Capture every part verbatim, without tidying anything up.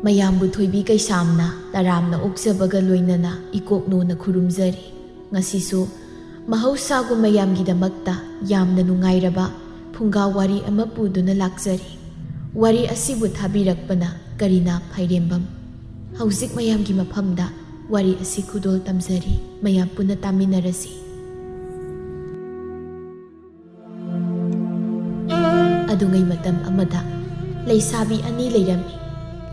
ꯃꯌꯥꯝꯕꯨ ꯊꯣꯏꯕꯤ ꯀꯩꯁꯥꯝꯅ ꯇꯔꯥꯝꯅ ꯑꯣꯛꯆꯕꯒ ꯂꯣꯏꯅꯅ ꯏꯀꯣꯛꯅꯣꯅ ꯈꯨꯔꯨꯝꯖꯔꯤ꯫ ꯉꯁꯤꯁꯨ ꯃꯍꯧꯁꯥꯒꯨꯝ ꯃꯌꯥꯝꯒꯤꯗꯃꯛꯇ ꯌꯥꯝꯅ ꯅꯨꯡꯉꯥꯏꯔꯕ ꯐꯨꯡꯒꯥ ꯋꯥꯔꯤ ꯑꯃ ꯄꯨꯗꯨꯅ ꯂꯥꯛꯆꯔꯤ꯫ ꯋꯥꯔꯤ ꯑꯁꯤꯕꯨ ꯊꯥꯕꯤꯔꯛꯄꯅ ꯀꯔꯤꯅꯥ ꯐꯥꯏꯔꯦꯝꯕꯝ꯫ ꯍꯧꯖꯤꯛ ꯃꯌꯥꯝꯒꯤ ꯃꯐꯝꯗ ꯋꯥꯔꯤ ꯑꯁꯤ ꯈꯨꯗꯣꯜ ꯇꯝꯖꯔꯤ꯫ ꯃꯌꯥꯝ ꯄꯨꯟꯅ ꯇꯥꯃꯤꯟꯅꯔꯁꯤ꯫ ꯑꯗꯨꯉꯩ ꯃꯇꯝ ꯑꯃꯗ ꯂꯩꯁꯥꯕꯤ ꯑꯅꯤ ꯂꯩꯔꯝꯃꯤ꯫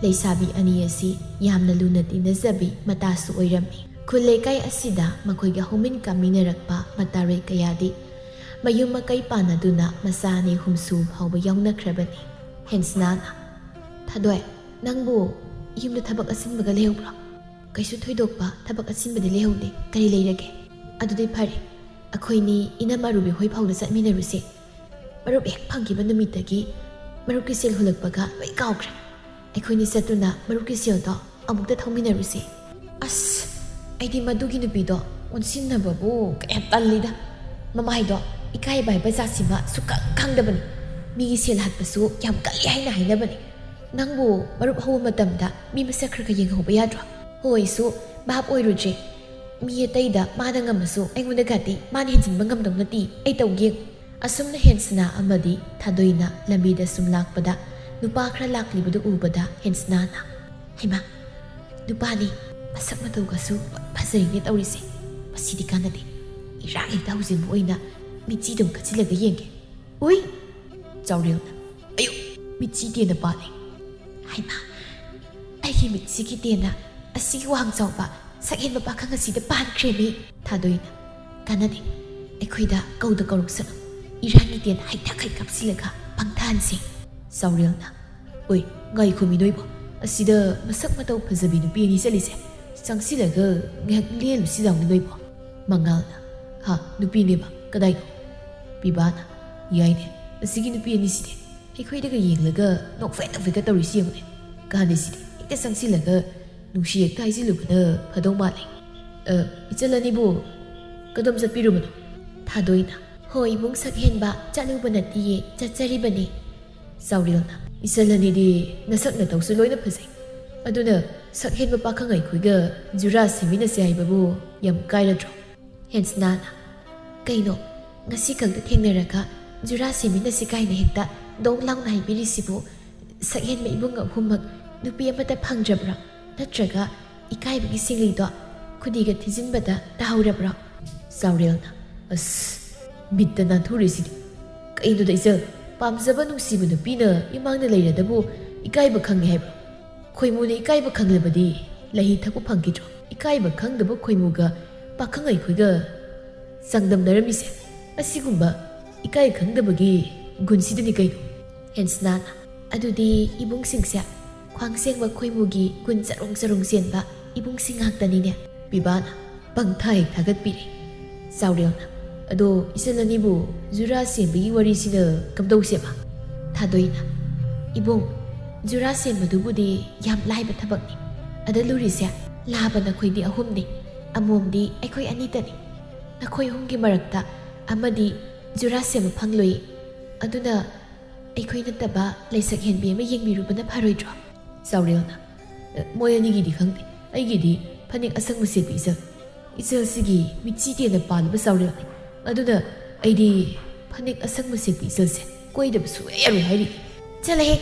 ꯂꯩꯁꯥꯕꯤ ꯑꯅꯤ ꯑꯁꯤ ꯌꯥꯝꯅ ꯂꯨꯅ ꯇꯤꯟꯅꯖꯕꯤ ꯃꯇꯥꯁꯨ ꯑꯣꯏꯔꯝꯃꯤ꯫ ꯈꯨꯜ ꯂꯩꯀꯥꯏ ꯑꯁꯤꯗ ꯃꯈꯣꯏꯒ ꯍꯧꯃꯤꯟ ꯀꯥꯃꯤꯟꯅꯔꯛꯄ ꯃꯇꯥꯔꯣꯏ ꯀꯌꯥꯗꯤ ꯃꯌꯨꯝ ꯃꯀꯩ ꯄꯥꯟꯅꯗꯨꯅ ꯃꯆꯥ ꯑꯅꯤ ꯑꯍꯨꯝꯁꯨ ꯐꯥꯎꯕ ꯌꯥꯎꯅꯈ꯭ꯔꯕꯅꯤ꯫ ꯍꯦꯟꯁꯅꯥꯅ, "ꯊꯥꯗꯣꯏ, ꯅꯪꯕꯨ ꯌꯨꯝꯗ ꯊꯕꯛ ꯑꯁꯤꯟꯕꯒ ꯂꯩꯍꯧꯕ꯭ꯔꯣ?" "ꯀꯩꯁꯨ ꯊꯣꯏꯗꯣꯛꯄ ꯊꯕꯛ ꯑꯁꯤꯟꯕꯗꯤ ꯂꯩꯍꯧꯗꯦ꯫ ꯀꯔꯤ ꯂꯩꯔꯒꯦ?" "ꯑꯗꯨꯗꯤ ꯐꯔꯦ, ꯑꯩꯈꯣꯏꯅꯤ ꯏꯅꯝ ꯑꯔꯨꯕꯤ ꯍꯣꯏ ꯐꯥꯎꯗ ꯆꯠꯃꯤꯟꯅꯔꯨꯁꯦ꯫ ꯃꯔꯨꯞ ꯍꯦꯛ ꯐꯪꯈꯤꯕ ꯅꯨꯃꯤꯠꯇꯒꯤ ꯃꯔꯨꯞꯀꯤ ꯁꯦꯜ ꯍꯨꯜꯂꯛꯄꯒ ꯂꯣꯏ ꯀꯥꯎꯈ꯭ꯔꯦ꯫ ꯑꯩꯈꯣꯏꯅꯤ ꯆꯠꯇꯨꯅ ꯃꯔꯨꯞꯀꯤ ꯁꯦꯜꯗꯣ ꯑꯃꯨꯛꯇ ꯊꯧꯃꯤꯟꯅꯔꯨꯁꯦ꯫" "ꯑꯁ, ꯑꯩꯗꯤ ꯃꯗꯨꯒꯤ ꯅꯨꯄꯤꯗꯣ ꯑꯣꯟꯁꯤꯟꯅꯕꯕꯨ ꯀꯌꯥ ꯇꯜꯂꯤꯗ꯫ ꯃꯃꯥꯏꯗꯣ ꯏꯀꯥꯏꯕ ꯍꯥꯏꯕ ꯖꯥꯠꯁꯤꯃ ꯁꯨꯛꯈꯪ ꯈꯪꯗꯕꯅꯤ꯫ ꯃꯤꯒꯤ ꯁꯦꯜ ꯍꯥꯠꯄꯁꯨ ꯌꯥꯝ ꯀꯜꯂꯤ ꯍꯥꯏꯅ ꯍꯥꯏꯅꯕꯅꯤ꯫ ꯅꯪꯕꯨ ꯃꯔꯨꯞ ꯍꯧꯕ ꯃꯇꯝꯗ ꯃꯤ ꯃꯁꯛ ꯈꯔ ꯈꯔ ꯌꯦꯡꯍꯧꯕ ꯌꯥꯗ꯭ꯔꯣ?" "ꯍꯣꯏꯁꯨ ꯚꯥꯞ ꯑꯣꯏꯔꯨꯗ꯭ꯔꯦ꯫ ꯃꯤ ꯑꯇꯩꯗ ꯃꯥꯅ ꯉꯝꯃꯁꯨ ꯑꯩꯉꯣꯟꯗꯒꯗꯤ ꯃꯥꯅ ꯍꯦꯟꯖꯤꯟꯕ ꯉꯝꯗꯧ ꯅꯠꯇꯦ꯫ ꯑꯩ ꯇꯧꯒꯦ ꯌꯦꯡꯉꯨ꯫" ꯑꯁꯨꯝꯅ ꯍꯦꯟꯁꯅꯥ ꯑꯃꯗꯤ ꯊꯥꯗꯣꯏꯅ ꯂꯝꯕꯤꯗ ꯁꯨꯝ ꯂꯥꯛꯄꯗ ꯅꯨꯄꯥ ꯈꯔ ꯂꯥꯛꯂꯤꯕꯗꯨ ꯎꯕꯗ ꯍꯦꯟꯁꯅꯥꯅ, "ꯍꯩꯃꯥ, ꯅꯨꯄꯥꯅꯤ, ꯃꯁꯛ ꯃꯇꯧꯒꯁꯨ ꯐꯖꯩꯅꯦ ꯇꯧꯔꯤꯁꯦ꯫ ꯃꯁꯤꯗꯤ ꯀꯥꯟꯅꯗꯦ꯫ ꯏꯔꯥꯡ ꯍꯦꯛꯇ ꯍꯧꯖꯤꯟꯕ ꯑꯣꯏꯅ ꯃꯤꯠꯆꯤꯗꯨꯝ ꯈꯠꯆꯤꯜꯂꯒ ꯌꯦꯡꯒꯦ꯫ ꯎꯏ!" ꯆꯥꯎꯔꯦꯜꯅ, "ꯑꯌꯨ! ꯃꯤꯠꯆꯤ ꯇꯦꯟꯅ ꯄꯥꯜꯂꯦ꯫ ꯍꯩꯃꯥ, ꯑꯩꯒꯤ ꯃꯤꯠꯁꯤꯒꯤ ꯇꯦꯟꯅ ꯑꯁꯤꯒꯤ ꯋꯥꯡ ꯆꯥꯎꯕ ꯁꯛꯍꯦꯟꯕ ꯄꯥꯈꯪ ꯑꯁꯤꯗ ꯄꯥꯟꯈ꯭ꯔꯦꯃꯤ꯫" ꯊꯥꯗꯣꯏꯅ, "ꯀꯥꯟꯅꯗꯦ, ꯑꯩꯈꯣꯏꯗ ꯀꯧꯗ ꯀꯧꯔꯛꯁꯅꯨ꯫ ꯏꯔꯥꯡꯒꯤ ꯇꯦꯟ ꯍꯩꯊꯥ ꯍꯩ ꯀꯥꯞꯁꯤꯜꯂꯒ ꯄꯪꯊꯍꯟꯁꯤ꯫" ꯆꯥꯎꯔꯦꯜꯅ, "ꯑꯣꯏ, ꯉꯥꯏꯈꯣꯃꯤ ꯅꯣꯏꯕꯣ, ꯑꯁꯤꯗ ꯃꯁꯛ ꯃꯇꯧ ꯐꯖꯕꯤ ꯅꯨꯄꯤ ꯑꯅꯤ ꯆꯠꯂꯤꯁꯦ, ꯆꯪꯁꯤꯜꯂꯒ ꯉꯥꯏꯍꯥꯛ ꯂꯦꯜꯂꯨꯁꯤ ꯂꯥꯎꯅꯦ ꯅꯣꯏꯕꯣ꯫" ꯃꯉꯥꯜꯅ, "ꯍꯥ, ꯅꯨꯄꯤꯅꯦꯕ, ꯀꯗꯥꯏꯅꯣ?" ꯄꯤꯕꯥꯅ, "ꯌꯥꯏꯅꯦ, ꯑꯁꯤꯒꯤ ꯅꯨꯄꯤ ꯑꯅꯤꯁꯤꯗꯤ ꯑꯩꯈꯣꯏꯗꯒ ꯌꯦꯡꯂꯒ ꯅꯣꯛꯐꯦꯠ ꯅꯣꯛꯐꯦꯠꯀ ꯇꯧꯔꯤꯁꯤ ꯌꯦꯡꯉꯨꯅꯦ꯫ ꯀꯥꯟꯅꯩꯁꯤꯗꯤ ꯍꯦꯛꯇ ꯆꯪꯁꯤꯜꯂꯒ ꯅꯨꯡꯁꯤ ꯍꯦꯛꯇ ꯍꯥꯏꯖꯤꯜꯂꯨꯕꯅ ꯐꯗꯧ ꯃꯥꯜꯂꯦ꯫ ꯑ, ꯏꯆꯜ ꯑꯅꯤꯕꯨ ꯀꯗꯣꯝ ꯆꯠꯄꯤꯔꯨꯕꯅꯣ?" ꯊꯥꯗꯣꯏꯅ, "ꯍꯣꯏ, ꯏꯕꯨꯡ ꯁꯛꯍꯦꯟꯕ, ꯆꯠꯂꯨꯕ ꯅꯠꯇꯤꯌꯦ, ꯆꯠꯆꯔꯤꯕꯅꯤ꯫" ꯆꯥꯎꯔꯦꯜꯅ, "ꯏꯆꯜ ꯑꯅꯤꯗꯤ ꯅꯁꯛ ꯅꯇꯧꯁꯨ ꯂꯣꯏꯅ ꯐꯖꯩ꯫ ꯑꯗꯨꯅ ꯁꯛ ꯍꯦꯟꯕ ꯄꯥꯈꯪ ꯑꯩꯈꯣꯏꯒ ꯖꯨꯔꯥ ꯁꯦꯝꯃꯤꯟꯅꯁꯦ ꯍꯥꯏꯕꯕꯨ ꯌꯥꯝ ꯀꯥꯏꯔꯗ꯭ꯔꯣ? ꯍꯦꯟꯁꯅꯥꯅ, "ꯀꯩꯅꯣ, ꯉꯁꯤ ꯈꯛꯇ ꯊꯦꯡꯅꯔꯒ ꯖꯨꯔꯥ ꯁꯦꯝꯃꯤꯟꯅꯁꯤ ꯀꯥꯏꯅ ꯍꯦꯛꯇ ꯗꯣꯡ ꯂꯥꯎꯅ ꯍꯥꯏꯕꯤꯔꯤꯁꯤꯕꯨ? ꯁꯛ ꯍꯦꯟꯕ ꯏꯕꯨꯡ ꯑꯍꯨꯝꯃꯛ ꯅꯨꯄꯤ ꯑꯃꯠꯇ ꯐꯪꯗ꯭ꯔꯕ꯭ꯔꯥ? ꯅꯠꯇ꯭ꯔꯒ ꯏꯀꯥꯏꯕꯒꯤ ꯁꯤꯡꯂꯤꯗꯣ ꯈꯨꯗꯤꯒ ꯊꯤꯖꯤꯟꯕꯗ ꯇꯥꯍꯧꯔꯕ꯭ꯔꯣ?" ꯆꯥꯎꯔꯦꯜꯅ, "ꯑꯁ, ꯃꯤꯠꯇ ꯅꯥꯟꯊꯣꯔꯤꯁꯤꯗꯤ꯫ ꯀꯩꯅꯣꯗ ꯏꯆꯜ, ꯄꯥꯝꯖꯕ ꯅꯨꯡꯁꯤꯕ ꯅꯨꯄꯤꯅ ꯏꯃꯥꯡꯗ ꯂꯩꯔꯗꯕꯨ ꯏꯀꯥꯏꯕ ꯈꯪꯉꯦ ꯍꯥꯏꯕ꯭ꯔꯣ? ꯈꯣꯏꯃꯨꯅ ꯏꯀꯥꯏꯕ ꯈꯪꯂꯕꯗꯤ ꯂꯩꯍꯤ ꯊꯛꯄ ꯐꯪꯈꯤꯗ꯭ꯔꯣ? ꯏꯀꯥꯏꯕ ꯈꯪꯗꯕ ꯈꯣꯏꯃꯨꯒ ꯄꯥꯈꯪ ꯑꯩꯈꯣꯏꯒ ꯆꯥꯡꯗꯝꯅꯔꯝꯃꯤꯁꯦ ꯑꯁꯤꯒꯨꯝꯕ ꯏꯀꯥꯏ ꯈꯪꯗꯕꯒꯤ ꯒꯨꯟꯁꯤꯗꯅꯤ ꯀꯩꯅꯣ?" ꯍꯦꯟꯁꯅꯥꯅ, "ꯑꯗꯨꯗꯤ ꯏꯕꯨꯡꯁꯤꯡꯁꯦ ꯈ꯭ꯋꯥꯡ ꯁꯦꯡꯕ ꯈꯣꯏꯃꯨꯒꯤ ꯒꯨꯟ ꯆꯔꯣꯡ ꯆꯔꯣꯡ ꯆꯦꯟꯕ ꯏꯕꯨꯡꯁꯤꯡ ꯉꯥꯛꯇꯅꯤꯅꯦ?" ꯕꯤꯕꯥꯅ ꯄꯪꯊꯥ ꯍꯦꯛ ꯊꯥꯒꯠꯄꯤꯔꯦ꯫ ꯆꯥꯎꯔꯦꯜꯅ, "ꯑꯗꯣ ꯏꯆꯜ ꯑꯅꯤꯕꯨ ꯖꯨꯔꯥ ꯁꯦꯝꯕꯒꯤ ꯋꯥꯔꯤꯁꯤꯅ ꯀꯝꯗꯧꯁꯦꯕ?" ꯊꯥꯗꯣꯏꯅ, "ꯏꯕꯨꯡ, ꯖꯨꯔꯥ ꯁꯦꯝꯕꯗꯨꯕꯨꯗꯤ ꯌꯥꯝ ꯂꯥꯏꯕ ꯊꯕꯛꯅꯤ꯫ ꯑꯗ ꯂꯨꯔꯤꯁꯦ ꯂꯥꯕ ꯅꯈꯣꯏꯗꯤ ꯑꯍꯨꯝꯅꯤ, ꯑꯃꯣꯝꯗꯤ ꯑꯩꯈꯣꯏ ꯑꯅꯤꯇꯅꯤ꯫ ꯅꯈꯣꯏ ꯑꯍꯨꯝꯒꯤ ꯃꯔꯛꯇ ꯑꯃꯗꯤ ꯖꯨꯔꯥ ꯁꯦꯝꯕ ꯐꯪꯂꯣꯏ꯫ ꯑꯗꯨꯅ ꯑꯩꯈꯣꯏ ꯅꯠꯇꯕ ꯂꯩꯁꯛ ꯍꯦꯟꯕꯤ ꯑꯃ ꯌꯦꯡꯕꯤꯔꯨꯕꯅ ꯐꯔꯣꯏꯗ꯭ꯔꯣ?" ꯆꯥꯎꯔꯦꯜꯅ, "ꯑꯦ, ꯃꯣꯏ ꯑꯅꯤꯒꯤꯗꯤ ꯈꯪꯗꯦ꯫ ꯑꯩꯒꯤꯗꯤ ꯐꯅꯦꯛ ꯑꯁꯪꯕ ꯁꯦꯠꯄꯤ ꯏꯆꯜ꯫ ꯏꯆꯜꯁꯤꯒꯤ ꯃꯤꯠꯆꯤ ꯇꯦꯟꯅ ꯄꯥꯜꯂꯕ ꯆꯥꯎꯔꯦꯜꯅꯤ꯫ ꯑꯗꯨꯅ ꯑꯩꯗꯤ ꯐꯅꯦꯛ ꯑꯁꯪꯕ ꯁꯦꯠꯄꯤ ꯏꯆꯜꯁꯦ ꯀꯣꯏꯗꯕ ꯁꯨꯡꯌꯥ ꯌꯥꯔꯣꯏ ꯍꯥꯏꯔꯤ꯫ ꯆꯠꯂꯍꯦ,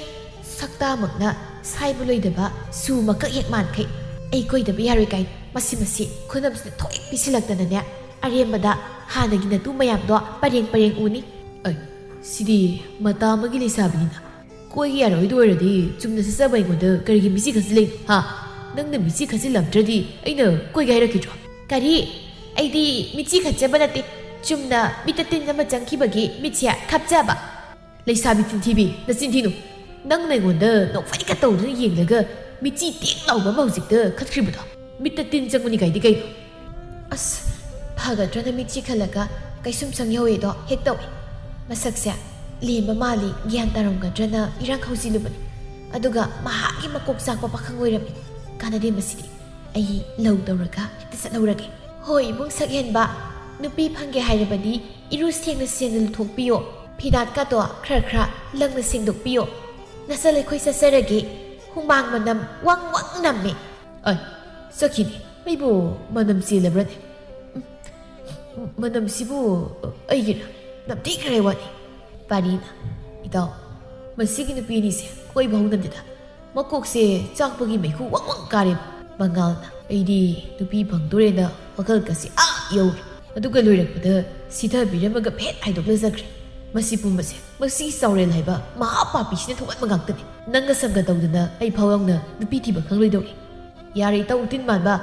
ꯁꯛꯇꯥꯃꯛꯅ ꯁꯥꯏꯕ ꯂꯣꯏꯗꯕ ꯁꯨ ꯃꯀꯛ ꯍꯦꯛ ꯃꯥꯟꯈꯩ꯫ ꯑꯩ ꯀꯣꯏꯗꯕ ꯌꯥꯔꯣꯏ ꯀꯥꯏꯅ ꯃꯁꯤ ꯃꯁꯤ ꯈꯨꯅꯝꯁꯤꯅ ꯊꯣꯛꯍꯦꯛ ꯄꯤꯁꯤꯜꯂꯛꯇꯅꯅꯦ꯫ ꯑꯔꯦꯝꯕꯗ ꯍꯥꯟꯅꯒꯤ ꯅꯇꯨ ꯃꯌꯥꯝꯗꯣ ꯄꯔꯦꯡ ꯄꯔꯦꯡ ꯎꯅꯤ꯫ ꯑꯩ, ꯁꯤꯗꯤ ꯃꯇꯥ ꯑꯃꯒꯤ ꯂꯩꯁꯥꯕꯤꯅꯤꯅ꯫ ꯀꯣꯏꯒꯦ ꯌꯥꯔꯣꯏꯗꯣ ꯑꯣꯏꯔꯗꯤ ꯆꯨꯝꯅ ꯆꯠꯆꯕ ꯑꯩꯉꯣꯟꯗ ꯀꯔꯤꯒꯤ ꯃꯤꯠꯆꯤ ꯈꯠꯆꯤꯜꯂꯛꯏꯅꯣ, ꯍꯥ? ꯅꯪꯅ ꯃꯤꯠꯆꯤ ꯈꯠꯆꯤꯜꯂꯝꯗ꯭ꯔꯗꯤ ꯑꯩꯅ ꯀꯣꯏꯒꯦ ꯍꯥꯏꯔꯛꯈꯤꯗ꯭ꯔꯣ?" "ꯀꯔꯤ? ꯑꯩꯗꯤ ꯃꯤꯠꯆꯤ ꯈꯠꯆꯕ ꯅꯠꯇꯦ꯫ ꯆꯨꯝꯅ ꯃꯤꯠꯇ ꯇꯤꯟ ꯑꯃ ꯆꯪꯈꯤꯕꯒꯤ ꯃꯤꯠꯁꯦ ꯈꯞꯆꯕ꯫" "ꯂꯩꯁꯥꯕꯤ ꯆꯤꯟꯊꯤꯕꯤ, ꯅꯆꯤꯟ ꯊꯤꯅꯨ꯫ ꯅꯪꯅ ꯑꯩꯉꯣꯟꯗ ꯅꯣꯛꯐꯩꯒ ꯇꯧꯗꯨꯅ ꯌꯦꯡꯂꯒ ꯃꯤꯠꯆꯤ ꯇꯦꯡ ꯂꯥꯎꯕ ꯑꯃ ꯍꯧꯖꯤꯛꯇ ꯈꯠꯈ꯭ꯔꯤꯕꯗꯣ꯫ ꯃꯤꯠꯇ ꯇꯤꯟ ꯆꯪꯕꯅꯤ ꯀꯥꯏꯗꯤ ꯀꯩꯅꯣ?" ꯑꯁ, ꯐꯒꯗ꯭ꯔꯅ ꯃꯤꯠꯆꯤ ꯈꯜꯂꯒ ꯀꯩꯁꯨꯝꯁꯪ ꯌꯧꯋꯦꯗꯣ ꯍꯦꯛ ꯇꯧꯏ꯫ ꯃꯁꯛꯁꯦ ꯂꯦꯝꯕ ꯃꯥꯜꯂꯤ, ꯒ꯭ꯌꯥꯟ ꯇꯥꯔꯝꯒꯗ꯭ꯔꯅ ꯏꯔꯥꯡ ꯍꯧꯖꯤꯜꯂꯨꯕꯅꯤ꯫ ꯑꯗꯨꯒ ꯃꯍꯥꯛꯀꯤ ꯃꯀꯣꯛ ꯆꯥꯛꯄ ꯄꯥꯈꯪ ꯑꯣꯏꯔꯝꯃꯤ꯫ ꯀꯥꯟꯅꯗꯦ ꯃꯁꯤꯗꯤ꯫ ꯑꯩ ꯂꯧ ꯇꯧꯔꯒ ꯍꯦꯛꯇ ꯆꯠꯍꯧꯔꯒꯦ꯫ ꯍꯣꯏ, ꯏꯕꯨꯡ ꯁꯛꯍꯦꯟꯕ, ꯅꯨꯄꯤ ꯐꯪꯒꯦ ꯍꯥꯏꯔꯕꯗꯤ ꯏꯔꯨ ꯁꯦꯡꯅ ꯁꯦꯡꯅ ꯂꯨꯊꯣꯛꯄꯤꯌꯣ꯫ ꯐꯤꯅꯥꯠꯀꯗꯣ ꯈꯔ ꯈꯔ ꯂꯪꯅ ꯁꯦꯡꯗꯣꯛꯄꯤꯌꯣ꯫ ꯅꯆꯜ ꯑꯩꯈꯣꯏ ꯆꯠꯆꯔꯒꯦ꯫ ꯍꯨꯃꯥꯡ ꯃꯅꯝ ꯋꯪ ꯋꯪ ꯅꯝꯃꯦ꯫ ꯑꯩ, ꯆꯠꯈꯤꯅꯤ꯫ ꯑꯩꯕꯨ ꯃꯅꯝ ꯆꯦꯜꯂꯕ꯭ꯔꯅꯦ? ꯎꯝ, ꯃꯅꯝꯁꯤꯕꯨ ꯑꯩꯒꯤꯔ? ꯅꯝꯊꯤꯈ꯭ꯔꯦ ꯋꯥꯅꯤ꯫ ꯄꯥꯔꯤꯅ, "ꯏꯇꯥꯎ, ꯃꯁꯤꯒꯤ ꯅꯨꯄꯤ ꯑꯅꯤꯁꯦ ꯀꯣꯏꯕ ꯍꯧꯅꯗꯦꯗ꯫ ꯃꯀꯣꯛꯁꯦ ꯆꯥꯛꯄꯒꯤ ꯃꯩꯈꯨ ꯋꯪ ꯋꯪ ꯀꯥꯔꯦꯕ꯫" ꯃꯉꯥꯜꯅ, "ꯑꯩꯗꯤ ꯅꯨꯄꯤ ꯐꯪꯗꯣꯔꯦꯅ ꯋꯥꯈꯜꯒꯁꯦ ꯑꯥ ꯌꯧꯔꯦ꯫ ꯑꯗꯨꯒ ꯂꯣꯏꯔꯛꯄꯗ ꯁꯤꯊꯕꯤꯔꯝꯃꯒ ꯐꯦꯠ ꯍꯥꯏꯗꯣꯛꯂ ꯆꯠꯈ꯭ꯔꯦ꯫ ꯃꯁꯤ ꯄꯨꯝꯕꯁꯦ ꯃꯁꯤ ꯆꯥꯎꯔꯦꯜ ꯍꯥꯏꯕ ꯃꯍꯥ ꯄꯥꯄꯤꯁꯤꯅ ꯊꯣꯛꯍꯟꯕ ꯉꯥꯛꯇꯅꯤ꯫ ꯅꯪꯒ ꯁꯪꯒ ꯇꯧꯗꯅ ꯑꯩ ꯐꯥꯎ ꯌꯥꯎꯅ ꯅꯨꯄꯤ ꯊꯤꯕ ꯈꯪꯂꯣꯏꯗꯧꯔꯤ꯫ ꯌꯥꯔꯦ ꯏꯇꯥꯎ ꯎꯇꯤꯟ ꯃꯥꯟꯕ,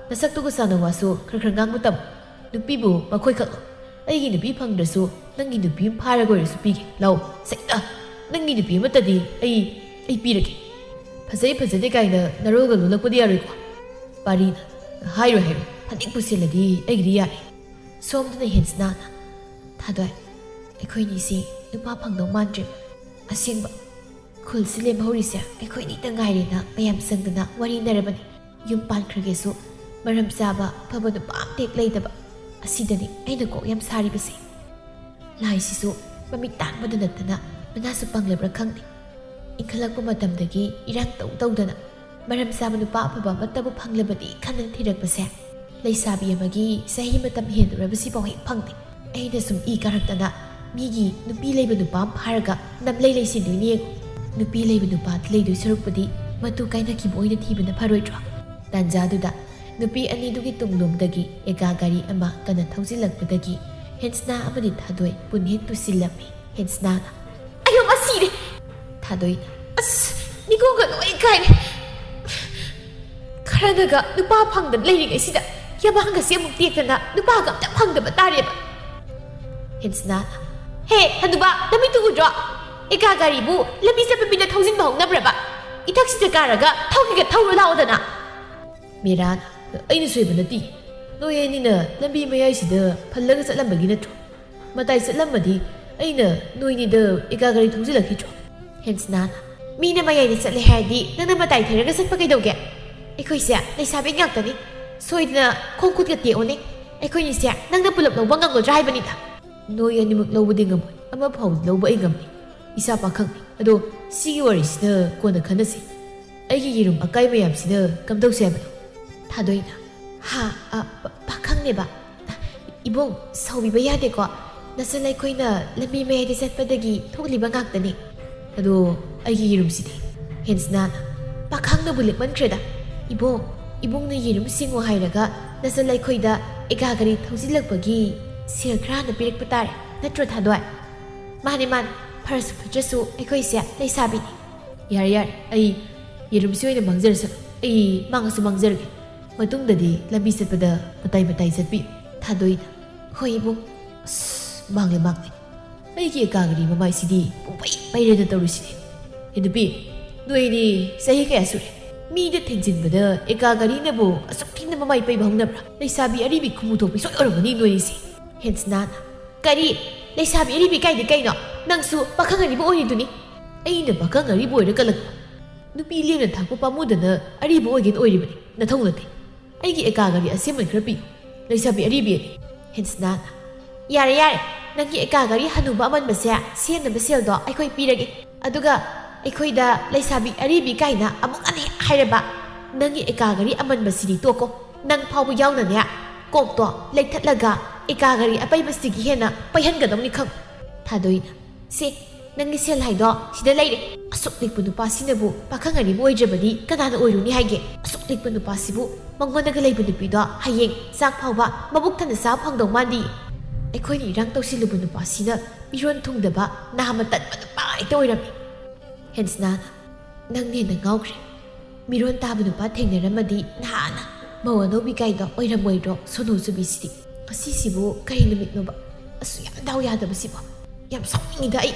ꯅꯁꯛꯇꯨꯒ ꯆꯥꯟꯅꯕ ꯋꯥꯁꯨ ꯈꯔ ꯈꯔ ꯉꯥꯡꯕ ꯇꯝꯃꯨ꯫ ꯅꯨꯄꯤꯕꯨ ꯃꯈꯣꯏ ꯈꯛꯂꯣ? ꯑꯩꯒꯤ ꯅꯨꯄꯤ ꯐꯪꯗ꯭ꯔꯁꯨ ꯅꯪꯒꯤ ꯅꯨꯄꯤ ꯑꯃ ꯐꯥꯔꯒ ꯑꯣꯏꯔꯁꯨ ꯄꯤꯒꯦ꯫ ꯂꯥꯛꯑꯣ, ꯁꯩꯇ! ꯅꯪꯒꯤ ꯅꯨꯄꯤ ꯑꯃꯠꯇꯗꯤ ꯑꯩ, ꯑꯩ ꯄꯤꯔꯒꯦ꯫ ꯐꯖꯩ ꯐꯖꯗꯦ ꯀꯥꯏꯅ ꯅꯔꯣꯜꯒ ꯂꯣꯜꯂꯛꯄꯗꯤ ꯌꯥꯔꯣꯏꯀꯣ꯫" ꯄꯥꯔꯤꯅ, "ꯍꯥꯏꯔꯣꯏ, ꯍꯥꯏꯔꯣꯏ, ꯐꯅꯦꯛ ꯄꯨꯁꯤꯜꯂꯗꯤ ꯑꯩꯒꯤꯗꯤ ꯌꯥꯔꯦ꯫" ꯁꯣꯝꯗꯅ ꯍꯦꯟꯁꯅꯥꯅ, "ꯊꯥꯗꯣꯏ, ꯑꯩꯈꯣꯏꯅꯤꯁꯤ ꯅꯨꯄꯥ ꯐꯪꯗꯧ ꯃꯥꯟꯗ꯭ꯔꯦ꯫ ꯑꯁꯦꯡꯕ, ꯈꯨꯜꯁꯤ ꯂꯦꯝꯍꯧꯔꯤꯁꯦ ꯑꯩꯈꯣꯏꯅꯤꯇ ꯉꯥꯏꯔꯦꯅ ꯃꯌꯥꯝ ꯆꯪꯗꯅ ꯋꯥꯔꯤꯅꯔꯕꯅꯤ꯫ ꯌꯨꯝ ꯄꯥꯟꯈ꯭ꯔꯒꯦꯁꯨ ꯃꯔꯝ ꯆꯥꯕ ꯑꯐꯕ ꯅꯨꯄꯥ ꯑꯝꯇ ꯍꯦꯛ ꯂꯩꯇꯕ꯫ ꯑꯁꯤꯗꯅꯤ ꯑꯩꯅ ꯀꯣꯛ ꯌꯥꯝ ꯁꯥꯔꯤꯕꯁꯦ꯫ ꯂꯥꯏꯁꯤꯁꯨ ꯃꯃꯤꯠ ꯇꯥꯡꯕꯗ ꯅꯠꯇꯅ ꯃꯅꯥꯁꯨ ꯄꯪꯂꯕ꯭ꯔꯥ ꯈꯪꯗꯦ꯫ ꯏꯟꯈꯠꯂꯛꯄ ꯃꯇꯝꯗꯒꯤ ꯏꯔꯥꯡ ꯇꯧ ꯇꯧꯗꯅ ꯃꯔꯝ ꯆꯥꯕ ꯅꯨꯄꯥ ꯑꯐꯕ ꯑꯃꯠꯇꯕꯨ ꯐꯪꯂꯕꯗꯤ ꯈꯟꯅ ꯊꯤꯔꯛꯄꯁꯦ꯫ ꯂꯩꯁꯥꯕꯤ ꯑꯃꯒꯤ ꯆꯍꯤ ꯃꯇꯝ ꯍꯦꯟꯗꯣꯔꯕꯁꯤꯐꯥꯎ ꯍꯦꯛ ꯐꯪꯗꯦ꯫ ꯑꯩꯅ ꯁꯨꯝ ꯏ ꯀꯥꯔꯛꯇꯅ ꯃꯤꯒꯤ ꯅꯨꯄꯤ ꯂꯩꯕ ꯅꯨꯄꯥ ꯑꯃ ꯐꯥꯔꯒ ꯅꯝꯂꯩ ꯂꯩꯁꯤꯟꯗꯣꯏꯅꯦ ꯌꯦꯡꯉꯨ꯫ ꯅꯨꯄꯤ ꯂꯩꯕ ꯅꯨꯄꯥꯗ ꯂꯩꯗꯣꯏ ꯁꯔꯨꯛꯄꯨꯗꯤ ꯃꯇꯨ ꯀꯥꯏꯅꯈꯤꯕ ꯑꯣꯏꯅ ꯊꯤꯕꯅ ꯐꯔꯣꯏꯗ꯭ꯔꯣ?" ꯇꯥꯟꯖꯥꯗꯨꯗ ꯅꯨꯄꯤ ꯑꯅꯤꯗꯨꯒꯤ ꯇꯨꯡꯂꯣꯝꯗꯒꯤ ꯑꯦꯒꯥ ꯒꯥꯔꯤ ꯑꯃ ꯀꯟꯅ ꯊꯧꯖꯤꯜꯂꯛꯄꯗꯒꯤ ꯍꯦꯟꯁꯅꯥ ꯑꯃꯗꯤ ꯊꯥꯗꯣꯏ ꯄꯨꯟ ꯍꯦꯛ ꯇꯨꯁꯤꯜꯂꯝꯃꯤ꯫ ꯍꯦꯟꯁꯅꯥꯅ, "ꯑꯌꯣ, ꯃꯁꯤꯔꯦ!" ꯊꯥꯗꯣꯏꯅ, "ꯑꯁ, ꯅꯤꯡꯈꯣꯡꯒ ꯂꯣꯏ ꯀꯥꯏꯔꯦ꯫ ꯈꯔꯅꯒ ꯅꯨꯄꯥ ꯐꯪꯗꯅ ꯂꯩꯔꯤꯉꯩꯁꯤꯗ ꯌꯥꯕꯥꯡꯒꯁꯦ ꯑꯃꯨꯛ ꯇꯦꯛꯇꯅ ꯅꯨꯄꯥꯒ ꯑꯝꯇ ꯐꯪꯗꯕ ꯇꯥꯔꯦꯕ꯫" ꯍꯦꯟꯁꯅꯥꯅ, "ꯍꯦ, ꯍꯅꯨꯕꯥ, ꯅꯃꯤꯠꯇꯨ ꯎꯗ꯭ꯔꯣ? ꯑꯦꯒꯥ ꯒꯥꯔꯤꯕꯨ ꯂꯝꯕꯤ ꯆꯠꯄ ꯃꯤꯅ ꯊꯧꯖꯤꯟꯕ ꯍꯧꯅꯕ꯭ꯔꯕ? ꯏꯊꯛꯁꯤꯗ ꯀꯥꯔꯒ ꯊꯧꯒꯦꯒ ꯊꯧꯔꯨ ꯂꯥꯛꯑꯣꯗꯅ꯫" ꯃꯦꯔꯥꯅ, "ꯑꯩꯅ ꯁꯣꯏꯕ ꯅꯠꯇꯦ꯫ ꯅꯣꯏ ꯑꯅꯤꯅ ꯂꯝꯕꯤ ꯃꯌꯥꯏꯁꯤꯗ ꯐꯜꯂꯒ ꯆꯠꯂꯝꯕꯒꯤ ꯅꯠꯇ꯭ꯔꯣ? ꯃꯇꯥꯏ ꯆꯠꯂꯝꯃꯗꯤ ꯑꯩꯅ ꯅꯣꯏꯅꯤꯗ ꯑꯦꯒꯥ ꯒꯥꯔꯤ ꯊꯧꯖꯤꯜꯂꯛꯈꯤꯗ꯭ꯔꯣ?" ꯍꯦꯟꯁꯅꯥꯅ, "ꯃꯤꯅ ꯃꯌꯥꯏꯗ ꯆꯠꯂꯦ ꯍꯥꯏꯔꯗꯤ ꯅꯪꯅ ꯃꯇꯥꯏ ꯊꯩꯔꯒ ꯆꯠꯄ ꯀꯩꯗꯧꯒꯦ? ꯑꯩꯈꯣꯏꯁꯦ ꯂꯩꯁꯥꯕꯤ ꯉꯥꯛꯇꯅꯤ꯫ ꯁꯣꯏꯗꯅ ꯈꯣꯡ ꯈꯨꯠꯀ ꯇꯦꯛꯎꯅꯦ꯫ ꯑꯩꯈꯣꯏꯅꯤꯁꯦ ꯅꯪꯅ ꯄꯨꯂꯞ ꯂꯧꯕ ꯉꯝꯒꯗ꯭ꯔꯥ ꯍꯥꯏꯕꯅꯤꯗ꯫" "ꯅꯣꯏ ꯑꯅꯤꯃꯛ ꯂꯧꯕꯗꯤ ꯉꯝꯃꯣꯏ꯫ ꯑꯃ ꯐꯥꯎꯗꯤ ꯂꯧꯕ ꯑꯩ ꯉꯝꯅꯤ꯫ ꯏꯁꯥ ꯄꯥꯈꯪꯅꯤ꯫ ꯑꯗꯣ ꯁꯤꯒꯤ ꯋꯥꯔꯤꯁꯤꯅ ꯀꯣꯟꯅ ꯈꯟꯅꯁꯤ꯫ ꯑꯩꯒꯤ ꯌꯦꯔꯨꯝ ꯑꯀꯥꯏ ꯃꯌꯥꯝꯁꯤꯅ ꯀꯝꯗꯧꯁꯦ ꯍꯥꯏꯕꯅꯣ? ꯊꯥꯗꯣꯏꯅ, ꯍꯥ, ꯑ, ꯄ-, ꯄꯥꯈꯪꯅꯦꯕ꯫ ꯏꯕꯨꯡ, ꯁꯥꯎꯕꯤꯕ ꯌꯥꯗꯦꯀꯣ꯫ ꯅꯆꯜ ꯑꯩꯈꯣꯏꯅ ꯂꯝꯕꯤ ꯃꯌꯥꯏꯗ ꯆꯠꯄꯗꯒꯤ ꯊꯣꯛꯂꯤꯕ ꯉꯥꯛꯇꯅꯤ꯫ ꯑꯗꯣ ꯑꯩꯒꯤ ꯌꯦꯔꯨꯝꯁꯤꯗꯤ? ꯍꯦꯟꯁꯅꯥꯅ, ꯄꯥꯈꯪꯅꯕꯨ ꯂꯤꯛꯃꯟꯈ꯭ꯔꯦꯗ꯫ ꯏꯕꯨꯡ, ꯏꯕꯨꯡꯅ ꯌꯦꯔꯨꯝ ꯁꯤꯡꯉꯣ ꯍꯥꯏꯔꯒ ꯅꯆꯜ ꯑꯩꯈꯣꯏꯗ ꯑꯦꯒꯥ ꯒꯥꯔꯤ ꯊꯧꯖꯤꯜꯂꯛꯄꯒꯤ ꯁꯦꯜ ꯈꯔ ꯍꯥꯟꯅ ꯄꯤꯔꯛꯄ ꯇꯥꯔꯦ, ꯅꯠꯇ꯭ꯔꯣ ꯊꯥꯗꯣꯏ? ꯃꯥꯅꯦ, ꯃꯥꯅꯦ, ꯐꯔꯁꯨ ꯐꯠꯇ꯭ꯔꯁꯨ ꯑꯩꯈꯣꯏꯁꯦ ꯂꯩꯁꯥꯕꯤꯅꯤ꯫ ꯌꯥꯔꯦ, ꯌꯥꯔꯦ, ꯑꯩ ꯌꯦꯔꯨꯝꯁꯤ ꯑꯣꯏꯅ ꯃꯥꯡꯖꯔꯁꯅꯨ꯫ ꯑꯩ ꯃꯥꯡꯉꯁꯨ ꯃꯥꯡꯖꯔꯒꯦ꯫ ꯃꯇꯨꯡꯗꯗꯤ ꯂꯝꯕꯤ ꯆꯠꯄꯗ ꯃꯇꯥꯏ ꯃꯇꯥꯏ ꯆꯠꯄꯤꯌꯨ꯫ ꯊꯥꯗꯣꯏꯅ, ꯍꯣꯏ ꯏꯕꯨꯡ꯫ ꯑꯁ, ꯃꯥꯡꯂꯦ, ꯃꯥꯡꯂꯦ꯫ ꯑꯩꯒꯤ ꯑꯦꯀꯥ ꯒꯥꯔꯤ ꯃꯃꯥꯏꯁꯤꯗꯤ ꯄꯨꯡꯄꯩ ꯄꯩꯔꯦꯗ ꯇꯧꯔꯤꯁꯤꯗꯤ꯫ ꯑꯦ ꯅꯨꯄꯤ, ꯅꯣꯏꯗꯤ ꯆꯍꯤ ꯀꯌꯥ ꯁꯨꯔꯦ? ꯃꯤꯗ ꯊꯦꯡꯖꯤꯟꯕꯗ ꯑꯦꯀꯥ ꯒꯥꯔꯤꯅꯕꯨ ꯑꯁꯨꯛ ꯊꯤꯅ ꯃꯃꯥꯏ ꯄꯩꯕ ꯍꯧꯅꯕ꯭ꯔꯥ? ꯂꯩꯁꯥꯕꯤ ꯑꯔꯤꯕꯤ ꯈꯨꯃꯨ ꯊꯣꯛꯄꯤ ꯁꯣꯏ ꯑꯣꯏꯔꯝꯒꯅꯤ ꯅꯣꯏꯁꯦ꯫ ꯍꯦꯟꯁꯅꯥꯅ, ꯀꯔꯤ? ꯂꯩꯁꯥꯕꯤ ꯑꯔꯤꯕꯤ ꯀꯥꯏꯗꯤ ꯀꯩꯅꯣ? ꯅꯪꯁꯨ ꯄꯥꯈꯪ ꯑꯔꯤꯕ ꯑꯣꯏꯔꯤꯗꯨꯅꯤ꯫ ꯑꯩꯅ ꯄꯥꯈꯪ ꯑꯔꯤꯕ ꯑꯣꯏꯔ ꯀꯜꯂꯛꯄ? ꯅꯨꯄꯤ ꯂꯦꯝꯅ ꯊꯥꯛꯄ ꯄꯥꯝꯃꯨꯗꯅ ꯑꯔꯤꯕ ꯑꯣꯏꯒꯦꯅ ꯑꯣꯏꯔꯤꯕꯅꯤ, ꯅꯊꯧ ꯅꯠꯇꯦ꯫ ꯑꯩꯒꯤ ꯑꯦꯀꯥ ꯒꯥꯔꯤ ꯑꯁꯦꯝꯃꯟ ꯈꯔ ꯄꯤꯌꯨ, ꯂꯩꯁꯥꯕꯤ ꯑꯔꯤꯕꯤ ꯑꯅꯤ꯫ ꯍꯦꯟꯁꯅꯥꯅ, ꯌꯥꯔꯦ, ꯌꯥꯔꯦ, ꯅꯪꯒꯤ ꯑꯦꯀꯥ ꯒꯥꯔꯤ ꯍꯅꯨꯕ ꯑꯃꯟꯕꯁꯦ ꯁꯦꯝꯅꯕ ꯁꯦꯜꯗꯣ ꯑꯩꯈꯣꯏ ꯄꯤꯔꯒꯦ꯫ ꯑꯗꯨꯒ ꯑꯩꯈꯣꯏꯗ ꯂꯩꯁꯥꯕꯤ ꯑꯔꯤꯕꯤ ꯀꯥꯏꯅ ꯑꯃꯨꯛ ꯍꯟꯅ ꯍꯦꯛ ꯍꯥꯏꯔꯕ, ꯅꯪꯒꯤ ꯑꯦꯀꯥ ꯒꯥꯔꯤ ꯑꯃꯟꯕꯁꯤꯗꯤ ꯇꯣꯛꯀꯣ, ꯅꯪ ꯐꯥꯎꯕ ꯌꯥꯎꯅꯅꯦ ꯀꯣꯛꯇꯣ ꯂꯩꯊꯠꯂꯒ ꯑꯦꯀꯥ ꯒꯥꯔꯤ ꯑꯄꯩꯕꯁꯤꯒꯤ ꯍꯦꯟꯅ ꯄꯩꯍꯟꯒꯗꯧꯅꯤ ꯈꯪ꯫ ꯊꯥꯗꯣꯏꯅ, ꯁꯦ, ꯅꯪꯒꯤ ꯁꯦꯜ ꯍꯥꯏꯗꯣ ꯁꯤꯗ ꯂꯩꯔꯦ꯫ ꯑꯁꯨꯛ ꯂꯤꯛꯄ ꯅꯨꯄꯥꯁꯤꯅꯕꯨ ꯄꯥꯈꯪ ꯑꯔꯤꯕ ꯑꯣꯏꯗ꯭ꯔꯕꯗꯤ ꯀꯅꯥꯅ ꯑꯣꯏꯔꯨꯅꯤ ꯍꯥꯏꯒꯦ? ꯑꯁꯨꯛ ꯂꯤꯛꯄ ꯅꯨꯄꯥꯁꯤꯕꯨ ꯃꯉꯣꯟꯗꯒ ꯂꯩꯕ ꯅꯨꯄꯤꯗꯣ ꯍꯌꯦꯡ ꯆꯥꯛ ꯐꯥꯎꯕ ꯃꯕꯨꯛ ꯊꯟꯅ ꯆꯥꯕ ꯐꯪꯗꯧ ꯃꯥꯟꯗꯦ꯫ ꯑꯩꯈꯣꯏꯅ ꯏꯔꯥꯡ ꯇꯧꯁꯤꯜꯂꯨꯕ ꯅꯨꯄꯥꯁꯤꯅ ꯃꯤꯔꯣꯟ ꯊꯨꯡꯗꯕ ꯅꯍꯥ ꯃꯇꯟꯕ ꯅꯨꯄꯥ ꯍꯦꯛꯇ ꯑꯣꯏꯔꯝꯃꯤ꯫ ꯍꯦꯟꯁꯅꯥꯅ, ꯅꯪꯅ ꯍꯦꯟꯅ ꯉꯥꯎꯈ꯭ꯔꯦ꯫ ꯃꯤꯔꯣꯟ ꯇꯥꯕ ꯅꯨꯄꯥ ꯊꯦꯡꯅꯔꯝꯃꯗꯤ ꯅꯍꯥꯟꯅ ꯃꯧ ꯑꯅꯧꯕꯤ ꯀꯥꯏꯗꯣ ꯑꯣꯏꯔꯝꯃꯣꯏꯗ꯭ꯔꯣ, ꯁꯣꯅꯣ ꯆꯨꯕꯤꯁꯤꯗꯤ? ꯉꯁꯤꯁꯤꯕꯨ ꯀꯔꯤ ꯅꯨꯃꯤꯠꯅꯣꯕ? ꯑꯁꯨꯛ ꯌꯥꯝ ꯗꯥꯎ ꯌꯥꯗꯕꯁꯤꯕꯣ? ꯌꯥꯝ ꯁꯥꯎꯅꯤꯡꯉꯤꯗ ꯑꯩ꯫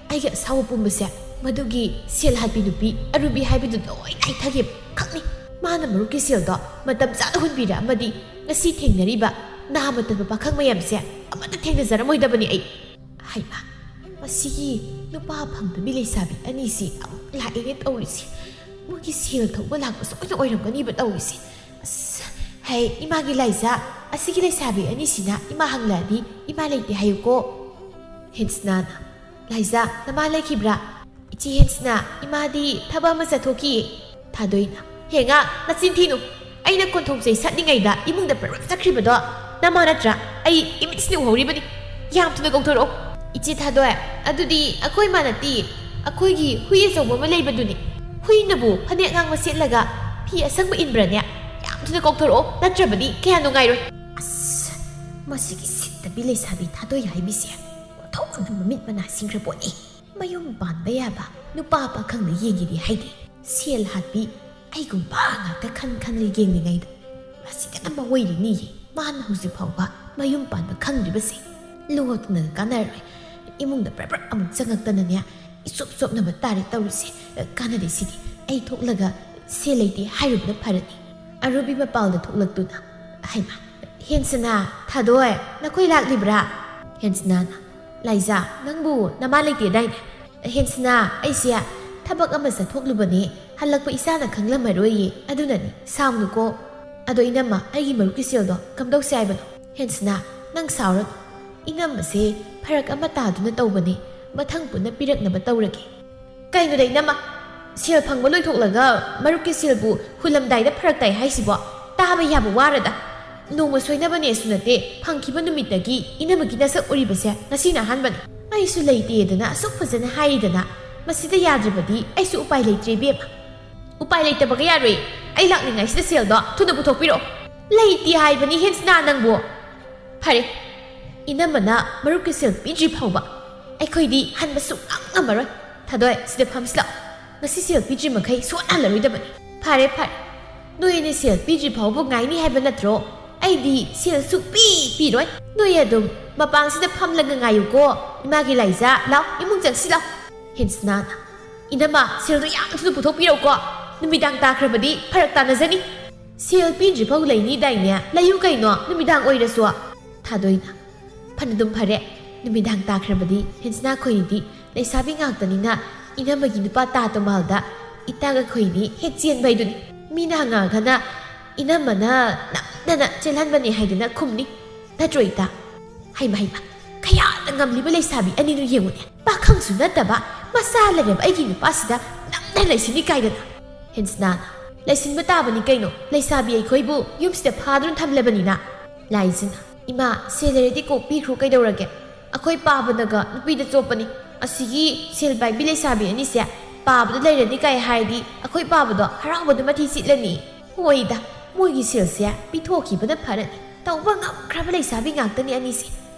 ꯑꯩꯒꯤ ꯑꯁꯥꯎꯕ ꯄꯨꯝꯕꯁꯦ ꯃꯗꯨꯒꯤ ꯁꯦꯜ ꯍꯥꯠꯄꯤ ꯅꯨꯄꯤ ꯑꯔꯨꯕꯤ ꯍꯥꯏꯕꯗꯨꯗ ꯂꯣꯏ ꯀꯥꯏꯊꯒꯦꯕ ꯈꯛꯅꯤ꯫ ꯃꯥꯅ ꯃꯔꯨꯞꯀꯤ ꯁꯦꯜꯗꯣ ꯃꯇꯝ ꯆꯥꯅ ꯍꯨꯟꯕꯤꯔꯛꯑꯝꯃꯗꯤ ꯉꯁꯤ ꯊꯦꯡꯅꯔꯤꯕ ꯅꯍꯥ ꯃꯇꯟꯕ ꯄꯥꯈꯪ ꯃꯌꯥꯝꯁꯦ ꯑꯃꯠꯇ ꯊꯦꯡꯅꯖꯔꯝꯃꯣꯏꯗꯕꯅꯤ ꯑꯩ꯫ ꯍꯩꯃꯥ, ꯃꯁꯤꯒꯤ ꯅꯨꯄꯥ ꯐꯪꯗꯕꯤ ꯂꯩꯁꯥꯕꯤ ꯑꯅꯤꯁꯤ ꯑꯃꯨꯛ ꯂꯥꯛꯑꯦꯅꯦ ꯇꯧꯔꯤꯁꯤ꯫ ꯃꯣꯏꯒꯤ ꯁꯦꯜ ꯊꯧꯕ ꯂꯥꯛꯄ ꯁꯣꯏꯅ ꯑꯣꯏꯔꯝꯒꯅꯤꯕ ꯇꯧꯔꯤꯁꯤ꯫ ꯑꯁ, ꯍꯩ, ꯏꯃꯥꯒꯤ ꯂꯥꯏꯖꯥ, ꯑꯁꯤꯒꯤ ꯂꯩꯁꯥꯕꯤ ꯑꯅꯤꯁꯤꯅ ꯏꯃꯥ ꯍꯪꯂꯛꯑꯗꯤ ꯏꯃꯥ ꯂꯩꯇꯦ ꯍꯥꯏꯌꯨꯀꯣ꯫ ꯍꯦꯟꯁꯅꯥꯅ, ꯂꯥꯏꯖꯥ, ꯅꯃꯥ ꯂꯩꯈꯤꯕ꯭ꯔꯥ? ꯏꯆꯦ ꯍꯦꯟꯁꯅꯥ, ꯏꯃꯥꯗꯤ ꯊꯕꯛ ꯑꯃ ꯆꯠꯊꯣꯛꯈꯤꯌꯦ꯫ ꯊꯥꯗꯣꯏꯅ, "ꯍꯦ ꯉꯥ, ꯅꯆꯤꯟ ꯊꯤꯅꯨ꯫ ꯑꯩꯅ ꯀꯣꯟꯊꯣꯡ ꯆꯩ ꯁꯠꯂꯤꯉꯩꯗ ꯏꯃꯨꯡꯗ ꯄ꯭ꯔꯞ ꯆꯠꯈ꯭ꯔꯤꯕꯗꯣ ꯅꯃꯥ ꯅꯠꯇ꯭ꯔꯥ? ꯑꯩ ꯏꯃꯤꯠꯁꯤꯅ ꯎꯍꯧꯔꯤꯕꯅꯤ꯫ ꯌꯥꯝ ꯊꯨꯅ ꯀꯧꯊꯣꯔꯛꯑꯣ꯫" "ꯏꯆꯦ ꯊꯥꯗꯣꯏ, ꯑꯗꯨꯗꯤ ꯑꯩꯈꯣꯏ ꯃꯥ ꯅꯠꯇꯦ, ꯑꯩꯈꯣꯏꯒꯤ ꯍꯨꯏ ꯑꯆꯧꯕ ꯑꯃ ꯂꯩꯕꯗꯨꯅꯤ꯫ ꯍꯨꯏꯅꯕꯨ ꯐꯅꯦꯛ ꯑꯉꯥꯡꯕ ꯁꯦꯠꯂꯒ ꯐꯤ ꯑꯁꯪꯕ ꯏꯟꯕ꯭ꯔꯅꯦ? ꯌꯥꯝ ꯊꯨꯅ ꯀꯧꯊꯣꯔꯛꯑꯣ, ꯅꯠꯇ꯭ꯔꯕꯗꯤ ꯀꯌꯥ ꯅꯨꯡꯉꯥꯏꯔꯣꯏ꯫" ꯑꯁ, ꯃꯁꯤꯒꯤ ꯁꯤꯠꯇꯕꯤ ꯂꯩꯁꯥꯕꯤ ꯊꯥꯗꯣꯏ ꯍꯥꯏꯕꯤꯁꯦ ꯑꯣꯟꯊꯣꯛꯅ ꯃꯃꯤꯠ ꯃꯅꯥ ꯁꯤꯡꯈ꯭ꯔ ꯄꯣꯠꯅꯤ꯫ ꯃꯌꯨꯝ ꯄꯥꯟꯕ ꯌꯥꯕ ꯅꯨꯄꯥ ꯄꯥꯈꯪꯅ ꯌꯦꯡꯒꯦꯗꯤ ꯍꯥꯏꯗꯦ, ꯁꯦꯜ ꯍꯥꯠꯄꯤ ꯑꯩꯒꯨꯝꯕ ꯉꯥꯛꯇ ꯈꯟ ꯈꯟꯅ ꯌꯦꯡꯂꯤꯉꯩꯗ ꯃꯁꯤꯗꯅ ꯃꯑꯣꯏꯔꯤꯅꯤꯌꯦ꯫ ꯃꯥꯅ ꯍꯧꯖꯤꯛ ꯐꯥꯎꯕ ꯃꯌꯨꯝ ꯄꯥꯟꯕ ꯈꯪꯗ꯭ꯔꯤꯕꯁꯦ꯫ ꯂꯣꯠꯇꯅ ꯀꯥꯟꯅꯔꯣꯏ꯫ ꯏꯃꯨꯡꯗ ꯕ꯭ꯔꯞ ꯕ꯭ꯔꯞ ꯑꯃꯨꯛ ꯆꯪꯉꯛꯇꯅꯅꯦ, ꯏꯆꯣꯞ ꯆꯣꯞꯅꯕ ꯇꯥꯔꯦ ꯇꯧꯔꯤꯁꯦ꯫ ꯀꯥꯟꯅꯗꯦ ꯁꯤꯗꯤ꯫ ꯑꯩ ꯊꯣꯛꯂꯒ ꯁꯦꯜ ꯂꯩꯇꯦ ꯍꯥꯏꯔꯨꯕꯅ ꯐꯔꯅꯤ꯫ ꯑꯔꯨꯕꯤ ꯃꯄꯥꯜꯗ ꯊꯣꯛꯂꯛꯇꯨꯅ, "ꯍꯩꯃꯥ, ꯍꯦꯟꯁꯅꯥ, ꯊꯥꯗꯣꯏ, ꯅꯈꯣꯏ ꯂꯥꯛꯂꯤꯕ꯭ꯔꯥ?" ꯍꯦꯟꯁꯅꯥꯅ, "ꯂꯥꯏꯖꯥ, ꯅꯪꯕꯨ ꯅꯃꯥ ꯂꯩꯇꯦꯗꯥꯏꯅꯦ?" "ꯍꯦꯟꯁꯅꯥ, ꯑꯩꯁꯦ ꯊꯕꯛ ꯑꯃ ꯆꯠꯊꯣꯛꯂꯨꯕꯅꯦ, ꯍꯜꯂꯛꯄ ꯏꯆꯥꯅ ꯈꯪꯂꯝꯃꯔꯣꯏꯌꯦ, ꯑꯗꯨꯅꯅꯤ, ꯁꯥꯎꯅꯨꯀꯣ꯫ ꯑꯗꯣ ꯏꯅꯝꯃ, ꯑꯩꯒꯤ ꯃꯔꯨꯞꯀꯤ ꯁꯦꯜꯗꯣ ꯀꯝꯗꯧꯁꯦ ꯍꯥꯏꯕꯅꯣ?" "ꯍꯦꯟꯁꯅꯥ, ꯅꯪ ꯁꯥꯎꯔꯅꯨ꯫ ꯏꯅꯝꯃꯁꯦ ꯐꯔꯛ ꯑꯃ ꯇꯥꯗꯨꯅ ꯇꯧꯕꯅꯦ, ꯃꯊꯪ ꯄꯨꯟꯅ ꯄꯤꯔꯛꯅꯕ ꯇꯧꯔꯒꯦ꯫" "ꯀꯩꯅꯣꯗ ꯏꯅꯝꯃ, ꯁꯦꯜ ꯐꯪꯕ ꯂꯣꯏꯊꯣꯛꯂꯒ ꯃꯔꯨꯞꯀꯤ ꯁꯦꯜꯕꯨ ꯍꯨꯜꯂꯝꯗꯥꯏꯗ ꯐꯔꯛ ꯇꯥꯏ ꯍꯥꯏꯁꯤꯕꯣ? ꯇꯥꯕ ꯌꯥꯕ ꯋꯥꯔꯗ꯫ ꯅꯣꯡꯃ ꯁꯣꯏꯅꯕꯅꯦꯁꯨ ꯅꯠꯇꯦ, ꯐꯪꯈꯤꯕ ꯅꯨꯃꯤꯠꯇꯒꯤ ꯏꯅꯝꯃꯒꯤ ꯅꯁꯛ ꯎꯔꯤꯕꯁꯦ ꯉꯁꯤꯅ ꯑꯍꯥꯟꯕꯅꯤ꯫ ꯑꯩꯁꯨ ꯂꯩꯇꯦꯗꯅ ꯑꯁꯨꯛ ꯐꯖꯅ ꯍꯥꯏꯔꯤꯗꯅ, ꯃꯁꯤꯗ ꯌꯥꯗ꯭ꯔꯕꯗꯤ ꯑꯩꯁꯨ ꯎꯄꯥꯏ ꯂꯩꯇ꯭ꯔꯦ ꯏꯕꯦꯝꯃ꯫" "ꯎꯄꯥꯏ ꯂꯩꯇꯕꯒ ꯌꯥꯔꯣꯏ꯫ ꯑꯩ ꯂꯥꯛꯂꯤꯉꯩꯁꯤꯗ ꯁꯦꯜꯗꯣ ꯊꯨꯅ ꯄꯨꯊꯣꯛꯄꯤꯔꯛꯑꯣ꯫" "ꯂꯩꯇꯦ ꯍꯥꯏꯕꯅꯤ ꯍꯦꯟꯁꯅꯥ ꯅꯪꯕꯨ꯫" "ꯐꯔꯦ, ꯏꯅꯝꯃꯅ ꯃꯔꯨꯞꯀꯤ ꯁꯦꯜ ꯄꯤꯗ꯭ꯔꯤ ꯐꯥꯎꯕ ꯑꯩꯈꯣꯏꯗꯤ ꯍꯟꯕ ꯁꯨꯡꯉꯝ ꯉꯝꯃꯔꯣꯏ꯫ ꯊꯥꯗꯣꯏ, ꯁꯤꯗ ꯐꯝꯁꯤ ꯂꯥꯛꯑꯣ꯫ ꯉꯁꯤ ꯁꯦꯜ ꯄꯤꯗ꯭ꯔꯤ ꯃꯈꯩ ꯁꯨꯡꯍꯜꯂꯔꯣꯏꯗꯕꯅꯤ꯫" "ꯐꯔꯦ, ꯐꯔꯦ꯫ ꯅꯣꯏ ꯑꯅꯤ ꯁꯦꯜ ꯄꯤꯗ꯭ꯔꯤ ꯐꯥꯎꯕ ꯉꯥꯏꯅꯤ ꯍꯥꯏꯕ ꯅꯠꯇ꯭ꯔꯣ? ꯑꯩꯗꯤ ꯁꯦꯜ ꯁꯨꯛꯄꯤ ꯄꯤꯔꯣꯏ꯫ ꯅꯣꯏ ꯑꯗꯨꯝ ꯃꯄꯥꯟꯁꯤꯗ ꯐꯝꯂꯒ ꯉꯥꯏꯌꯨꯀꯣ꯫ ꯏꯃꯥꯒꯤ ꯂꯥꯏꯖꯥ, ꯂꯥꯎ, ꯏꯃꯨꯡ ꯆꯪꯁꯤ ꯂꯥꯎ꯫" ꯍꯦꯟꯁꯅꯥꯅ, "ꯏꯅꯝꯃ, ꯁꯦꯜꯗꯣ ꯌꯥꯝ ꯊꯨꯅ ꯄꯨꯊꯣꯛꯄꯤꯔꯛꯎꯀꯣ꯫ ꯅꯨꯃꯤꯗꯥꯡ ꯇꯥꯈ꯭ꯔꯕꯗꯤ ꯐꯔꯛ ꯇꯥꯅꯖꯅꯤ꯫" "ꯁꯦꯜ ꯄꯤꯗ꯭ꯔꯤꯐꯥꯎ ꯂꯩꯅꯤꯗꯥꯏꯅꯦ? ꯂꯩꯌꯨ ꯀꯩꯅꯣ, ꯅꯨꯃꯤꯗꯥꯡ ꯑꯣꯏꯔꯁꯨ꯫" ꯊꯥꯗꯣꯏꯅ, "ꯐꯅꯗꯨꯝ ꯐꯔꯦ, ꯅꯨꯃꯤꯗꯥꯡ ꯇꯥꯈ꯭ꯔꯕꯗꯤ ꯍꯦꯟꯁꯅꯥ ꯈꯣꯏꯅꯤꯗꯤ ꯂꯩꯁꯥꯕꯤ ꯉꯥꯛꯇꯅꯤꯅ ꯏꯅꯝꯃꯒꯤ ꯅꯨꯄꯥ ꯇꯥ ꯇꯣꯃꯥꯜꯗ ꯏꯇꯥꯒ ꯈꯣꯏꯅꯤ ꯍꯦꯛ ꯆꯦꯟꯕ ꯍꯥꯏꯗꯨꯅꯤ꯫ ꯃꯤꯅ ꯍꯪꯉꯛꯑꯒꯅ ꯏꯅꯝꯃꯅ ꯅꯝꯗꯅ ꯆꯦꯜꯍꯟꯕꯅꯤ ꯍꯥꯏꯗꯅ ꯈꯨꯝꯅꯤ꯫ ꯅꯠꯇ꯭ꯔꯣ ꯏꯇꯥ? ꯍꯩꯃ ꯍꯩꯃ, ꯀꯌꯥꯗ ꯉꯝꯂꯤꯕ ꯂꯩꯁꯥꯕꯤ ꯑꯅꯤꯗꯨ ꯌꯦꯡꯉꯨꯅꯦ꯫ ꯄꯥꯈꯪꯁꯨ ꯅꯠꯇꯕ ꯃꯆꯥ ꯂꯩꯔꯕ ꯑꯩꯒꯤ ꯅꯨꯄꯥꯁꯤꯗ ꯅꯝꯗꯅ ꯂꯩꯁꯤꯅꯤ ꯀꯥꯏꯗꯅ꯫" ꯍꯦꯟꯁꯅꯥꯅ, "ꯂꯩꯁꯤꯟꯕ ꯇꯥꯕꯅꯤ ꯀꯩꯅꯣ, ꯂꯩꯁꯥꯕꯤ ꯑꯩꯈꯣꯏꯕꯨ ꯌꯨꯝꯁꯤꯗ ꯐꯥꯗꯨꯅ ꯊꯝꯂꯕꯅꯤꯅ"꯫ ꯂꯥꯏꯖꯅ, "ꯏꯃꯥ, ꯁꯦꯜ ꯂꯩꯔꯗꯤ ꯀꯣꯛ ꯄꯤꯈ꯭ꯔꯣ ꯀꯩꯗꯧꯔꯒꯦ? ꯑꯩꯈꯣꯏ ꯄꯥꯕꯅꯒ ꯅꯨꯄꯤꯗ ꯆꯣꯞꯄꯅꯤ꯫ ꯑꯁꯤꯒꯤ ꯁꯦꯜ ꯄꯥꯏꯕꯤ ꯂꯩꯁꯥꯕꯤ ꯑꯅꯤꯁꯦ ꯄꯥꯕꯗ ꯂꯩꯔꯅꯤ ꯀꯥꯏ ꯍꯥꯏꯔꯗꯤ ꯑꯩꯈꯣꯏ ꯄꯥꯕꯗꯣ ꯍꯔꯥꯎꯕꯗ ꯃꯊꯤ ꯆꯤꯠꯂꯅꯤ꯫ ꯍꯣꯏꯗ, ꯃꯣꯏꯒꯤ ꯁꯦꯜꯁꯦ ꯄꯤꯊꯣꯛꯈꯤꯕꯅ ꯐꯔꯅꯤ꯫ ꯇꯧꯕ ꯉꯝꯈ꯭ꯔꯕ ꯂꯩꯁꯥꯕꯤ ꯉꯥꯛꯇꯅꯤ ꯑꯅꯤꯁꯦ꯫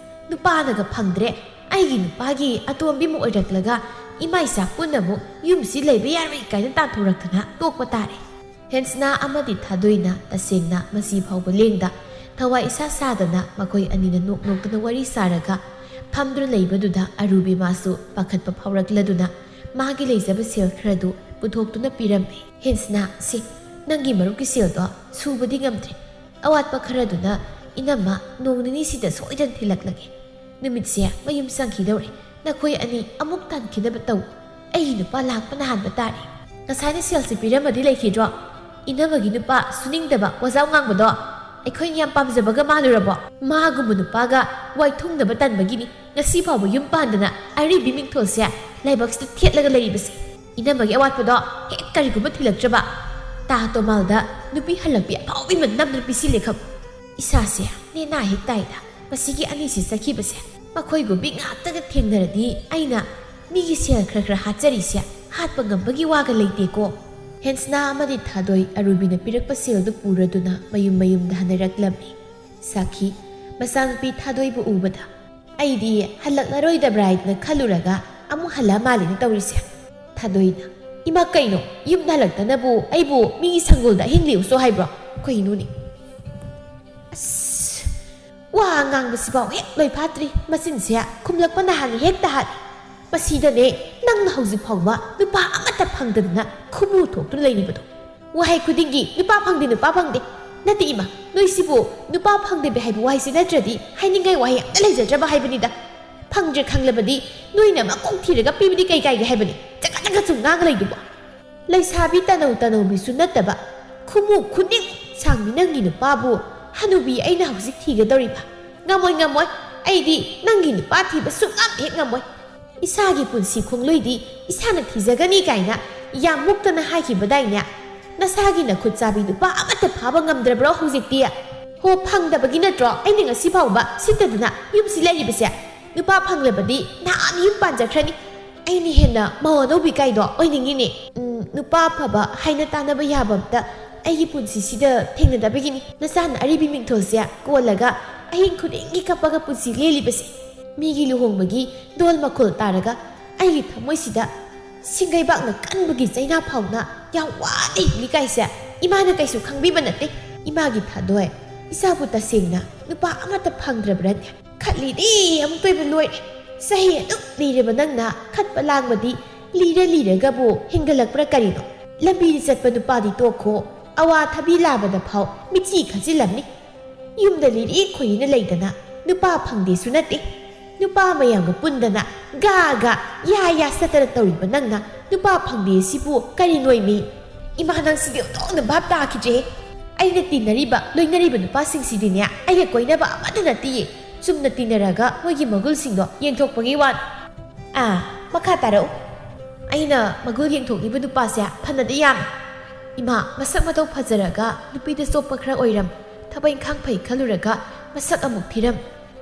ꯅꯨꯄꯥꯅꯒ ꯐꯪꯗ꯭ꯔꯦ, ꯑꯩꯒꯤ ꯅꯨꯄꯥꯒꯤ ꯑꯇꯣꯝꯕꯤ ꯑꯃ ꯑꯣꯏꯔꯛꯂꯒ ꯏꯃꯥ ꯏꯆꯥ ꯄꯨꯟꯅ ꯑꯃꯨꯛ ꯌꯨꯝꯁꯤ ꯂꯩꯕ ꯌꯥꯔꯣꯏ ꯀꯥꯏꯅ ꯇꯥꯟꯊꯣꯔꯛꯇꯅ ꯇꯣꯛꯄ ꯇꯥꯔꯦ"꯫ ꯍꯦꯟꯁꯅꯥ ꯑꯃꯗꯤ ꯊꯥꯗꯣꯏꯅ ꯇꯁꯦꯡꯅ ꯃꯁꯤ ꯐꯥꯎꯕ ꯂꯦꯡꯗ ꯊꯋꯥꯏ ꯏꯁꯥ ꯁꯥꯗꯅ ꯃꯈꯣꯏ ꯑꯅꯤꯅ ꯅꯣꯛ ꯅꯣꯛꯇꯅ ꯋꯥꯔꯤ ꯁꯥꯔꯒ ꯐꯝꯗꯨꯅ ꯂꯩꯕꯗꯨꯗ ꯑꯔꯨꯕꯤ ꯃꯥꯁꯨ ꯄꯥꯈꯠꯄ ꯐꯥꯎꯔꯛꯂꯗꯨꯅ ꯃꯥꯒꯤ ꯂꯩꯖꯕ ꯁꯦꯜ ꯈꯔꯗꯨ ꯄꯨꯊꯣꯛꯇꯨꯅ ꯄꯤꯔꯝꯃꯤ꯫ "ꯍꯦꯟꯁꯅꯥ, ꯁꯤ ꯅꯪꯒꯤ ꯃꯔꯨꯞꯀꯤ ꯁꯦꯜꯗꯣ ꯁꯨꯕꯗꯤ ꯉꯝꯗ꯭ꯔꯦ꯫ ꯑꯋꯥꯠꯄ ꯈꯔꯗꯨꯅ ꯏꯅꯝꯃ ꯅꯣꯡ ꯅꯤꯅꯤꯁꯤꯗ ꯁꯣꯏꯗꯅ ꯊꯤꯜꯂꯛꯂꯒꯦ꯫ ꯅꯨꯃꯤꯠꯁꯦ ꯃꯌꯨꯝ ꯆꯪꯈꯤꯗꯧꯔꯦ꯫ ꯅꯈꯣꯏ ꯑꯅꯤ ꯑꯃꯨꯛ ꯇꯥꯟꯈꯤꯗꯕ ꯇꯧ꯫ ꯑꯩꯒꯤ ꯅꯨꯄꯥ ꯂꯥꯛꯄꯅ ꯍꯥꯟꯕ ꯇꯥꯔꯦ꯫ ꯉꯁꯥꯏꯅ ꯁꯦꯜꯁꯤ ꯄꯤꯔꯝꯃꯗꯤ ꯂꯩꯈꯤꯗ꯭ꯔꯣ? ꯏꯅꯝꯃꯒꯤ ꯅꯨꯄꯥ ꯁꯨꯅꯤꯡꯗꯕ ꯋꯥꯖꯥꯎ ꯉꯥꯡꯕꯗꯣ ꯑꯩꯈꯣꯏꯅ ꯌꯥꯝ ꯄꯥꯝꯖꯕꯒ ꯃꯥꯜꯂꯨꯔꯕꯣ? ꯃꯥꯒꯨꯝꯕ ꯅꯨꯄꯥꯒ ꯋꯥꯏꯊꯨꯡꯅꯕ ꯇꯟꯕꯒꯤꯅꯤ ꯉꯁꯤ ꯐꯥꯎꯕ ꯌꯨꯝ ꯄꯥꯟꯗꯅ ꯑꯔꯤꯕꯤ ꯃꯤꯡꯊꯣꯜꯁꯦ ꯂꯥꯏꯕꯛꯁꯤꯗ ꯊꯦꯠꯂꯒ ꯂꯩꯔꯤꯕꯁꯦ꯫ ꯏꯅꯝꯃꯒꯤ ꯑꯋꯥꯠꯄꯗꯣ ꯍꯦꯛ ꯀꯔꯤꯒꯨꯝꯕ ꯊꯤꯜꯂꯛꯇ꯭ꯔꯕ ꯇꯥ ꯇꯣꯃꯥꯜꯗ ꯅꯨꯄꯤ ꯍꯜꯂꯛꯄꯤ ꯑꯐꯥꯎꯕꯤ ꯃꯅꯝꯗꯅ ꯄꯤꯁꯤꯜꯂꯦ ꯈꯪꯕ꯫ ꯏꯁꯥꯁꯦ ꯅꯦꯅꯥ ꯍꯦꯛ ꯇꯥꯏꯗ꯫ ꯃꯁꯤꯒꯤ ꯑꯅꯤꯁꯤ ꯆꯠꯈꯤꯕꯁꯦ ꯃꯈꯣꯏꯒꯨꯝꯕꯤ ꯉꯥꯛꯇꯒ ꯊꯦꯡꯅꯔꯗꯤ ꯑꯩꯅ ꯃꯤꯒꯤ ꯁꯦꯜ ꯈꯔ ꯈꯔ ꯍꯥꯠꯆꯔꯤꯁꯦ ꯍꯥꯠꯄ ꯉꯝꯕꯒꯤ ꯋꯥꯒ ꯂꯩꯇꯦꯀꯣ"꯫ ꯍꯦꯟꯁꯅꯥ ꯑꯃꯗꯤ ꯊꯥꯗꯣꯏ ꯑꯔꯨꯕꯤꯅ ꯄꯤꯔꯛꯄ ꯁꯦꯜꯗꯨ ꯄꯨꯔꯗꯨꯅ ꯃꯌꯨꯝ ꯃꯌꯨꯝꯗ ꯍꯟꯅꯔꯛꯂꯝꯃꯤ꯫ ꯁꯥꯈꯤ, ꯃꯆꯥꯅꯨꯄꯤ ꯊꯥꯗꯣꯏꯕꯨ ꯎꯕꯗ, "ꯑꯩꯗꯤ ꯍꯜꯂꯛꯂꯔꯣꯏꯗꯕ꯭ꯔꯥ ꯍꯥꯏꯗꯅ ꯈꯜꯂꯨꯔꯒ ꯑꯃꯨꯛ ꯍꯜꯂꯛ ꯃꯥꯜꯂꯤꯅꯦ ꯇꯧꯔꯤꯁꯦ"꯫ ꯊꯥꯗꯣꯏꯅ, "ꯏꯃꯥ, ꯀꯩꯅꯣ? ꯌꯨꯝꯗ ꯍꯜꯂꯛꯇꯅꯕꯨ ꯑꯩꯕꯨ ꯃꯤꯒꯤ ꯁꯪꯒꯣꯜꯗ ꯑꯍꯤꯡ ꯂꯦꯛꯎꯁꯣ ꯍꯥꯏꯕ꯭ꯔꯣ? ꯀꯩꯅꯣꯅꯦ? ꯑꯁ, ꯋꯥ ꯉꯥꯡꯕꯁꯤꯐꯥꯎ ꯍꯦꯛ ꯂꯣꯏ ꯐꯥꯠꯇ꯭ꯔꯤ, ꯃꯆꯤꯟꯁꯦ ꯈꯨꯝꯂꯛꯄ ꯅꯍꯥꯟꯅ ꯍꯦꯛꯇ ꯍꯥꯠꯂꯤ꯫ ꯃꯁꯤꯗꯅꯦ ꯅꯪꯅ ꯍꯧꯖꯤꯛ ꯐꯥꯎꯕ ꯅꯨꯄꯥ ꯑꯃꯠꯇ ꯐꯪꯗꯗꯅ ꯈꯨꯃꯨ ꯊꯣꯛꯇꯨꯅ ꯂꯩꯔꯤꯕꯗꯣ꯫ ꯋꯥꯍꯩ ꯈꯨꯗꯤꯡꯒꯤ 'ꯅꯨꯄꯥ ꯐꯪꯗꯦ, ꯅꯨꯄꯥ ꯐꯪꯗꯦ'꯫ ꯅꯠꯇꯦ ꯏꯃꯥ, ꯅꯣꯏꯁꯤꯕꯨ ꯅꯨꯄꯥ ꯐꯪꯗꯕꯤ ꯍꯥꯏꯕ ꯋꯥꯍꯩꯁꯤ ꯅꯠꯇ꯭ꯔꯗꯤ ꯍꯥꯏꯅꯤꯡꯉꯥꯏ ꯋꯥꯍꯩ ꯑꯝꯇ ꯂꯩꯖꯗ꯭ꯔꯕ ꯍꯥꯏꯕꯅꯤꯗ꯫ ꯐꯪꯗ꯭ꯔꯦ ꯈꯪꯂꯕꯗꯤ ꯅꯣꯏꯅ ꯃꯀꯣꯛ ꯊꯤꯔꯒ ꯄꯤꯕꯗꯤ ꯀꯩ ꯀꯥꯏꯒꯦ ꯍꯥꯏꯕꯅꯤ? ꯆꯒꯠ ꯆꯒꯠ ꯁꯨꯝ ꯉꯥꯡꯉ ꯂꯩꯗꯨꯕꯨ꯫ ꯂꯩꯁꯥꯕꯤ ꯇꯅꯧ ꯇꯅꯧꯕꯤꯁꯨ ꯅꯠꯇꯕ, ꯈꯨꯃꯨ ꯈꯨꯅꯤꯡ ꯁꯥꯡꯕꯤ ꯅꯪꯒꯤ ꯅꯨꯄꯥꯕꯨ ꯍꯅꯨꯕꯤ ꯑꯩꯅ ꯍꯧꯖꯤꯛ ꯊꯤꯒꯗꯧꯔꯤꯕ? ꯉꯝꯃꯣꯏ, ꯉꯝꯃꯣꯏ꯫ ꯑꯩꯗꯤ ꯅꯪꯒꯤ ꯅꯨꯄꯥ ꯊꯤꯕ ꯁꯨꯛꯉꯝ ꯍꯦꯛ ꯉꯝꯃꯣꯏ꯫ ꯏꯁꯥꯒꯤ ꯄꯨꯟꯁꯤ ꯈꯣꯡꯂꯣꯏꯗꯤ ꯏꯁꯥꯅ ꯊꯤꯖꯒꯅꯤ ꯀꯥꯏꯅ ꯌꯥꯝ ꯃꯨꯛꯇꯅ ꯍꯥꯏꯈꯤꯕꯗꯥꯏꯅꯦ? ꯅꯁꯥꯒꯤ ꯅꯈꯨꯠ ꯆꯥꯕꯤ ꯅꯨꯄꯥ ꯑꯃꯠꯇ ꯐꯥꯕ ꯉꯝꯗ꯭ꯔꯕ꯭ꯔꯣ ꯍꯧꯖꯤꯛꯇꯤ? ꯍꯣ, ꯐꯪꯗꯕꯒꯤ ꯅꯠꯇ꯭ꯔꯣ ꯑꯩꯅ ꯉꯁꯤ ꯐꯥꯎꯕ ꯁꯤꯠꯇꯗꯅ ꯌꯨꯝꯁꯤ ꯂꯩꯔꯤꯕꯁꯦ? ꯅꯨꯄꯥ ꯐꯪꯂꯕꯗꯤ ꯅꯍꯥꯟ ꯌꯨꯝ ꯄꯥꯟꯖꯈ꯭ꯔꯅꯤ꯫ ꯑꯩꯅ ꯍꯦꯟꯅ ꯃꯧ ꯑꯅꯧꯕꯤ ꯀꯥꯏꯗꯣ ꯑꯣꯏꯅꯤꯡꯉꯤꯅꯦ꯫ ꯎꯝ, ꯅꯨꯄꯥ ꯑꯐꯕ ꯍꯥꯏꯅ ꯇꯥꯟꯅꯕ ꯌꯥꯕ ꯑꯝꯇ ꯑꯩꯒꯤ ꯄꯨꯟꯁꯤꯁꯤꯗ ꯊꯦꯡꯅꯗꯕꯒꯤꯅꯤ꯫ ꯅꯆꯥꯅ ꯑꯔꯤꯕꯤ ꯃꯤꯡꯊꯣꯜꯁꯦ ꯀꯣꯜꯂꯒ ꯑꯍꯤꯡ ꯈꯨꯗꯤꯡꯒꯤ ꯀꯞꯄꯒ ꯄꯨꯟꯁꯤ ꯂꯦꯜꯂꯤꯕꯁꯦ꯫ ꯃꯤꯒꯤ ꯂꯨꯍꯣꯡꯕꯒꯤ ꯗꯣꯜ ꯃꯈꯣꯜ ꯇꯥꯔꯒ ꯑꯩꯒꯤ ꯊꯃꯣꯏꯁꯤꯗ ꯁꯤꯡꯒꯩꯕꯥꯛꯅ ꯀꯟꯕꯒꯤ ꯆꯩꯅꯥ ꯐꯥꯎꯅ ꯌꯥꯝ ꯋꯥꯅ ꯍꯤꯡꯂꯤ ꯀꯥꯏꯁꯦ ꯏꯃꯥꯅ ꯀꯩꯁꯨ ꯈꯪꯕꯤꯕ ꯅꯠꯇꯦ꯫ ꯏꯃꯥꯒꯤ ꯊꯥꯗꯣꯏ, ꯏꯆꯥꯕꯨ ꯇꯁꯦꯡꯅ ꯅꯨꯄꯥ ꯑꯃꯠꯇ ꯐꯪꯗ꯭ꯔꯕ꯭ꯔꯅꯦ? ꯈꯠꯂꯤꯗꯤ ꯑꯃꯨꯛꯇꯣꯏꯕ ꯂꯣꯏꯔꯦ꯫ ꯆꯍꯤ ꯑꯗꯨꯛ ꯂꯤꯔꯕ ꯅꯪꯅ ꯈꯠꯄ ꯂꯥꯡꯕꯗꯤ ꯂꯤꯔ ꯂꯤꯔꯒꯕꯨ ꯍꯦꯟꯒꯠꯂꯛꯄ꯭ꯔꯥ ꯀꯔꯤꯅꯣ? ꯂꯝꯕꯤꯗ ꯆꯠꯄ ꯅꯨꯄꯥꯗꯤ ꯇꯣꯛꯈꯣ, ꯑꯋꯥ ꯊꯕꯤ ꯂꯥꯕꯗ ꯐꯥꯎ ꯃꯤꯠꯆꯤ ꯈꯠꯆꯤꯜꯂꯝꯅꯤ꯫ ꯌꯨꯝꯗ ꯂꯤꯔꯤ ꯈꯣꯏꯔꯤꯅ ꯂꯩꯗꯅ ꯅꯨꯄꯥ ꯐꯪꯗꯦꯁꯨ ꯅꯠꯇꯦ꯫ ꯅꯨꯄꯥ ꯃꯌꯥꯝꯒ ꯄꯨꯟꯗꯅ ꯒꯥ ꯒꯥ ꯌꯥ ꯌꯥ ꯆꯠꯇꯅ ꯇꯧꯔꯤꯕ ꯅꯪꯅ ꯅꯨꯄꯥ ꯐꯪꯗꯦ ꯁꯤꯕꯨ ꯀꯔꯤ ꯅꯣꯏꯃꯤ? ꯏꯃꯥ, ꯅꯪꯁꯤꯗꯤ ꯑꯣꯟꯊꯣꯛꯅ ꯚꯥꯞ ꯇꯥꯈꯤꯗ꯭ꯔꯦ꯫ ꯑꯩꯅ ꯇꯤꯟꯅꯔꯤꯕ, ꯂꯣꯏꯅꯔꯤꯕ ꯅꯨꯄꯥꯁꯤꯡꯁꯤꯗꯤꯅꯦ, ꯑꯩꯒ ꯀꯣꯏꯅꯕ ꯑꯃꯠꯇ ꯅꯠꯇꯤꯌꯦ꯫ ꯆꯨꯝꯅ ꯇꯤꯟꯅꯔꯒ ꯃꯣꯏꯒꯤ ꯃꯒꯨꯜꯁꯤꯡꯗꯣ ꯌꯦꯡꯊꯣꯛꯄꯒꯤ ꯋꯥꯅꯤ꯫ ꯑꯥ, ꯃꯈꯥ ꯇꯥꯔꯛꯎ꯫ ꯑꯩꯅ ꯃꯒꯨꯜ ꯌꯦꯡꯊꯣꯛꯂꯤꯕ ꯅꯨꯄꯥꯁꯦ ꯐꯅꯗꯤ ꯌꯥꯝꯃꯤ꯫ ꯏꯃꯥ, ꯃꯁꯛ ꯃꯇꯧ ꯐꯖꯔꯒ ꯅꯨꯄꯤꯗ ꯆꯣꯞꯄ ꯈꯔ ꯑꯣꯏꯔꯝ, ꯊꯕꯛ ꯏꯪꯈꯥꯡ ꯐꯩ ꯈꯜꯂꯨꯔꯒ ꯃꯁꯛ ꯑꯃꯨꯛ ꯊꯤꯔꯝ,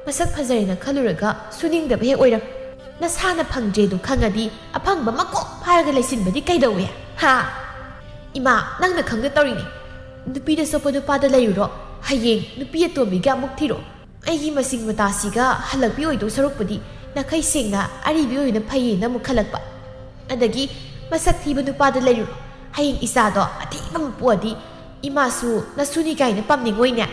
ꯃꯁꯛ ꯐꯖꯔꯦꯅ ꯈꯜꯂꯨꯔꯒ ꯁꯨꯅꯤꯡꯗꯕ ꯍꯦꯛ ꯑꯣꯏꯔꯝ꯫ ꯅꯁꯥꯅ ꯐꯪꯗ꯭ꯔꯦꯗꯨ ꯈꯪꯉꯗꯤ ꯑꯐꯪꯕ ꯃꯀꯣꯛ ꯐꯥꯔꯒ ꯂꯩꯁꯤꯟꯕꯗꯤ ꯀꯩꯗꯧꯋꯦ? ꯍꯥ? ꯏꯃꯥ, ꯅꯪꯅ ꯈꯪꯗ ꯇꯧꯔꯤꯅꯤ꯫ ꯅꯨꯄꯤꯗ ꯆꯣꯞꯄ ꯅꯨꯄꯥꯗ ꯂꯩꯔꯨꯔꯣ, ꯍꯌꯦꯡ ꯅꯨꯄꯤ ꯑꯇꯣꯝꯕꯤꯒ ꯑꯃꯨꯛ ꯊꯤꯔꯣ꯫ ꯑꯩꯒꯤ ꯃꯁꯤꯡ ꯃꯇꯥꯁꯤꯒ ꯍꯜꯂꯛꯄꯤ ꯑꯣꯏꯗꯧ ꯁꯔꯨꯛꯄꯨꯗꯤ ꯅꯥꯈꯩ ꯁꯦꯡꯅ ꯑꯔꯤꯕꯤ ꯑꯣꯏꯅ ꯐꯩꯌꯦꯅ ꯑꯃꯨꯛ ꯈꯜꯂꯛꯄ꯫ ꯑꯗꯒꯤ ꯃꯁꯛ ꯊꯤꯕ ꯅꯨꯄꯥꯗ ꯂꯩꯔꯨꯔꯣ꯫ ꯍꯌꯦꯡ ꯏꯆꯥꯗꯣ ꯑꯊꯤꯕ ꯑꯃ ꯄꯣꯛꯑꯗꯤ ꯏꯃꯥꯁꯨ ꯅꯁꯨꯅꯤ ꯀꯥꯏꯅ ꯄꯥꯝꯅꯤꯡꯉꯣꯏꯅꯦ꯫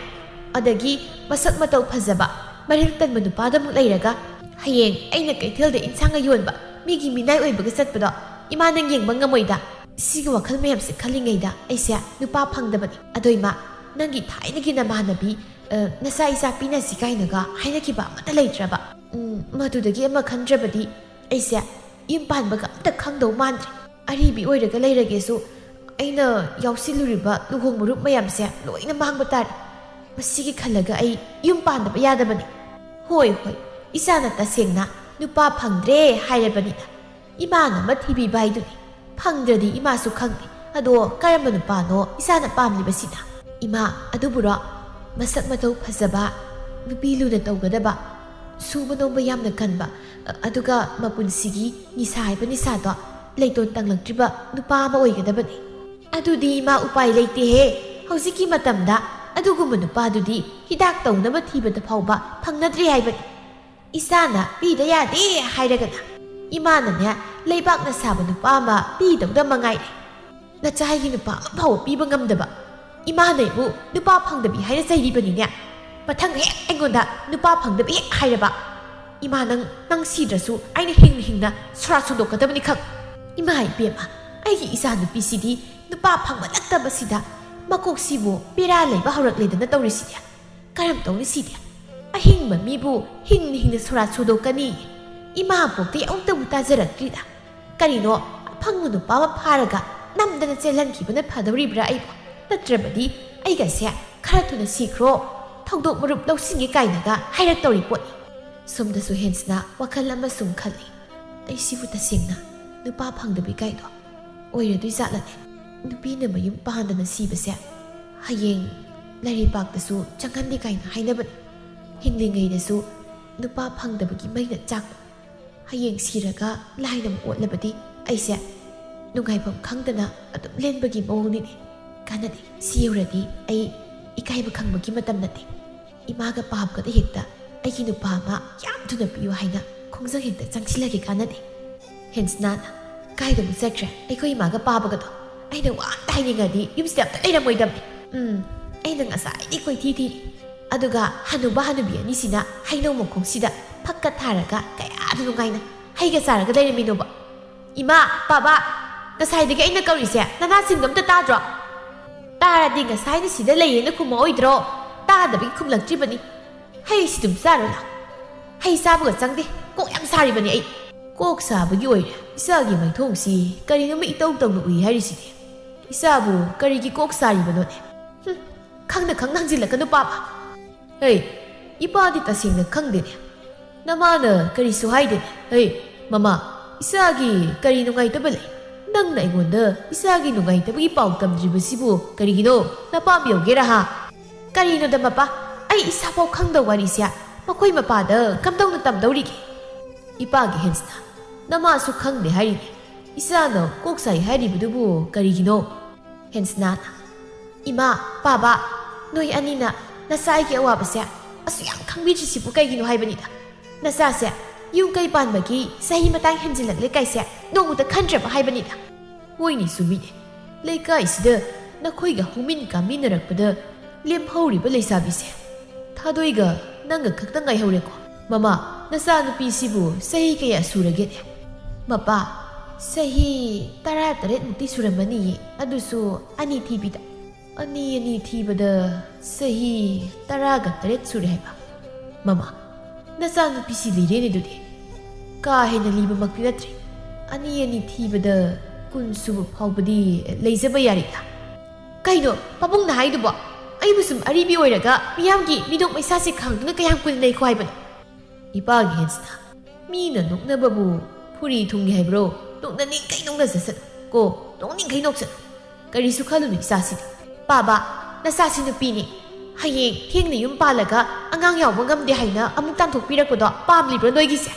ꯑꯗꯒꯤ ꯃꯁꯛ ꯃꯇꯧ ꯐꯖꯕ, ꯃꯔꯤꯜ ꯇꯟꯕ ꯅꯨꯄꯥꯗ ꯑꯃꯨꯛ ꯂꯩꯔꯒ ꯍꯌꯦꯡ ꯑꯩꯅ ꯀꯩꯊꯦꯜꯗ ꯏꯟꯁꯥꯡꯒ ꯌꯣꯟꯕ ꯃꯤꯒꯤ ꯃꯤꯅꯥꯏ ꯑꯣꯏꯕꯒ ꯆꯠꯄꯗꯣ ꯏꯃꯥ ꯅꯪ ꯌꯦꯡꯕ ꯉꯝꯃꯣꯏꯗ꯫ ꯁꯤꯒꯤ ꯋꯥꯈꯜ ꯃꯌꯥꯝꯁꯦ ꯈꯜꯂꯤꯉꯩꯗ ꯑꯩꯁꯦ ꯅꯨꯄꯥ ꯐꯪꯗꯕꯅꯤ꯫ ꯑꯗꯣ ꯏꯃꯥ, ꯅꯪꯒꯤ ꯊꯥꯏꯅꯒꯤ ꯅꯃꯥꯟꯅꯕꯤ, ꯑ, ꯅꯆꯥ ꯏꯆꯥ ꯄꯤꯅꯁꯤ ꯀꯥꯏꯅꯒ ꯍꯥꯏꯅꯈꯤꯕ ꯑꯃꯠꯇ ꯂꯩꯇ꯭ꯔꯕ? ꯎꯝ, ꯃꯗꯨꯗꯒꯤ ꯑꯃ ꯈꯟꯗ꯭ꯔꯕꯗꯤ ꯑꯩꯁꯦ ꯌꯨꯝ ꯄꯥꯟꯕꯒ ꯑꯝꯇ ꯈꯪꯗꯧ ꯃꯥꯟꯗ꯭ꯔꯦ꯫ ꯑꯔꯤꯕꯤ ꯑꯣꯏꯔꯒ ꯂꯩꯔꯒꯦꯁꯨ ꯑꯩꯅ ꯌꯥꯎꯁꯤꯜꯂꯨꯔꯤꯕ ꯂꯨꯍꯣꯡ ꯃꯔꯨꯞ ꯃꯌꯥꯝꯁꯦ ꯂꯣꯏꯅ ꯃꯥꯡꯕ ꯇꯥꯔꯦ꯫ ꯃꯁꯤꯒꯤ ꯈꯜꯂꯒ ꯑꯩ ꯌꯨꯝ ꯄꯥꯟꯗꯕ ꯌꯥꯗꯕꯅꯤ꯫ ꯍꯣꯏ, ꯍꯣꯏ, ꯏꯆꯥꯅ ꯇꯁꯦꯡꯅ ꯅꯨꯄꯥ ꯐꯪꯗ꯭ꯔꯦ ꯍꯥꯏꯔꯕꯅꯤꯅ ꯏꯃꯥꯅ ꯑꯃ ꯊꯤꯕꯤꯕ ꯍꯥꯏꯗꯨꯅꯤ꯫ ꯐꯪꯗ꯭ꯔꯗꯤ ꯏꯃꯥꯁꯨ ꯈꯪꯗꯦ꯫ ꯑꯗꯣ ꯀꯔꯝꯕ ꯅꯨꯄꯥꯅꯣ ꯏꯆꯥꯅ ꯄꯥꯝꯂꯤꯕꯁꯤꯅ? ꯏꯃꯥ, ꯑꯗꯨꯕꯨꯔꯣ? ꯃꯁꯛ ꯃꯇꯧ ꯐꯖꯕ, ꯅꯨꯄꯤ ꯂꯨꯅ ꯇꯧꯒꯗꯕ, ꯁꯨꯕ ꯅꯣꯝꯕ ꯌꯥꯝꯅ ꯀꯟꯕ, ꯑ-, ꯑꯗꯨꯒ ꯃꯄꯨꯟꯁꯤꯒꯤ ꯅꯤꯁꯥ ꯍꯥꯏꯕ ꯅꯤꯁꯥꯗꯣ ꯂꯩꯇꯣꯟ ꯇꯥꯡꯂꯛꯇ꯭ꯔꯤꯕ ꯅꯨꯄꯥ ꯑꯃ ꯑꯣꯏꯒꯗꯕꯅꯤ꯫ ꯑꯗꯨꯗꯤ ꯏꯃꯥ, ꯎꯄꯥꯏ ꯂꯩꯇꯦꯍꯦ꯫ ꯍꯧꯖꯤꯛꯀꯤ ꯃꯇꯝꯗ ꯑꯗꯨꯒꯨꯝꯕ ꯅꯨꯄꯥꯗꯨꯗꯤ ꯍꯤꯗꯥꯛ ꯇꯧꯅꯕ ꯊꯤꯕꯗ ꯐꯥꯎꯕ ꯐꯪꯅꯗ꯭ꯔꯦ ꯍꯥꯏꯕꯅꯤ꯫ ꯏꯆꯥꯅ ꯄꯤꯗ ꯌꯥꯗꯦ ꯍꯥꯏꯔꯒꯅ ꯏꯃꯥꯅꯅꯦ ꯂꯩꯕꯥꯛꯅ ꯁꯥꯕ ꯅꯨꯄꯥ ꯑꯃ ꯄꯤꯗꯧꯗ ꯃꯉꯥꯏꯔꯦ꯫ ꯅꯆꯥꯒꯤ ꯅꯨꯄꯥ ꯑꯃ ꯐꯥꯎꯕ ꯄꯤꯕ ꯉꯝꯗꯕ ꯏꯃꯥꯅ ꯑꯩꯕꯨ ꯅꯨꯄꯥ ꯐꯪꯗꯕꯤ ꯍꯥꯏꯅ ꯆꯩꯔꯤꯕꯅꯤꯅꯦ꯫ ꯃꯊꯪ ꯍꯦꯛ ꯑꯩꯉꯣꯟꯗ ꯅꯨꯄꯥ ꯐꯪꯗꯕꯤ ꯍꯦꯛ ꯍꯥꯏꯔꯕ, ꯏꯃꯥ, ꯅꯪ, ꯅꯪ ꯁꯤꯗ꯭ꯔꯁꯨ ꯑꯩꯅ ꯍꯤꯡꯅ ꯍꯤꯡꯅ ꯁꯣꯔꯥ ꯁꯨꯗꯣꯛꯀꯗꯕꯅꯤ ꯈꯪ꯫ ꯏꯃꯥ ꯏꯕꯦꯝꯃ, ꯑꯩꯒꯤ ꯏꯆꯥ ꯅꯨꯄꯤꯁꯤꯗꯤ ꯅꯨꯄꯥ ꯐꯪꯃꯜꯂꯛꯇꯕꯁꯤꯗ ꯃꯀꯣꯛꯁꯤꯕꯨ ꯕꯦꯔꯥ ꯂꯩꯕ ꯍꯧꯔꯛꯂꯦꯗꯅ ꯇꯧꯔꯤꯁꯤꯗꯤ꯫ ꯀꯔꯝ ꯇꯧꯅꯤ ꯁꯤꯗꯤ? ꯑꯍꯤꯡꯕ ꯃꯤꯕꯨ ꯍꯤꯡꯅ ꯍꯤꯡꯅ ꯁꯣꯔꯥ ꯁꯨꯗꯣꯛꯀꯅꯤ꯫ ꯏꯃꯥ ꯄꯣꯛꯇꯤ ꯑꯃꯨꯛꯇꯕꯨ ꯇꯥꯖꯔꯛꯇ꯭ꯔꯤꯗ꯫ ꯀꯔꯤꯅꯣ, ꯑꯐꯪꯕ ꯅꯨꯄꯥ ꯑꯃ ꯐꯥꯔꯒ ꯅꯝꯗꯅ ꯆꯦꯜꯍꯟꯈꯤꯕꯅ ꯐꯗꯧꯔꯤꯕ꯭ꯔꯥ ꯑꯩꯕꯨ? ꯅꯠꯇ꯭ꯔꯕꯗꯤ ꯑꯩꯒꯁꯦ ꯈꯔ ꯊꯨꯅ ꯁꯤꯈ꯭ꯔꯣ, ꯊꯧꯗꯣꯛ ꯃꯔꯨꯞ ꯂꯧꯁꯤꯟꯒꯦ ꯀꯥꯏꯅꯒ ꯍꯥꯏꯔꯛꯇꯧꯔꯤ ꯄꯣꯠꯅꯤ꯫ ꯁꯣꯝꯗꯁꯨ ꯍꯦꯟꯁꯅ ꯋꯥꯈꯜ ꯑꯃ ꯁꯨꯝ ꯈꯜꯂꯤ꯫ ꯑꯩꯁꯤꯕꯨ ꯇꯁꯦꯡꯅ ꯅꯨꯄꯥ ꯐꯪꯗꯕꯤ ꯀꯥꯏꯗꯣ ꯑꯣꯏꯔꯗꯣꯏ ꯖꯥꯠꯂꯅꯦ? ꯅꯨꯄꯤꯅ ꯃꯌꯨꯝ ꯄꯥꯟꯗꯅ ꯁꯤꯕꯁꯦ ꯍꯌꯦꯡ ꯂꯩꯔꯩꯕꯥꯛꯇꯁꯨ ꯆꯪꯍꯟꯗꯦ ꯀꯥꯏꯅ ꯍꯥꯏꯅꯕꯅꯤ꯫ ꯍꯤꯡꯂꯤꯉꯩꯗꯁꯨ ꯅꯨꯄꯥ ꯐꯪꯗꯕꯒꯤ ꯃꯩꯅ ꯆꯥꯛꯄ꯫ ꯍꯌꯦꯡ ꯁꯤꯔꯒ ꯂꯥꯏꯅ ꯑꯃꯨꯛ ꯑꯣꯠꯂꯕꯗꯤ ꯑꯩꯁꯦ ꯅꯨꯡꯉꯥꯏꯐꯝ ꯈꯪꯗꯅ ꯑꯗꯨꯝ ꯂꯦꯟꯕꯒꯤ ꯃꯑꯣꯡꯅꯤꯅꯦ꯫ ꯀꯥꯟꯅꯗꯦ, ꯁꯤ ꯌꯧꯔꯗꯤ ꯑꯩ ꯏꯀꯥꯏꯕ ꯈꯪꯕꯒꯤ ꯃꯇꯝ ꯅꯠꯇꯦ꯫ ꯏꯃꯥꯒ ꯄꯥꯕꯒꯗ ꯍꯦꯛꯇ ꯑꯩꯒꯤ ꯅꯨꯄꯥ ꯑꯃ ꯌꯥꯝ ꯊꯨꯅ ꯄꯤꯌꯨ ꯍꯥꯏꯅ ꯈꯣꯡꯖꯪ ꯍꯦꯛꯇ ꯆꯪꯁꯤꯜꯂꯒꯦ꯫ ꯀꯥꯟꯅꯗꯦ꯫ ꯍꯦꯟꯁꯅꯥꯅ ꯀꯥꯏꯗ ꯑꯃꯨꯛ ꯆꯠꯈ꯭ꯔꯦ ꯑꯩꯈꯣꯏ ꯏꯃꯥꯒ ꯄꯥꯕꯒꯗꯣ? ꯑꯩꯅ ꯋꯥ ꯑꯝꯇ ꯍꯥꯏꯅꯤꯡꯉꯗꯤ ꯌꯨꯝꯁꯤꯗ ꯑꯝꯇ ꯂꯩꯔꯝꯃꯣꯏꯗꯕꯅꯤ꯫ ꯎꯝ, ꯑꯩꯅ ꯉꯁꯥꯏꯗꯤ ꯀꯣꯏꯊꯤ ꯊꯤꯔꯤ꯫ ꯑꯗꯨꯒ ꯍꯅꯨꯕ ꯍꯅꯨꯕꯤ ꯑꯅꯤꯁꯤꯅ ꯍꯩꯅꯧ ꯃꯈꯣꯡꯁꯤꯗ ꯐꯛꯀ ꯊꯥꯔꯒ ꯀꯌꯥꯗ ꯅꯨꯡꯉꯥꯏꯅ ꯍꯩꯒ ꯆꯥꯔꯒ ꯂꯩꯔꯝꯃꯤꯅꯣꯕ꯫ ꯏꯃꯥ, ꯄꯥꯕ, ꯉꯁꯥꯏꯗꯒꯤ ꯑꯩꯅ ꯀꯧꯔꯤꯁꯦ ꯅꯅꯥꯁꯤꯡꯗꯣ ꯑꯝꯇ ꯇꯥꯗ꯭ꯔꯣ? ꯇꯥꯔꯗꯤ ꯉꯁꯥꯏꯅ ꯁꯤꯗ ꯂꯩꯌꯦꯅ ꯈꯨꯝꯃꯛꯑꯣꯏꯗ꯭ꯔꯣ? ꯇꯥꯗꯕꯒꯤ ꯈꯨꯝꯂꯛꯇ꯭ꯔꯤꯕꯅꯤ꯫ ꯍꯩꯁꯤ ꯑꯗꯨꯝ ꯆꯥꯔꯣ ꯂꯥꯎ꯫ ꯍꯩ ꯆꯥꯕꯒ ꯆꯪꯗꯦ꯫ ꯀꯣꯛ ꯌꯥꯝ ꯁꯥꯔꯤꯕꯅꯤ ꯑꯩ꯫ ꯀꯣꯛ ꯁꯥꯕꯒꯤ ꯑꯣꯏꯔꯦ ꯏꯆꯥꯒꯤ ꯃꯥꯏꯊꯣꯡꯁꯤ ꯀꯔꯤꯅꯣꯃ ꯏꯇꯧ ꯇꯧꯅ ꯎꯏ ꯍꯥꯏꯔꯤꯁꯤꯗꯤ꯫ ꯏꯆꯥꯕꯨ ꯀꯔꯤꯒꯤ ꯀꯣꯛ ꯁꯥꯔꯤꯕꯅꯣꯅꯦ? ꯍꯨꯝ, ꯈꯪꯅ ꯈꯪꯅ ꯍꯪꯖꯤꯜꯂꯛꯀꯅꯨ, ꯄꯥꯕ꯫ ꯍꯩ, ꯏꯄꯥꯗꯤ ꯇꯁꯦꯡꯅ ꯈꯪꯗꯦꯅꯦ꯫ ꯅꯃꯥꯅ ꯀꯔꯤꯁꯨ ꯍꯥꯏꯗꯦꯅꯦ꯫ ꯍꯩ, ꯃꯃꯥ, ꯏꯆꯥꯒꯤ ꯀꯔꯤ ꯅꯨꯡꯉꯥꯏꯇꯕ ꯂꯩ? ꯅꯪꯅ ꯑꯩꯉꯣꯟꯗ ꯏꯆꯥꯒꯤ ꯅꯨꯡꯉꯥꯏꯇꯕꯒꯤ ꯄꯥꯎ ꯇꯝꯗ꯭ꯔꯤꯕꯁꯤꯕꯨ ꯀꯔꯤꯒꯤꯅꯣ? ꯅꯄꯥꯝ ꯌꯧꯒꯦꯔꯥ ꯍꯥ? ꯀꯔꯤꯅꯣꯗ ꯃꯄꯥ, ꯑꯩ ꯏꯁꯥꯐꯥꯎ ꯈꯪꯗꯕ ꯋꯥꯔꯤꯁꯦ ꯃꯈꯣꯏ ꯃꯄꯥꯗ ꯀꯝꯗꯧꯅ ꯇꯝꯗꯧꯔꯤꯒꯦ? ꯏꯄꯥꯒꯤ ꯍꯦꯟꯁꯅ, ꯅꯃꯥꯁꯨ ꯈꯪꯗꯦ ꯍꯥꯏꯔꯤꯅꯦ꯫ ꯏꯆꯥꯅ ꯀꯣꯛ ꯁꯥꯏ ꯍꯥꯏꯔꯤꯕꯗꯨꯕꯨ ꯀꯔꯤꯒꯤꯅꯣ? ꯍꯦꯟꯁꯅꯥꯅ, ꯏꯃꯥ, ꯄꯥꯕ, ꯅꯣꯏ ꯑꯅꯤꯅ ꯅꯆꯥ ꯑꯩꯒꯤ ꯑꯋꯥꯕꯁꯦ ꯑꯁꯨꯛ ꯌꯥꯝ ꯈꯪꯕꯤꯗ꯭ꯔꯤꯁꯤꯕꯨ ꯀꯩꯒꯤꯅꯣ ꯍꯥꯏꯕꯅꯤꯗ꯫ ꯅꯆꯥꯁꯦ ꯌꯨꯝ ꯀꯩ ꯄꯥꯟꯕꯒꯤ ꯆꯍꯤ ꯃꯇꯥꯡ ꯍꯦꯟꯖꯤꯜꯂꯛꯂꯦ ꯀꯥꯏꯁꯦ ꯅꯣꯡꯃꯇ ꯈꯟꯗ꯭ꯔꯕ ꯍꯥꯏꯕꯅꯤꯗ꯫ ꯍꯣꯏꯅꯦ, ꯆꯨꯝꯃꯤꯅꯦ꯫ ꯂꯩꯀꯥꯏꯁꯤꯗ ꯅꯈꯣꯏꯒ ꯍꯧꯃꯤꯟ ꯀꯥꯃꯤꯟꯅꯔꯛꯄꯗ ꯂꯦꯝꯍꯧꯔꯤꯕ ꯂꯩꯁꯥꯕꯤꯁꯦ ꯊꯥꯗꯣꯏꯒ ꯅꯪꯒ ꯈꯛꯇ ꯉꯥꯏꯍꯧꯔꯦꯀꯣ꯫ ꯃꯃꯥ, ꯅꯆꯥꯅꯨꯄꯤꯁꯤꯕꯨ ꯆꯍꯤ ꯀꯌꯥ ꯁꯨꯔꯒꯦꯅꯦ? ꯃꯄꯥ, ꯆꯍꯤ ꯇꯔꯥꯇꯔꯦꯠ ꯃꯨꯛꯇꯤ ꯁꯨꯔꯝꯃꯅꯤꯌꯦ, ꯑꯗꯨꯁꯨ ꯑꯅꯤ ꯊꯤꯕꯤꯗ꯫ ꯑꯅꯤ ꯑꯅꯤ ꯊꯤꯕꯗ ꯆꯍꯤ ꯇꯔꯥꯒ ꯇꯔꯦꯠ ꯁꯨꯔꯦ ꯍꯥꯏꯕ꯫ ꯃꯃꯥ, ꯅꯆꯥꯅꯨꯄꯤꯁꯤ ꯂꯤꯔꯦꯅꯦ ꯑꯗꯨꯗꯤ꯫ ꯀꯥ ꯍꯦꯟꯅ ꯂꯤꯕꯃꯛꯇꯤ ꯅꯠꯇ꯭ꯔꯦ꯫ ꯑꯅꯤ ꯑꯅꯤ ꯊꯤꯕꯗ ꯀꯨꯟ ꯁꯨꯕ ꯐꯥꯎꯕꯗꯤ ꯂꯩꯖꯕ ꯌꯥꯔꯦꯗ꯫ ꯀꯩꯅꯣ ꯄꯥꯕꯨꯡꯅ ꯍꯥꯏꯗꯨꯕꯣ? ꯑꯩꯕꯨ ꯁꯨꯝ ꯑꯔꯤꯕꯤ ꯑꯣꯏꯔꯒ ꯃꯤꯌꯥꯝꯒꯤ ꯃꯤꯅꯣꯛ ꯃꯩꯁꯥꯁꯦ ꯈꯥꯡꯗꯨꯅ ꯀꯌꯥꯝ ꯀꯨꯏꯅ ꯂꯩꯈꯣ ꯍꯥꯏꯕꯅꯣ? ꯏꯄꯥꯒꯤ ꯍꯦꯟꯁꯅ, ꯃꯤꯅ ꯅꯣꯛꯅꯕꯕꯨ ꯐꯨꯔꯤ ꯊꯨꯡꯉꯦ ꯍꯥꯏꯕ꯭ꯔꯣ? ꯅꯣꯛꯅꯅꯤꯡꯈꯩ ꯅꯣꯛꯅꯖꯁꯅꯨ ꯀꯣ, ꯅꯣꯛꯅꯤꯡꯈꯩ ꯅꯣꯛꯁꯅꯨ꯫ ꯀꯔꯤꯁꯨ ꯈꯜꯂꯨꯅꯨ ꯏꯆꯥꯁꯤꯗꯤ꯫ ꯄꯥꯕ, ꯅꯆꯥꯁꯤ ꯅꯨꯄꯤꯅꯤ꯫ ꯍꯌꯦꯡ ꯊꯦꯡꯅ ꯌꯨꯝ ꯄꯥꯜꯂꯒ ꯑꯉꯥꯡ ꯌꯥꯎꯕ ꯉꯝꯗꯦ ꯍꯥꯏꯅ ꯑꯃꯨꯛ ꯇꯥꯟꯊꯣꯛꯄꯤꯔꯛꯄꯗꯣ ꯄꯥꯝꯂꯤꯕ꯭ꯔꯣ ꯅꯣꯏꯒꯤꯁꯦ?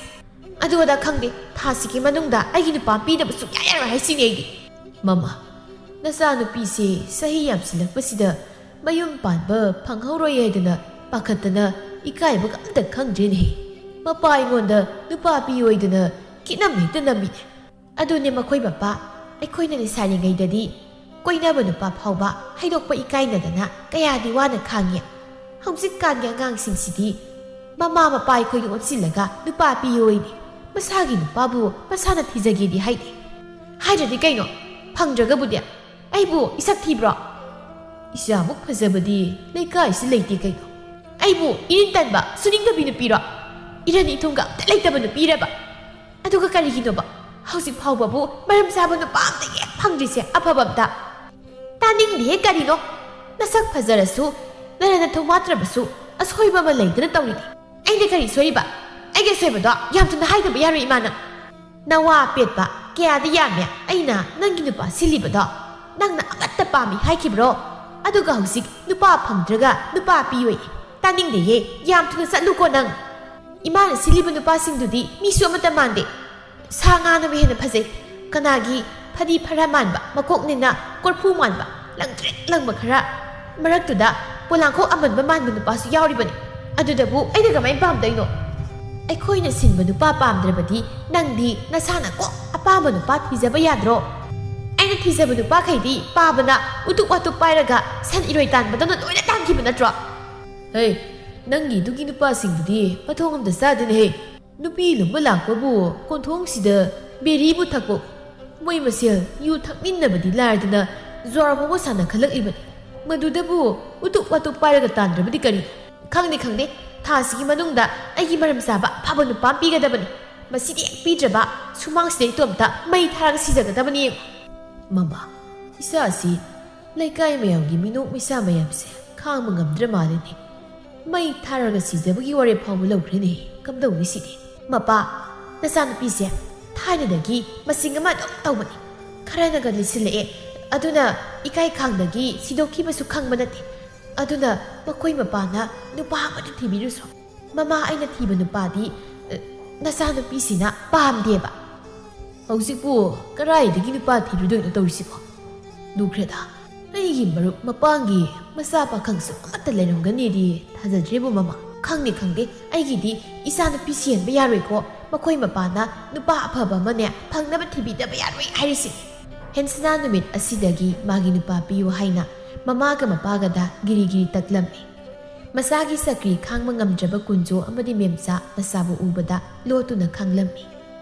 ꯑꯗꯨ ꯑꯗꯥ ꯈꯪꯗꯦ, ꯊꯥꯁꯤꯒꯤ ꯃꯅꯨꯡꯗ ꯑꯩꯒꯤ ꯅꯨꯄꯥ ꯄꯤꯗꯕ ꯁꯨꯡꯌꯥ ꯌꯥꯔꯣꯏ ꯍꯥꯏꯁꯤꯅꯦ ꯑꯩꯗꯤ꯫ ꯃꯃꯥ, ꯅꯆꯥꯅꯨꯄꯤꯁꯦ ꯆꯍꯤ ꯌꯥꯝꯁꯤꯜꯂꯛꯄꯁꯤꯗ ꯃꯌꯨꯝ ꯄꯥꯟꯕ ꯐꯪꯍꯧꯔꯣꯏ ꯍꯥꯏꯗꯅ ꯄꯥꯈꯠꯇꯅ ꯏꯀꯥꯏꯕꯒ ꯑꯝꯇ ꯈꯪꯗ꯭ꯔꯦꯅꯦꯍꯦ꯫ ꯃꯄꯥ ꯑꯩꯉꯣꯟꯗ ꯅꯨꯄꯥ ꯄꯤꯌꯣꯏꯗꯅ ꯀꯤꯠꯅꯝ ꯍꯦꯛꯇ ꯅꯝꯃꯤꯅꯦ꯫ ꯑꯗꯨꯅꯦ ꯃꯈꯣꯏ ꯃꯄꯥ, ꯑꯩꯈꯣꯏꯅ ꯂꯩꯁꯥꯔꯤꯉꯩꯗꯗꯤ ꯀꯣꯏꯅꯕ ꯅꯨꯄꯥ ꯐꯥꯎꯕ ꯍꯥꯏꯗꯣꯛꯄ ꯏꯀꯥꯏꯅꯗꯅ ꯀꯌꯥꯗꯤ ꯋꯥꯅ ꯈꯥꯡꯉꯤ꯫ ꯍꯧꯖꯤꯛꯀꯥꯟꯒꯤ ꯑꯉꯥꯡꯁꯤꯡꯁꯤꯗꯤ ꯃꯃꯥ ꯃꯄꯥ ꯑꯩꯈꯣꯏꯒꯤ ꯑꯣꯟꯁꯤꯜꯂꯒ ꯅꯨꯄꯥ ꯄꯤꯌꯣꯏꯅꯦ꯫ ꯃꯁꯥꯒꯤ ꯅꯨꯄꯥꯕꯨ ꯃꯁꯥꯅ ꯊꯤꯖꯒꯦꯗꯤ ꯍꯥꯏꯗꯦ꯫ ꯍꯥꯏꯗ꯭ꯔꯗꯤ ꯀꯩꯅꯣ? ꯐꯪꯗ꯭ꯔꯒꯕꯨꯗꯤ ꯑꯩꯕꯨ ꯏꯁꯛ ꯊꯤꯕ꯭ꯔꯣ? ꯏꯆꯥꯃꯨꯛ ꯐꯖꯕꯗꯤ ꯂꯩꯀꯥꯏꯁꯤ ꯂꯩꯇꯦ ꯀꯩꯅꯣ꯫ ꯑꯩꯕꯨ ꯏꯔꯤꯟ ꯇꯟꯕ ꯁꯨꯅꯤꯡꯗꯕꯤ ꯅꯨꯄꯤꯔꯣ? ꯏꯔꯟ ꯏꯊꯨꯝꯒ ꯑꯝꯇ ꯂꯩꯇꯕ ꯅꯨꯄꯤꯔꯕ? ꯑꯗꯨꯒ ꯀꯔꯤꯒꯤꯅꯣꯕ ꯍꯧꯖꯤꯛ ꯐꯥꯎꯕꯕꯨ ꯃꯔꯝ ꯆꯥꯕ ꯅꯨꯄꯥ ꯑꯝꯇ ꯍꯦꯛ ꯐꯪꯗ꯭ꯔꯤꯁꯦ ꯑꯐꯕ ꯑꯝꯇ? ꯇꯥꯅꯤꯡꯗꯦꯍꯦ ꯀꯔꯤꯅꯣ? ꯅꯁꯛ ꯐꯖꯔꯁꯨ, ꯅꯔꯟ ꯅꯊꯨꯝ ꯋꯥꯠꯇ꯭ꯔꯕꯁꯨ ꯑꯁꯣꯏꯕ ꯑꯃ ꯂꯩꯗꯅ ꯇꯧꯔꯤꯅꯦ꯫ ꯑꯩꯅ ꯀꯔꯤ ꯁꯣꯏꯔꯤꯕ? ꯑꯩꯒꯤ ꯑꯁꯣꯏꯕꯗꯣ ꯌꯥꯝ ꯊꯨꯅ ꯍꯥꯏꯗꯕ ꯌꯥꯔꯣꯏ ꯏꯃꯥꯅ꯫ ꯅꯋꯥ ꯄꯦꯠꯄ, ꯀꯌꯥꯗꯤ ꯌꯥꯝꯃꯦ꯫ ꯑꯩꯅ ꯅꯪꯒꯤ ꯅꯨꯄꯥ ꯁꯤꯜꯂꯤꯕꯗꯣ ꯅꯪꯅ ꯑꯃꯠꯇ ꯄꯥꯝꯃꯤ ꯍꯥꯏꯈꯤꯕ꯭ꯔꯣ? ꯑꯗꯨꯒ ꯍꯧꯖꯤꯛ ꯅꯨꯄꯥ ꯐꯪꯗ꯭ꯔꯒ ꯅꯨꯄꯥ ꯄꯤꯌꯣꯌꯦ꯫ ꯇꯥꯅꯤꯡꯗꯦꯌꯦ꯫ ꯌꯥꯝ ꯊꯨꯅ ꯆꯠꯂꯨꯀꯣ ꯅꯪ꯫ ꯏꯃꯥꯅ ꯁꯤꯜꯂꯤꯕ ꯅꯨꯄꯥꯁꯤꯡꯗꯨꯗꯤ ꯃꯤꯁꯨ ꯑꯃꯠꯇ ꯃꯥꯟꯗꯦ꯫ ꯁꯥ ꯉꯥꯅꯕꯨ ꯍꯦꯟꯅ ꯐꯖꯩ꯫ ꯀꯅꯥꯒꯤ ꯐꯗꯤ ꯐꯔꯥ ꯃꯥꯟꯕ, ꯃꯀꯣꯛꯅꯤꯅ ꯀꯣꯔꯐꯨ ꯃꯥꯟꯕ, ꯂꯪꯇ꯭ꯔꯤꯛ ꯂꯪꯕ ꯈꯔ, ꯃꯔꯛꯇꯨꯗ ꯄꯣꯂꯥꯡꯈꯣꯛ ꯑꯃꯟꯕ ꯃꯥꯟꯕ ꯅꯨꯄꯥꯁꯨ ꯌꯥꯎꯔꯤꯕꯅꯤ꯫ ꯑꯗꯨꯗꯕꯨ ꯑꯩꯅ ꯀꯃꯥꯏꯅ ꯄꯥꯝꯗꯣꯏꯅꯣ? ꯑꯩꯈꯣꯏꯅ ꯁꯤꯟꯕ ꯅꯨꯄꯥ ꯄꯥꯝꯗ꯭ꯔꯕꯗꯤ ꯅꯪꯗꯤ ꯅꯁꯥꯅ ꯀꯣꯛ ꯑꯄꯥꯝꯕ ꯅꯨꯄꯥ ꯊꯤꯖꯕ ꯌꯥꯗ꯭ꯔꯣ? ꯑꯩꯅ ꯊꯤꯖꯕ ꯅꯨꯄꯥꯈꯩꯗꯤ ꯄꯥꯕꯅ ꯎꯇꯨꯛ ꯋꯥꯇꯨꯛ ꯄꯥꯏꯔꯒ ꯁꯟ ꯏꯔꯣꯏ ꯇꯥꯟꯕꯗꯧꯅ ꯂꯣꯏꯅ ꯇꯥꯟꯈꯤꯕ ꯅꯠꯇ꯭ꯔꯣ? ꯍꯦ, ꯅꯪꯒꯤꯗꯨꯒꯤ ꯅꯨꯄꯥꯁꯤꯡꯗꯨꯗꯤ ꯃꯊꯣꯡ ꯑꯝꯇ ꯆꯥꯗꯦꯅꯦꯍꯦ꯫ ꯅꯨꯄꯤ ꯂꯨꯝꯕ ꯂꯥꯛꯄꯕꯨ ꯀꯣꯟꯊꯣꯡꯁꯤꯗ ꯕꯦꯔꯤꯕꯨ ꯊꯛꯄ꯫ ꯃꯣꯏ ꯃꯁꯦꯜ ꯌꯨ ꯊꯛꯃꯤꯟꯅꯕꯗꯤ ꯂꯥꯏꯔꯗꯅ ꯖ꯭ꯋꯥꯔ ꯐꯥꯎꯕ ꯁꯥꯟꯅꯈꯠꯂꯛꯂꯤꯕꯅꯤ꯫ ꯃꯗꯨꯗꯕꯨ ꯎꯇꯨꯞ ꯋꯥꯇꯨꯞ ꯄꯥꯏꯔꯒ ꯇꯥꯟꯗ꯭ꯔꯕꯗꯤ ꯀꯔꯤ? ꯈꯪꯗꯦ, ꯈꯪꯗꯦ꯫ ꯊꯥꯁꯤꯒꯤ ꯃꯅꯨꯡꯗ ꯑꯩꯒꯤ ꯃꯔꯝ ꯆꯥꯕ ꯑꯐꯕ ꯅꯨꯄꯥ ꯑꯃ ꯄꯤꯒꯗꯕꯅꯤ꯫ ꯃꯁꯤꯗꯤ ꯍꯦꯛ ꯄꯤꯗ꯭ꯔꯕ ꯁꯨꯃꯥꯡꯁꯤꯗ ꯏꯇꯣꯝꯇ ꯃꯩ ꯊꯥꯔꯒ ꯁꯤꯖꯒꯗꯕꯅꯤ꯫ ꯃꯃꯥ, ꯏꯆꯥꯁꯤ ꯂꯩꯀꯥꯏ ꯃꯌꯥꯝꯒꯤ ꯃꯤꯅꯣꯛ ꯃꯩꯁꯥ ꯃꯌꯥꯝꯁꯦ ꯈꯥꯡꯕ ꯉꯝꯗ꯭ꯔ ꯃꯥꯜꯂꯤꯅꯦ꯫ ꯃꯩ ꯊꯥꯔꯒ ꯁꯤꯖꯕꯒꯤ ꯋꯥꯔꯦꯞ ꯐꯥꯎꯕ ꯂꯧꯈ꯭ꯔꯦꯅꯦ꯫ ꯀꯝꯗꯧꯅꯤ ꯁꯤꯗꯤ? ꯃꯄꯥ, ꯅꯆꯥꯅꯨꯄꯤꯁꯦ ꯊꯥꯏꯅꯗꯒꯤ ꯃꯆꯤꯡ ꯑꯃ ꯑꯗꯨꯝ ꯇꯧꯕꯅꯤ꯫ ꯈꯔꯅꯒ ꯂꯤꯁꯤꯜꯂꯛꯑꯦ, ꯑꯗꯨꯅ ꯏꯀꯥꯏ ꯈꯥꯡꯗꯒꯤ ꯁꯤꯗꯣꯛꯈꯤꯕꯁꯨ ꯈꯪꯕ ꯅꯠꯇꯦ꯫ ꯑꯗꯨꯅ ꯃꯈꯣꯏ ꯃꯄꯥꯅ ꯅꯨꯄꯥ ꯑꯃꯗ ꯊꯤꯕꯤꯔꯨꯁꯨ꯫ ꯃꯃꯥ, ꯑꯩꯅ ꯊꯤꯕ ꯅꯨꯄꯥꯗꯤ, ꯑ, ꯅꯆꯥꯅꯨꯄꯤꯁꯤꯅ ꯄꯥꯝꯗꯦꯕ꯫ ꯍꯧꯖꯤꯛꯄꯨ ꯀꯔꯥꯏꯗꯒꯤ ꯅꯨꯄꯥ ꯊꯤꯔꯨꯗꯣꯏꯅꯣ ꯇꯧꯔꯤꯁꯤꯕꯣ? ꯂꯨꯈ꯭ꯔꯦꯗ꯫ ꯑꯩꯒꯤ ꯃꯔꯨꯞ ꯃꯄꯥꯡꯒꯤ ꯃꯆꯥ ꯄꯥꯈꯪꯁꯨ ꯑꯃꯠꯇ ꯂꯩꯔꯝꯒꯅꯤꯗꯤ ꯊꯥꯖꯗ꯭ꯔꯦꯕꯨ ꯃꯃꯥ꯫ ꯈꯪꯗꯦ, ꯈꯪꯗꯦ, ꯑꯩꯒꯤꯗꯤ ꯏꯆꯥ ꯅꯨꯄꯤ ꯁꯤꯍꯟꯕ ꯌꯥꯔꯣꯏꯀꯣ꯫ ꯃꯈꯣꯏ ꯃꯄꯥꯅ ꯅꯨꯄꯥ ꯑꯐꯕ ꯑꯃꯅꯦ ꯐꯪꯅꯕ ꯊꯤꯕꯤꯗꯕ ꯌꯥꯔꯣꯏ ꯍꯥꯏꯔꯤꯁꯤꯅꯤ꯫ ꯍꯦꯟꯁꯅꯥ ꯅꯨꯃꯤꯠ ꯑꯁꯤꯗꯒꯤ ꯃꯥꯒꯤ ꯅꯨꯄꯥ ꯄꯤꯌꯨ ꯍꯥꯏꯅ ꯃꯃꯥꯒ ꯃꯄꯥꯒꯗ ꯒꯤꯔꯤ ꯒꯤꯔꯤ ꯇꯛꯂꯝꯃꯤ꯫ ꯃꯆꯥꯒꯤ ꯆꯀ꯭ꯔꯤ ꯈꯥꯡꯕ ꯉꯝꯗ꯭ꯔꯕ ꯀꯨꯟꯖꯣ ꯑꯃꯗꯤ ꯃꯦꯝꯆꯥ ꯃꯆꯥꯕꯨ ꯎꯕꯗ ꯂꯣꯠꯇꯨꯅ ꯈꯥꯡꯂꯝꯃꯤ꯫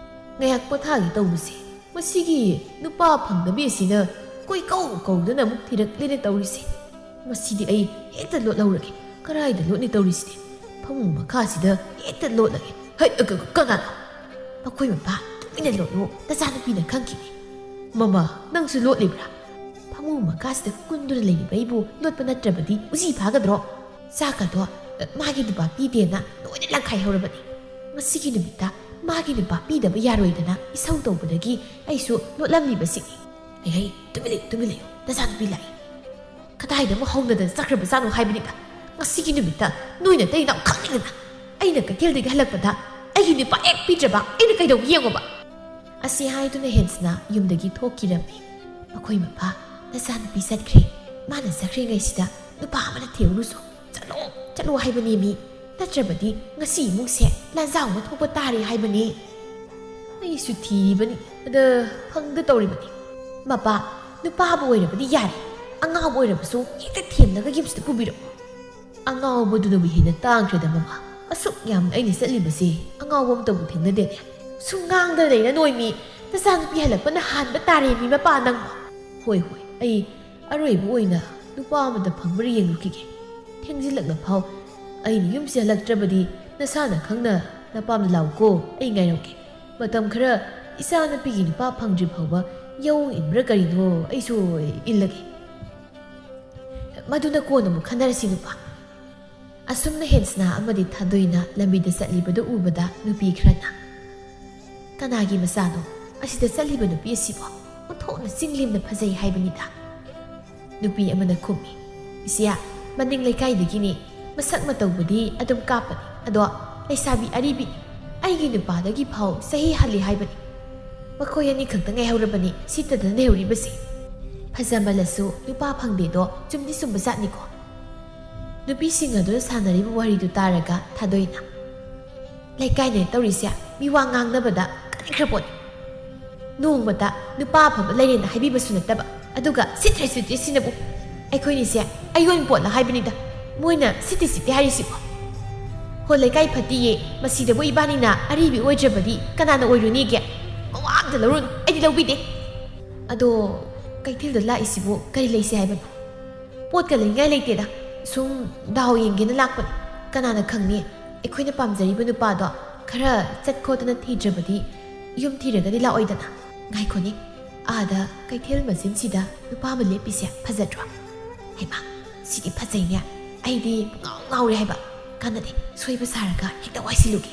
ꯉꯥꯏꯍꯥꯛ ꯄꯣꯊꯥꯒꯦ ꯇꯧꯕꯁꯦ, ꯃꯁꯤꯒꯤ ꯅꯨꯄꯥ ꯐꯪꯗꯕꯤ ꯑꯁꯤꯅ ꯀꯣꯏꯀꯧ ꯀꯧꯗꯅ ꯑꯃꯨꯛ ꯊꯤꯔꯛꯂꯦꯅꯦ ꯇꯧꯔꯤꯁꯦ꯫ ꯃꯁꯤꯗꯤ ꯑꯩ ꯍꯦꯛꯇ ꯂꯣꯠꯍꯧꯔꯒꯦ꯫ ꯀꯔꯥꯏꯗ ꯂꯣꯠꯅꯤ ꯇꯧꯔꯤꯁꯤꯗꯤ? ꯐꯃꯨꯡ ꯃꯈꯥꯁꯤꯗ ꯍꯦꯛꯇ ꯂꯣꯠꯂꯒꯦ꯫ ꯍꯩ, ꯑ, ꯀ-, ꯀ-, ꯀꯅꯥꯅꯣ? ꯃꯈꯣꯏ ꯃꯄꯥ, ꯇꯨꯃꯤꯟꯅ ꯂꯣꯠꯂꯨ, ꯅꯆꯥꯅꯨꯄꯤꯅ ꯈꯪꯈꯤꯅꯤ꯫ ꯃꯃꯥ, ꯅꯪꯁꯨ ꯂꯣꯠꯂꯤꯕ꯭ꯔꯥ? ꯐꯃꯨꯡ ꯃꯈꯥꯁꯤꯗ ꯀꯨꯟꯗꯨꯅ ꯂꯩꯔꯤꯕ ꯑꯩꯕꯨ ꯂꯣꯠꯄ ꯅꯠꯇ꯭ꯔꯕꯗꯤ ꯎꯆꯤ ꯐꯥꯒꯗ꯭ꯔꯣ? ꯆꯥꯛꯀꯗꯣ, ꯑ, ꯃꯥꯒꯤ ꯅꯨꯄꯥ ꯄꯤꯗꯦꯅ ꯂꯣꯏꯅ ꯂꯪꯈꯥꯏꯍꯧꯔꯕꯅꯤ꯫ ꯉꯁꯤꯒꯤ ꯅꯨꯃꯤꯠꯇ ꯃꯥꯒꯤ ꯅꯨꯄꯥ ꯄꯤꯗꯕ ꯌꯥꯔꯣꯏꯗꯅ ꯏꯁꯧ ꯇꯧꯕꯗꯒꯤ ꯑꯩꯁꯨ ꯂꯣꯠꯂꯝꯂꯤꯕꯁꯤꯅꯤ꯫ "ꯍꯩ ꯍꯩ, ꯇꯨꯃꯤꯟ ꯂꯩꯌꯨ, ꯇꯨꯃꯤꯟ ꯂꯩꯌꯨ, ꯅꯆꯥꯅꯨꯄꯤ ꯂꯥꯛꯏ꯫ ꯀꯗꯥꯏꯗ ꯑꯃꯨꯛ ꯍꯧꯅꯗꯅ ꯆꯠꯈ꯭ꯔꯕꯖꯥꯠꯅꯣ ꯍꯥꯏꯕꯅꯤꯗ꯫ ꯉꯁꯤꯒꯤ ꯅꯨꯃꯤꯠꯇ ꯅꯣꯏꯅ ꯇꯩꯅ ꯈꯪꯅꯤꯡꯗꯅ ꯑꯩꯅ ꯀꯩꯊꯦꯜꯗꯒꯤ ꯍꯜꯂꯛꯄꯗ ꯑꯩꯒꯤ ꯅꯨꯄꯥ ꯍꯦꯛ ꯄꯤꯗ꯭ꯔꯕ ꯑꯩꯅ ꯀꯩꯗꯧ ꯌꯦꯡꯉꯣꯕ?" ꯑꯁꯤ ꯍꯥꯏꯗꯨꯅ ꯍꯦꯟꯁꯅ ꯌꯨꯝꯗꯒꯤ ꯊꯣꯛꯈꯤꯔꯝꯃꯤ꯫ "ꯃꯈꯣꯏ ꯃꯄꯥ, ꯅꯆꯥꯅꯨꯄꯤ ꯆꯠꯈ꯭ꯔꯦ꯫ ꯃꯥꯅ ꯆꯠꯈ꯭ꯔꯤꯉꯩꯁꯤꯗ ꯅꯨꯄꯥ ꯑꯃꯅ ꯊꯦꯡꯂꯨꯁꯨ꯫ ꯆꯠꯂꯣ, ꯆꯠꯂꯣ ꯍꯥꯏꯕꯅꯦ ꯃꯤ꯫ ꯅꯠꯇ꯭ꯔꯕꯗꯤ ꯉꯁꯤ ꯏꯃꯨꯡꯁꯦ ꯂꯥꯟꯖꯥꯎ ꯑꯃ ꯊꯣꯛꯄ ꯇꯥꯔꯦ ꯍꯥꯏꯕꯅꯦ꯫ ꯑꯩꯁꯨ ꯊꯤꯔꯤꯕꯅꯤ, ꯑꯗ ꯐꯪꯗ ꯇꯧꯔꯤꯕꯅꯤ꯫ ꯃꯄꯥ, ꯅꯨꯄꯥꯕꯨ ꯑꯣꯏꯔꯕꯗꯤ ꯌꯥꯔꯦ꯫ ꯑꯉꯥꯎꯕ ꯑꯣꯏꯔꯕꯁꯨ ꯍꯦꯛꯇ ꯊꯦꯝꯂꯒ ꯌꯨꯝꯁꯤꯗ ꯄꯨꯕꯤꯔꯛꯎ꯫ ꯑꯉꯥꯎꯕꯗꯨꯅꯕꯨ ꯍꯦꯟꯅ ꯇꯥꯡꯈ꯭ꯔꯦꯗ ꯃꯃꯥ꯫ ꯑꯁꯨꯛ ꯌꯥꯝꯅ ꯑꯩꯅ ꯆꯠꯂꯤꯕꯁꯦ ꯑꯉꯥꯎꯕ ꯑꯃꯇꯕꯨ ꯊꯦꯡꯅꯗꯦꯅꯦ꯫ ꯁꯨꯝ ꯉꯥꯡꯗ ꯂꯩꯅ ꯅꯣꯏꯃꯤ, ꯅꯆꯥꯅꯨꯄꯤ ꯍꯜꯂꯛꯄꯅ ꯍꯥꯟꯕ ꯇꯥꯔꯦ ꯃꯤ ꯃꯄꯥ ꯅꯪꯕꯣ꯫ ꯍꯣꯏ ꯍꯣꯏ, ꯑꯩ ꯑꯔꯣꯏꯕ ꯑꯣꯏꯅ ꯅꯨꯄꯥ ꯑꯃꯗ ꯐꯪꯕ꯭ꯔꯥ ꯌꯦꯡꯂꯨꯈꯤꯒꯦ꯫ ꯊꯦꯡꯖꯤꯜꯂꯛꯂ ꯐꯥꯎ ꯑꯩꯅ ꯌꯨꯝꯁꯤ ꯍꯜꯂꯛꯇ꯭ꯔꯕꯗꯤ ꯅꯁꯥꯅ ꯈꯪꯅ ꯅꯄꯥꯝꯗ ꯂꯥꯛꯎꯀꯣ, ꯑꯩ ꯉꯥꯏꯔꯝꯒꯦ꯫ ꯃꯇꯝ ꯈꯔ ꯏꯆꯥꯅꯨꯄꯤꯒꯤ ꯅꯨꯄꯥ ꯐꯪꯗ꯭ꯔꯤ ꯐꯥꯎꯕ ꯌꯥꯑꯣꯡ ꯏꯟꯕ꯭ꯔꯥ ꯀꯔꯤꯅꯣ ꯑꯩꯁꯨ ꯏꯜꯂꯒꯦ꯫ ꯃꯗꯨꯅ ꯀꯣꯟꯅ ꯑꯃꯨꯛ ꯈꯟꯅꯔꯁꯤ ꯅꯨꯄꯥ꯫ ꯑꯁꯨꯝꯅ ꯍꯦꯟꯁꯅꯥ ꯑꯃꯗꯤ ꯊꯥꯗꯣꯏꯅ ꯂꯝꯕꯤꯗ ꯆꯠꯂꯤꯕꯗꯨ ꯎꯕꯗ ꯅꯨꯄꯤ ꯈꯔꯅ, "ꯀꯅꯥꯒꯤ ꯃꯆꯥꯅꯣ ꯑꯁꯤꯗ ꯆꯠꯂꯤꯕ ꯅꯨꯄꯤ ꯑꯁꯤꯕꯣ? ꯑꯣꯟꯊꯣꯛꯅ ꯆꯤꯡꯂꯦꯝꯅ ꯐꯖꯩ ꯍꯥꯏꯕꯅꯤꯗ"꯫ ꯅꯨꯄꯤ ꯑꯃꯅ ꯈꯨꯝꯃꯤ, "ꯏꯆꯦ, ꯃꯅꯤꯡ ꯂꯩꯀꯥꯏꯗꯒꯤꯅꯤ꯫ ꯃꯁꯛ ꯃꯇꯧꯕꯨꯗꯤ ꯑꯗꯨꯝ ꯀꯥꯞꯄꯅꯤ, ꯑꯗꯣ ꯂꯩꯁꯥꯕꯤ ꯑꯔꯤꯕꯤꯅꯤ꯫ ꯑꯩꯒꯤ ꯅꯨꯄꯥꯗꯒꯤ ꯐꯥꯎ ꯆꯍꯤ ꯍꯜꯂꯤ ꯍꯥꯏꯕꯅꯤ꯫ ꯃꯈꯣꯏ ꯑꯅꯤ ꯈꯛꯇ ꯉꯥꯏꯍꯧꯔꯕꯅꯤ ꯁꯤꯠꯇꯗꯅ ꯂꯩꯍꯧꯔꯤꯕꯁꯤ꯫ ꯐꯖꯃꯜꯂꯁꯨ ꯅꯨꯄꯥ ꯐꯪꯗꯦꯗꯣ ꯆꯨꯝꯗꯤ ꯆꯨꯝꯕ ꯖꯥꯠꯅꯤꯀꯣ"꯫ ꯅꯨꯄꯤꯁꯤꯡ ꯑꯗꯨꯅ ꯁꯥꯟꯅꯔꯤꯕ ꯋꯥꯔꯤꯗꯨ ꯇꯥꯔꯒ ꯊꯥꯗꯣꯏꯅ, "ꯂꯩꯀꯥꯏꯅ ꯇꯧꯔꯤꯁꯦ ꯃꯤ ꯋꯥ ꯉꯥꯡꯅꯕꯗ ꯀꯟꯈ꯭ꯔ ꯄꯣꯠꯅꯤ꯫ ꯅꯣꯡꯃꯇ ꯅꯨꯄꯥ ꯑꯐꯕ ꯂꯩꯔꯦꯅ ꯍꯥꯏꯕꯤꯕꯁꯨ ꯅꯠꯇꯕ, ꯑꯗꯨꯒ ꯁꯤꯠꯇ꯭ꯔꯦ ꯁꯤꯠꯇ꯭ꯔꯦ ꯁꯤꯅꯕꯨ꯫ ꯑꯩꯈꯣꯏꯅꯤꯁꯦ ꯑꯌꯣꯟ ꯄꯣꯠꯂ ꯍꯥꯏꯕꯅꯤꯗ, ꯃꯣꯏꯅ ꯁꯤꯠꯇꯦ ꯁꯤꯠꯇꯦ ꯍꯥꯏꯔꯤꯁꯤꯕꯣ꯫ ꯍꯣ, ꯂꯩꯀꯥꯏ ꯐꯠꯇꯤꯌꯦ, ꯃꯁꯤꯗꯕꯨ ꯏꯕꯥꯅꯤꯅ ꯑꯔꯤꯕꯤ ꯑꯣꯏꯗ꯭ꯔꯕꯗꯤ ꯀꯅꯥꯅ ꯑꯣꯏꯔꯨꯅꯤꯒꯦ? ꯃꯋꯥ ꯑꯝꯇ ꯂꯧꯔꯨꯅꯨ, ꯑꯩꯗꯤ ꯂꯧꯕꯤꯗꯦ꯫ ꯑꯗꯣ ꯀꯩꯊꯦꯜꯗ ꯂꯥꯛꯏꯁꯤꯕꯨ ꯀꯔꯤ ꯂꯩꯁꯦ ꯍꯥꯏꯕꯅꯣ?" "ꯄꯣꯠꯀ ꯂꯩꯅꯤꯡꯉꯥꯏ ꯂꯩꯇꯦꯗ, ꯁꯨꯝ ꯗꯥꯎ ꯌꯦꯡꯒꯦꯅ ꯂꯥꯛꯄꯅꯤ꯫ ꯀꯅꯥꯅ ꯈꯪꯅꯤ, ꯑꯩꯈꯣꯏꯅ ꯄꯥꯝꯖꯔꯤꯕ ꯅꯨꯄꯥꯗꯣ ꯈꯔ ꯆꯠ ꯈꯣꯠꯇꯅ ꯊꯤꯗ꯭ꯔꯕꯗꯤ ꯌꯨꯝ ꯊꯤꯔꯒꯗꯤ ꯂꯥꯛꯑꯣꯏꯗꯅ꯫ ꯉꯥꯏꯈꯣꯅꯦ, ꯑꯥꯗ ꯀꯩꯊꯦꯜ ꯃꯆꯤꯟꯁꯤꯗ ꯅꯨꯄꯥ ꯑꯃ ꯂꯦꯞꯄꯤꯁꯦ ꯐꯖꯗ꯭ꯔꯣ? ꯍꯩꯃꯥ, ꯁꯤꯗꯤ ꯐꯖꯩꯅꯦ꯫ ꯑꯩꯗꯤ ꯄꯨꯡꯉꯥꯎ ꯉꯥꯎꯔꯦ ꯍꯥꯏꯕ꯫ ꯀꯥꯟꯅꯗꯦ, ꯁꯣꯏꯕ ꯁꯥꯔꯒ ꯍꯦꯛꯇ ꯋꯥꯏꯁꯤꯜꯂꯨꯒꯦ"꯫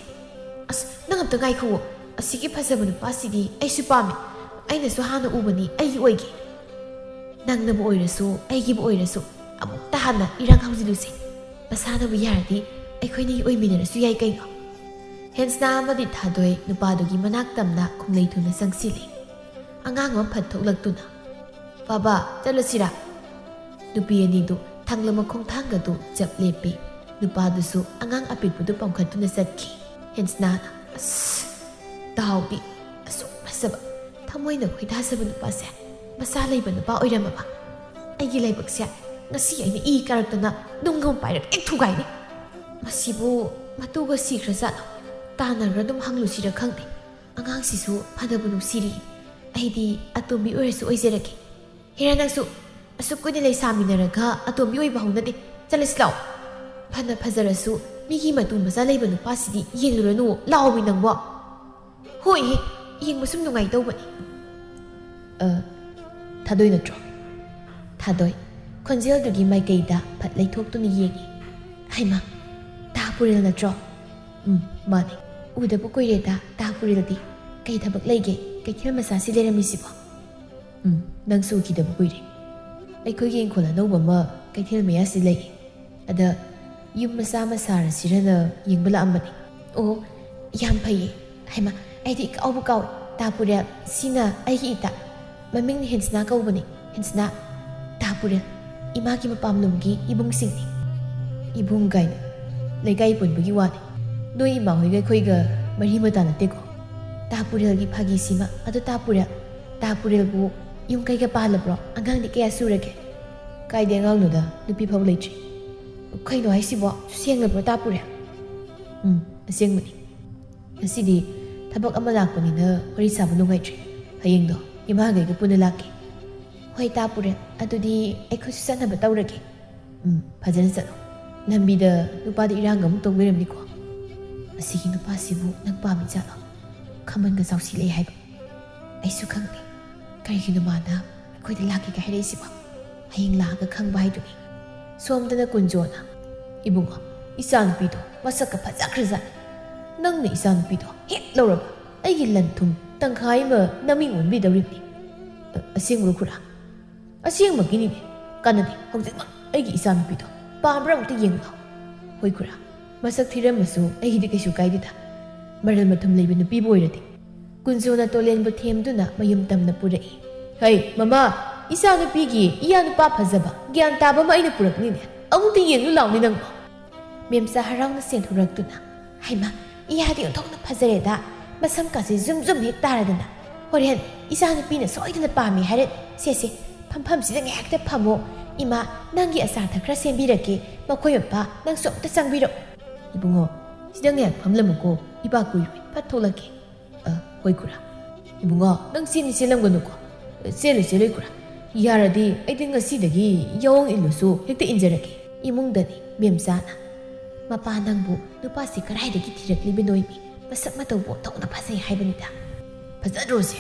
ꯑꯁ, ꯅꯪ ꯑꯝꯇ ꯉꯥꯏꯈꯨꯑꯣ꯫ ꯑꯁꯤꯒꯤ ꯐꯖꯕ ꯅꯨꯄꯥꯁꯤꯗꯤ ꯑꯩꯁꯨ ꯄꯥꯝꯃꯤ꯫ ꯑꯩꯅꯁꯨ ꯍꯥꯟꯅ ꯎꯕꯅꯤ, ꯑꯩꯒꯤ ꯑꯣꯏꯒꯦ꯫ ꯅꯪꯅꯕꯨ ꯑꯣꯏꯔꯁꯨ, ꯑꯩꯒꯤꯕꯨ ꯑꯣꯏꯔꯁꯨ, ꯑꯃꯨꯛꯇ ꯍꯥꯟꯅ ꯏꯔꯥꯡ ꯍꯧꯖꯤꯜꯂꯨꯁꯦ꯫ ꯃꯁꯥꯅꯕꯨ ꯌꯥꯔꯗꯤ ꯑꯩꯈꯣꯏꯅꯤ ꯑꯣꯏꯃꯤꯟꯅꯔꯁꯨ ꯌꯥꯏ ꯀꯩꯅꯣ꯫ ꯍꯦꯟꯁꯅꯥ ꯑꯃꯗꯤ ꯊꯥꯗꯣꯏ ꯅꯨꯄꯥꯗꯨꯒꯤ ꯃꯅꯥꯛ ꯇꯝꯅ ꯈꯣꯡꯂꯩ ꯊꯨꯅ ꯆꯪꯁꯤꯜꯂꯤ꯫ ꯑꯉꯥꯡ ꯑꯃ ꯐꯠ ꯊꯣꯛꯂꯛꯇꯨꯅ, "ꯕꯥꯕꯥ, ꯆꯠꯂꯁꯤꯔꯥ?" ꯅꯨꯄꯤ ꯑꯅꯤꯗꯨ ꯊꯥꯡꯂ ꯃꯈꯣꯡ ꯊꯥꯡꯒꯗꯨ ꯆꯞ ꯂꯦꯞꯄꯤ꯫ ꯅꯨꯄꯥꯗꯨꯁꯨ ꯑꯉꯥꯡ ꯑꯄꯤꯛꯄꯗꯨ ꯄꯝꯈꯠꯇꯨꯅ ꯆꯠꯈꯤ꯫ ꯍꯦꯟꯁꯅꯥꯅ, "ꯑꯁ, ꯗꯥꯎꯗꯤ ꯑꯁꯨꯛ ꯐꯖꯕ, ꯊꯃꯣꯏꯅ ꯈꯣꯏꯗꯥꯖꯕ ꯅꯨꯄꯥꯁꯦ ꯃꯆꯥ ꯂꯩꯕ ꯅꯨꯄꯥ ꯑꯣꯏꯔꯝꯃꯕ꯫ ꯑꯩꯒꯤ ꯂꯥꯏꯕꯛꯁꯦ ꯉꯁꯤ ꯑꯩꯅ ꯏ ꯀꯥꯔꯛꯇꯅ ꯅꯨꯡ ꯑꯃ ꯄꯥꯏꯔꯒ ꯍꯦꯛ ꯊꯨꯒꯥꯏꯅꯤ꯫ ꯃꯁꯤꯕꯨ ꯃꯇꯨꯒ ꯁꯤꯈ꯭ꯔꯖꯥꯠꯂꯣ? ꯇꯥꯟꯅꯔꯒ ꯑꯗꯨꯝ ꯍꯪꯂꯨꯁꯤꯔ ꯈꯪꯗꯦ꯫ ꯑꯉꯥꯡꯁꯤꯁꯨ ꯐꯅꯕ ꯅꯨꯡꯁꯤꯔꯤ꯫ ꯑꯩꯗꯤ ꯑꯇꯣꯝꯕꯤ ꯑꯣꯏꯔꯁꯨ ꯑꯣꯏꯖꯔꯒꯦ꯫ ꯍꯦꯔꯥ, ꯅꯪꯁꯨ ꯑꯁꯨꯛ ꯀꯨꯏꯅ ꯂꯩꯁꯥꯃꯤꯟꯅꯔꯒ ꯑꯇꯣꯝꯕꯤ ꯑꯣꯏꯕ ꯍꯧꯅꯗꯦ꯫ ꯆꯠꯂꯁꯤ ꯂꯥꯛꯑꯣ꯫ ꯐꯅ ꯐꯖꯔꯁꯨ ꯃꯤꯒꯤ ꯃꯇꯨ ꯃꯆꯥ ꯂꯩꯕ ꯅꯨꯄꯥꯁꯤꯗꯤ ꯌꯦꯡꯂꯨꯔꯅꯨ ꯂꯥꯛꯑꯣꯃꯤ ꯅꯪꯕꯣ꯫ ꯍꯣꯏꯍꯦ, ꯌꯦꯡꯕ ꯁꯨꯝ ꯅꯨꯡꯉꯥꯏ ꯇꯧꯕꯅꯤ꯫ ꯑ, ꯊꯥꯗꯣꯏ ꯅꯠꯇ꯭ꯔꯣ? ꯊꯥꯗꯣꯏ ꯈꯣꯟꯖꯦꯜꯗꯨꯒꯤ ꯃꯥꯏꯀꯩꯗ ꯐꯠ ꯂꯩꯊꯣꯛꯇꯨꯅ ꯌꯦꯡꯉꯤ꯫ ꯍꯩꯃꯥ, ꯇꯥ ꯄꯨꯔꯦꯜ ꯅꯠꯇ꯭ꯔꯣ? ꯎꯝ, ꯃꯥꯅꯦ꯫ ꯎꯗꯕ ꯀꯨꯏꯔꯦꯗ, ꯇꯥ ꯄꯨꯔꯦꯜꯗꯤ꯫ ꯀꯩ ꯊꯕꯛ ꯂꯩꯒꯦ ꯀꯩꯊꯦꯜ ꯃꯆꯥꯁꯤ ꯂꯩꯔꯝꯃꯤꯁꯤꯕꯣ? ꯎꯝ, ꯅꯪꯁꯨ ꯎꯈꯤꯗꯕ ꯀꯨꯏꯔꯦ꯫ ꯑꯩꯈꯣꯏꯒꯤ ꯏꯪꯈꯣꯜ ꯑꯅꯧꯕ ꯑꯃ ꯀꯩꯊꯦꯜ ꯃꯌꯥꯁꯤ ꯂꯩ꯫ ꯑꯗ ꯌꯨꯝ ꯃꯆꯥ ꯑꯃ ꯁꯥꯔꯁꯤꯔꯅ ꯌꯦꯡꯕ ꯂꯥꯛꯑꯝꯕꯅꯤ꯫ ꯑꯣ, ꯌꯥꯝ ꯐꯩꯌꯦ꯫ ꯍꯩꯃꯥ, ꯑꯩꯗꯤ ꯏꯀꯥꯎꯕꯨ ꯀꯥꯎꯏ꯫ ꯇꯥ ꯄꯨꯔꯦꯜ, ꯁꯤꯅ ꯑꯩꯒꯤ ꯏꯇꯥ꯫ ꯃꯃꯤꯡꯅ ꯍꯦꯟꯁꯅꯥ ꯀꯧꯕꯅꯤ꯫ ꯍꯦꯟꯁꯅꯥ, ꯇꯥ ꯄꯨꯔꯦꯜ, ꯏꯃꯥꯒꯤ ꯃꯄꯥꯝꯂꯣꯝꯒꯤ ꯏꯕꯨꯡꯁꯤꯡꯅꯤ꯫ ꯏꯕꯨꯡ ꯀꯥꯏꯅ ꯂꯩꯀꯥꯏ ꯄꯨꯟꯕꯒꯤ ꯋꯥꯅꯤ꯫ ꯅꯣꯏ ꯏꯃꯥ ꯍꯣꯏꯒ ꯑꯩꯈꯣꯏꯒ ꯃꯔꯤ ꯃꯇꯥ ꯅꯠꯇꯦꯀꯣ꯫ ꯇꯥ ꯄꯨꯔꯦꯜꯒꯤ ꯐꯥꯒꯤꯁꯤꯃ꯫ ꯑꯗꯣ ꯇꯥ ꯄꯨꯔꯦꯜ, ꯇꯥ ꯄꯨꯔꯦꯜꯕꯨ ꯌꯨꯝ ꯀꯩꯒ ꯄꯥꯜꯂꯕ꯭ꯔꯣ? ꯑꯉꯥꯡꯗꯤ ꯀꯌꯥ ꯁꯨꯔꯒꯦ? ꯀꯥꯏꯗꯩ ꯑꯉꯥꯡꯅꯣꯗ, ꯅꯨꯄꯤ ꯐꯥꯎ ꯂꯩꯇ꯭ꯔꯤ꯫ ꯀꯩꯅꯣ ꯍꯥꯏꯁꯤꯕꯣ? ꯁꯦꯡꯂꯕ꯭ꯔꯣ ꯇꯥ ꯄꯨꯔꯦꯜ? ꯎꯝ, ꯑꯁꯦꯡꯕꯅꯤ꯫ ꯉꯁꯤꯗꯤ ꯊꯕꯛ ꯑꯃ ꯂꯥꯛꯄꯅꯤꯅ ꯋꯥꯔꯤ ꯁꯥꯕ ꯅꯨꯡꯉꯥꯏꯇ꯭ꯔꯤ꯫ ꯍꯌꯦꯡꯗꯣ ꯏꯃꯥꯒꯩꯒ ꯄꯨꯟꯅ ꯂꯥꯛꯀꯦ꯫ ꯍꯣꯏ ꯇꯥ ꯄꯨꯔꯦꯜ, ꯑꯗꯨꯗꯤ ꯑꯩꯈꯣꯏꯁꯨ ꯆꯠꯅꯕ ꯇꯧꯔꯒꯦ꯫ ꯎꯝ, ꯐꯖꯅ ꯆꯠꯂꯣ꯫ ꯂꯝꯕꯤꯗ ꯅꯨꯄꯥꯗ ꯏꯔꯥꯡ ꯑꯃꯨꯛ ꯇꯧ ꯂꯩꯔꯝꯅꯤꯀꯣ꯫ ꯑꯁꯤꯒꯤ ꯅꯨꯄꯥꯁꯤꯕꯨ ꯅꯪ ꯄꯥꯝꯃꯤ ꯖꯥꯠꯂꯣ? ꯈꯃꯟꯒ ꯆꯥꯎꯁꯤꯜꯂꯛꯑꯦ ꯍꯥꯏꯕ꯫ ꯑꯩꯁꯨ ꯈꯪꯗꯦ꯫ ꯀꯔꯤꯒꯤꯅꯣ ꯃꯥꯅ ꯑꯩꯈꯣꯏꯗ ꯂꯥꯛꯀꯦꯒ ꯍꯥꯏꯔꯛꯏꯁꯤꯕꯣ? ꯍꯌꯦꯡ ꯂꯥꯛꯑꯒ ꯈꯪꯕ ꯍꯥꯏꯗꯨꯅꯤ꯫ ꯁꯣꯝꯗꯅ ꯀꯨꯟꯖꯣꯅ, "ꯏꯕꯨꯡꯉꯣ, ꯏꯆꯥꯅꯨꯄꯤꯗꯣ ꯃꯁꯛꯀ ꯐꯖꯈ꯭ꯔꯖꯥꯠꯅꯤ꯫ "ꯅꯪꯅ ꯏꯆꯥꯅꯨꯄꯤꯗꯣ ꯍꯦꯛ ꯂꯧꯔꯕ ꯑꯩꯒꯤ ꯂꯟ ꯊꯨꯝ ꯇꯪꯈꯥꯏ ꯑꯃ ꯅꯃꯤꯡ ꯑꯣꯟꯕꯤꯗꯧꯔꯤꯕꯅꯤ"꯫ "ꯑ, ꯑꯁꯦꯡꯕ꯭ꯔꯣ ꯈꯨꯔꯥ?" "ꯑꯁꯦꯡꯕꯒꯤꯅꯤꯅꯦ꯫ ꯀꯥꯟꯅꯗꯦ, ꯍꯧꯖꯤꯛꯃꯛ ꯑꯩꯒꯤ ꯏꯆꯥꯅꯨꯄꯤꯗꯣ ꯄꯥꯝꯕ꯭ꯔꯥ ꯑꯃꯨꯛꯇ ꯌꯦꯡꯉꯨ ꯂꯥꯎ"꯫ "ꯍꯣꯏ ꯈꯨꯔꯥ, ꯃꯁꯛ ꯊꯤꯔꯝꯃꯁꯨ ꯑꯩꯒꯤꯗꯤ ꯀꯩꯁꯨ ꯀꯥꯏꯗꯦꯗ, ꯃꯔꯜ ꯃꯊꯨꯝ ꯂꯩꯕ ꯅꯨꯄꯤꯕꯨ ꯑꯣꯏꯔꯗꯤ"꯫ ꯀꯨꯟꯖꯣꯅ ꯇꯣꯂꯦꯟꯕꯨ ꯊꯦꯝꯗꯨꯅ ꯃꯌꯨꯝ ꯇꯝꯅ ꯄꯨꯔꯛꯏ꯫ "ꯍꯩ ꯃꯃꯥ, ꯏꯆꯥꯅꯨꯄꯤꯒꯤ ꯏꯌꯥ ꯅꯨꯄꯥ ꯐꯖꯕ ꯒ꯭ꯌꯥꯟ ꯇꯥꯕ ꯑꯃ ꯑꯩꯅ ꯄꯨꯔꯛꯅꯤꯅꯦ, ꯑꯃꯨꯛꯇ ꯌꯦꯡꯉꯨ ꯂꯥꯎꯅꯦ ꯅꯪꯕꯣ"꯫ ꯃꯦꯝꯆꯥ ꯍꯔꯥꯎꯅ ꯆꯦꯟꯊꯣꯔꯛꯇꯨꯅ, "ꯍꯩꯃꯥ, ꯏꯌꯥꯗꯤ ꯑꯣꯟꯊꯣꯛꯅ ꯐꯖꯔꯦꯗ, ꯃꯁꯝꯀꯥꯁꯦ ꯖꯨꯝ ꯖꯨꯝ ꯍꯦꯛ ꯇꯥꯔꯗꯅ꯫ ꯍꯣꯔꯦꯟ ꯏꯆꯥꯅꯨꯄꯤꯅ ꯁꯣꯏꯗꯅ ꯄꯥꯝꯃꯤ ꯍꯥꯏꯔꯦ꯫ ꯁꯦ ꯁꯦ, ꯐꯝꯐꯝꯁꯤꯗ ꯉꯥꯏꯍꯥꯛꯇ ꯐꯝꯃꯣ꯫ ꯏꯃꯥ, ꯅꯪꯒꯤ ꯑꯆꯥꯔ ꯊꯛ ꯈꯔ ꯁꯦꯝꯕꯤꯔꯛꯀꯦ꯫ ꯃꯈꯣꯏ ꯃꯄꯥ, ꯅꯪꯁꯨ ꯑꯝꯇ ꯆꯪꯕꯤꯔꯛꯑꯣ"꯫ "ꯏꯕꯨꯡꯉꯣ, ꯁꯤꯗ ꯉꯥꯏꯍꯥꯛ ꯐꯝꯂꯝꯃꯨꯀꯣ, ꯏꯄꯥ ꯀꯨꯏꯔꯣꯏ, ꯐꯠ ꯊꯣꯛꯂꯛꯀꯦ"꯫ "ꯑ, ꯍꯣꯏ ꯈꯨꯔꯥ"꯫ "ꯏꯕꯨꯡꯉꯣ, ꯅꯪ ꯆꯦꯟꯗꯤ ꯆꯦꯜꯂꯝꯒꯅꯨꯀꯣ"꯫ "ꯆꯦꯜꯂꯣꯏ, ꯆꯦꯜꯂꯣꯏ ꯈꯨꯔꯥ꯫ ꯌꯥꯔꯗꯤ ꯑꯩꯗꯤ ꯉꯁꯤꯗꯒꯤ ꯌꯥꯑꯣꯡ ꯏꯜꯂꯨꯁꯨ ꯍꯦꯛꯇ ꯏꯟꯖꯔꯒꯦ"꯫ ꯏꯃꯨꯡꯗꯅꯤ ꯃꯦꯝꯆꯥꯅ, "ꯃꯄꯥ ꯅꯪꯕꯨ ꯅꯨꯄꯥꯁꯤ ꯀꯗꯥꯏꯗꯒꯤ ꯊꯤꯔꯛꯂꯤꯕꯅꯣ ꯏꯃꯤ? ꯃꯁꯛ ꯃꯇꯧꯕꯨ ꯑꯣꯟꯊꯣꯛꯅ ꯐꯖꯩ ꯍꯥꯏꯕꯅꯤꯗ"꯫ "ꯐꯖꯗ꯭ꯔꯣ ꯁꯦ?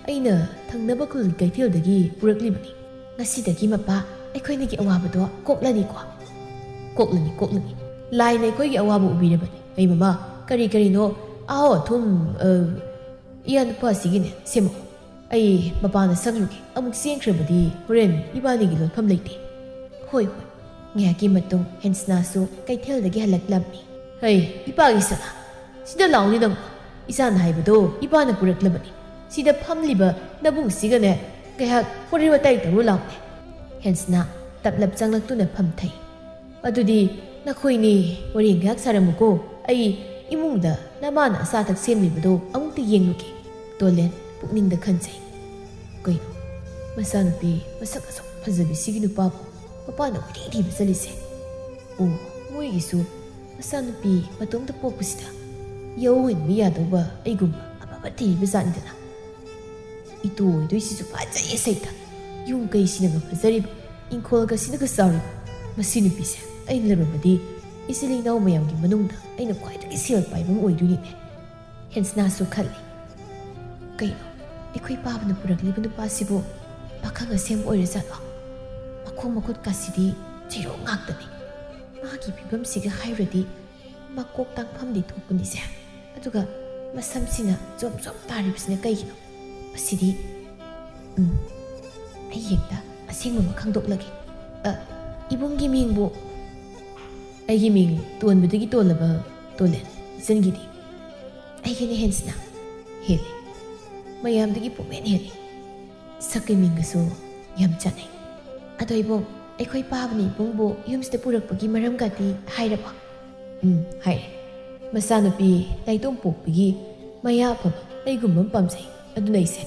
ꯑꯩꯅ ꯊꯪꯅꯕ ꯈꯨꯜꯒꯤ ꯀꯩꯊꯦꯜꯗꯒꯤ ꯄꯨꯔꯛꯂꯤꯕꯅꯤ꯫ ꯉꯁꯤꯗꯒꯤ ꯃꯄꯥ ꯑꯩꯈꯣꯏꯅꯤꯒꯤ ꯑꯋꯥꯕꯗꯣ ꯀꯣꯛꯂꯅꯤꯀꯣ"꯫ "ꯀꯣꯛꯂꯅꯤ, ꯀꯣꯛꯂꯅꯤ꯫ ꯂꯥꯏꯅ ꯑꯩꯈꯣꯏꯒꯤ ꯑꯋꯥꯕ ꯎꯕꯤꯔꯕꯅꯤ꯫ ꯑꯩ ꯃꯃꯥ, ꯀꯔꯤ ꯀꯔꯤꯅꯣ ꯑꯍꯥꯎ ꯑꯊꯨꯝ, ꯑ, ꯏꯌꯥ ꯅꯨꯄꯥꯁꯤꯒꯤꯅꯦ ꯁꯦꯝꯃꯛꯑꯣ꯫ ꯑꯩ ꯃꯄꯥꯟꯗ ꯁꯛꯂꯨꯒꯦ꯫ ꯑꯃꯨꯛ ꯆꯦꯟꯈ꯭ꯔꯕꯗꯤ ꯍꯣꯔꯦꯟ ꯏꯕꯥꯅꯤꯒꯤ ꯂꯣꯟꯐꯝ ꯂꯩꯇꯦ"꯫ "ꯍꯣꯏ, ꯍꯣꯏ"꯫ ꯉꯥꯏꯍꯥꯛꯀꯤ ꯃꯇꯨꯡ ꯍꯦꯟꯁꯅꯥꯁꯨ ꯀꯩꯊꯦꯜꯗꯒꯤ ꯍꯜꯂꯛꯂꯝꯃꯤ꯫ "ꯍꯩ, ꯏꯄꯥꯒꯤ ꯁꯅꯥ, ꯁꯤꯗ ꯂꯥꯎꯅꯤ ꯅꯪ꯫ ꯏꯆꯥꯅ ꯍꯥꯏꯕꯗꯣ ꯏꯄꯥꯅ ꯄꯨꯔꯛꯂꯕꯅꯤ꯫ ꯁꯤꯗ ꯐꯝꯂꯤꯕ ꯅꯕꯨꯡꯁꯤꯒꯅꯦ ꯉꯥꯏꯍꯥꯛ ꯋꯥꯔꯤ ꯋꯥꯇꯥꯏ ꯇꯧꯔꯨ ꯂꯥꯎꯅꯦ"꯫ ꯍꯦꯟꯁꯅꯥ ꯇꯞꯂꯞ ꯆꯪꯂꯛꯇꯨꯅ ꯐꯝꯊꯩ꯫ "ꯑꯗꯨꯗꯤ ꯅꯈꯣꯏꯅꯤ ꯋꯥꯔꯤ ꯉꯥꯏꯍꯥꯛ ꯁꯥꯔꯝꯃꯨꯀꯣ꯫ ꯑꯩ ꯏꯃꯨꯡꯗ ꯅꯃꯥꯅ ꯑꯆꯥ ꯑꯊꯛ ꯁꯦꯝꯂꯤꯕꯗꯣ ꯑꯃꯨꯛꯇ ꯌꯦꯡꯂꯨꯒꯦ"꯫ ꯇꯣꯂꯦꯟ ꯄꯨꯛꯅꯤꯡꯗ ꯈꯟꯖꯩ, "ꯀꯩꯅꯣ, ꯃꯆꯥꯅꯨꯄꯤ ꯃꯁꯛ ꯑꯁꯨꯛ ꯐꯖꯕꯤꯁꯤꯒꯤ ꯅꯨꯄꯥꯕꯨ ꯃꯄꯥꯅ ꯀꯣꯏꯊꯤ ꯊꯤꯕ ꯆꯠꯂꯤꯁꯦ? ꯑꯣ, ꯃꯣꯏꯒꯤꯁꯨ ꯃꯆꯥꯅꯨꯄꯤ ꯃꯇꯣꯝꯇ ꯄꯣꯛꯄꯁꯤꯗ ꯌꯥꯑꯣꯡ ꯏꯟꯕ ꯌꯥꯗꯧꯕ ꯑꯩꯒꯨꯝꯕ ꯑꯐꯕ ꯊꯤꯔꯤꯕ ꯖꯥꯠꯅꯤꯗꯅ꯫ ꯏꯇꯨ ꯑꯣꯏꯗꯣꯏꯁꯤꯁꯨ ꯐꯖꯩꯌꯦ ꯁꯩꯇ꯫ ꯌꯨꯝ ꯀꯩꯁꯤꯅꯒ ꯐꯖꯔꯤꯕ, ꯏꯪꯈꯣꯜꯒꯁꯤꯅꯒ ꯆꯥꯎꯔꯤꯕ꯫ ꯃꯁꯤ ꯅꯨꯄꯤꯁꯦ ꯑꯩꯅ ꯂꯧꯔꯝꯃꯗꯤ ꯏꯆꯤꯜ ꯏꯅꯥꯎ ꯃꯌꯥꯝꯒꯤ ꯃꯅꯨꯡꯗ ꯑꯩꯅ ꯈ꯭ꯋꯥꯏꯗꯒꯤ ꯁꯦꯜ ꯄꯥꯏꯕ ꯑꯃ ꯑꯣꯏꯗꯣꯏꯅꯤꯅꯦ"꯫ ꯍꯦꯟꯁꯅꯥꯁꯨ ꯈꯜꯂꯤ, "ꯀꯩꯅꯣ, ꯑꯩꯈꯣꯏ ꯄꯥꯕꯅ ꯄꯨꯔꯛꯂꯤꯕ ꯅꯨꯄꯥꯁꯤꯕꯨ ꯄꯥꯈꯪ ꯑꯁꯦꯡꯕ ꯑꯣꯏꯔꯖꯥꯠꯂꯣ? ꯃꯈꯣꯡ ꯃꯈꯨꯠꯀꯁꯤꯗꯤ ꯆꯩꯔꯣꯡ ꯉꯥꯛꯇꯅꯤ꯫ ꯃꯥꯒꯤ ꯐꯤꯕꯝꯁꯤꯒ ꯍꯥꯏꯔꯨꯔꯗꯤ ꯃꯀꯣꯛ ꯇꯥꯡꯐꯝꯗꯤ ꯊꯣꯛꯄꯅꯤꯁꯦ"꯫ ꯑꯗꯨꯒ ꯃꯁꯝꯁꯤꯅ ꯆꯣꯝ ꯆꯣꯝ ꯇꯥꯔꯤꯕꯁꯤꯅ ꯀꯩꯒꯤꯅꯣ? ꯃꯁꯤꯗꯤ, ꯎꯝ, ꯑꯩ ꯍꯦꯛꯇ ꯑꯁꯦꯡꯕ ꯑꯃ ꯈꯪꯗꯣꯛꯂꯒꯦ꯫ ꯑ, ꯏꯕꯨꯡꯒꯤ ꯃꯤꯡꯕꯨ? ꯑꯩꯒꯤ ꯃꯤꯡ ꯇꯣꯟꯕꯗꯒꯤ ꯇꯣꯜꯂꯕ ꯇꯣꯂꯦꯟ꯫ ꯏꯆꯟꯒꯤꯗꯤ? ꯑꯩꯒꯤꯅ ꯍꯦꯟꯁꯤꯅ ꯍꯦꯜꯂꯤ꯫ ꯃꯌꯥꯝꯗꯒꯤ ꯄꯨꯡꯍꯦꯟ ꯍꯦꯜꯂꯤ꯫ ꯁꯛꯀ ꯃꯤꯡꯒꯁꯨ ꯌꯥꯝ ꯆꯥꯟꯅꯩ꯫ ꯑꯗꯣ ꯏꯕꯨꯡ, ꯑꯩꯈꯣꯏ ꯄꯥꯕꯅ ꯏꯕꯨꯡꯕꯨ ꯌꯨꯝꯁꯤꯗ ꯄꯨꯔꯛꯄꯒꯤ ꯃꯔꯝꯒꯗꯤ ꯍꯥꯏꯔꯕꯣ? ꯎꯝ, ꯍꯥꯏꯔꯦ꯫ ꯃꯆꯥꯅꯨꯄꯤ ꯅꯥꯏꯇꯣꯝ ꯄꯣꯛꯄꯒꯤ ꯃꯌꯥ ꯑꯐꯕ ꯑꯩꯒꯨꯝꯕ ꯑꯃ ꯄꯥꯝꯖꯩ꯫ ꯑꯗꯨꯅ ꯑꯩꯁꯦ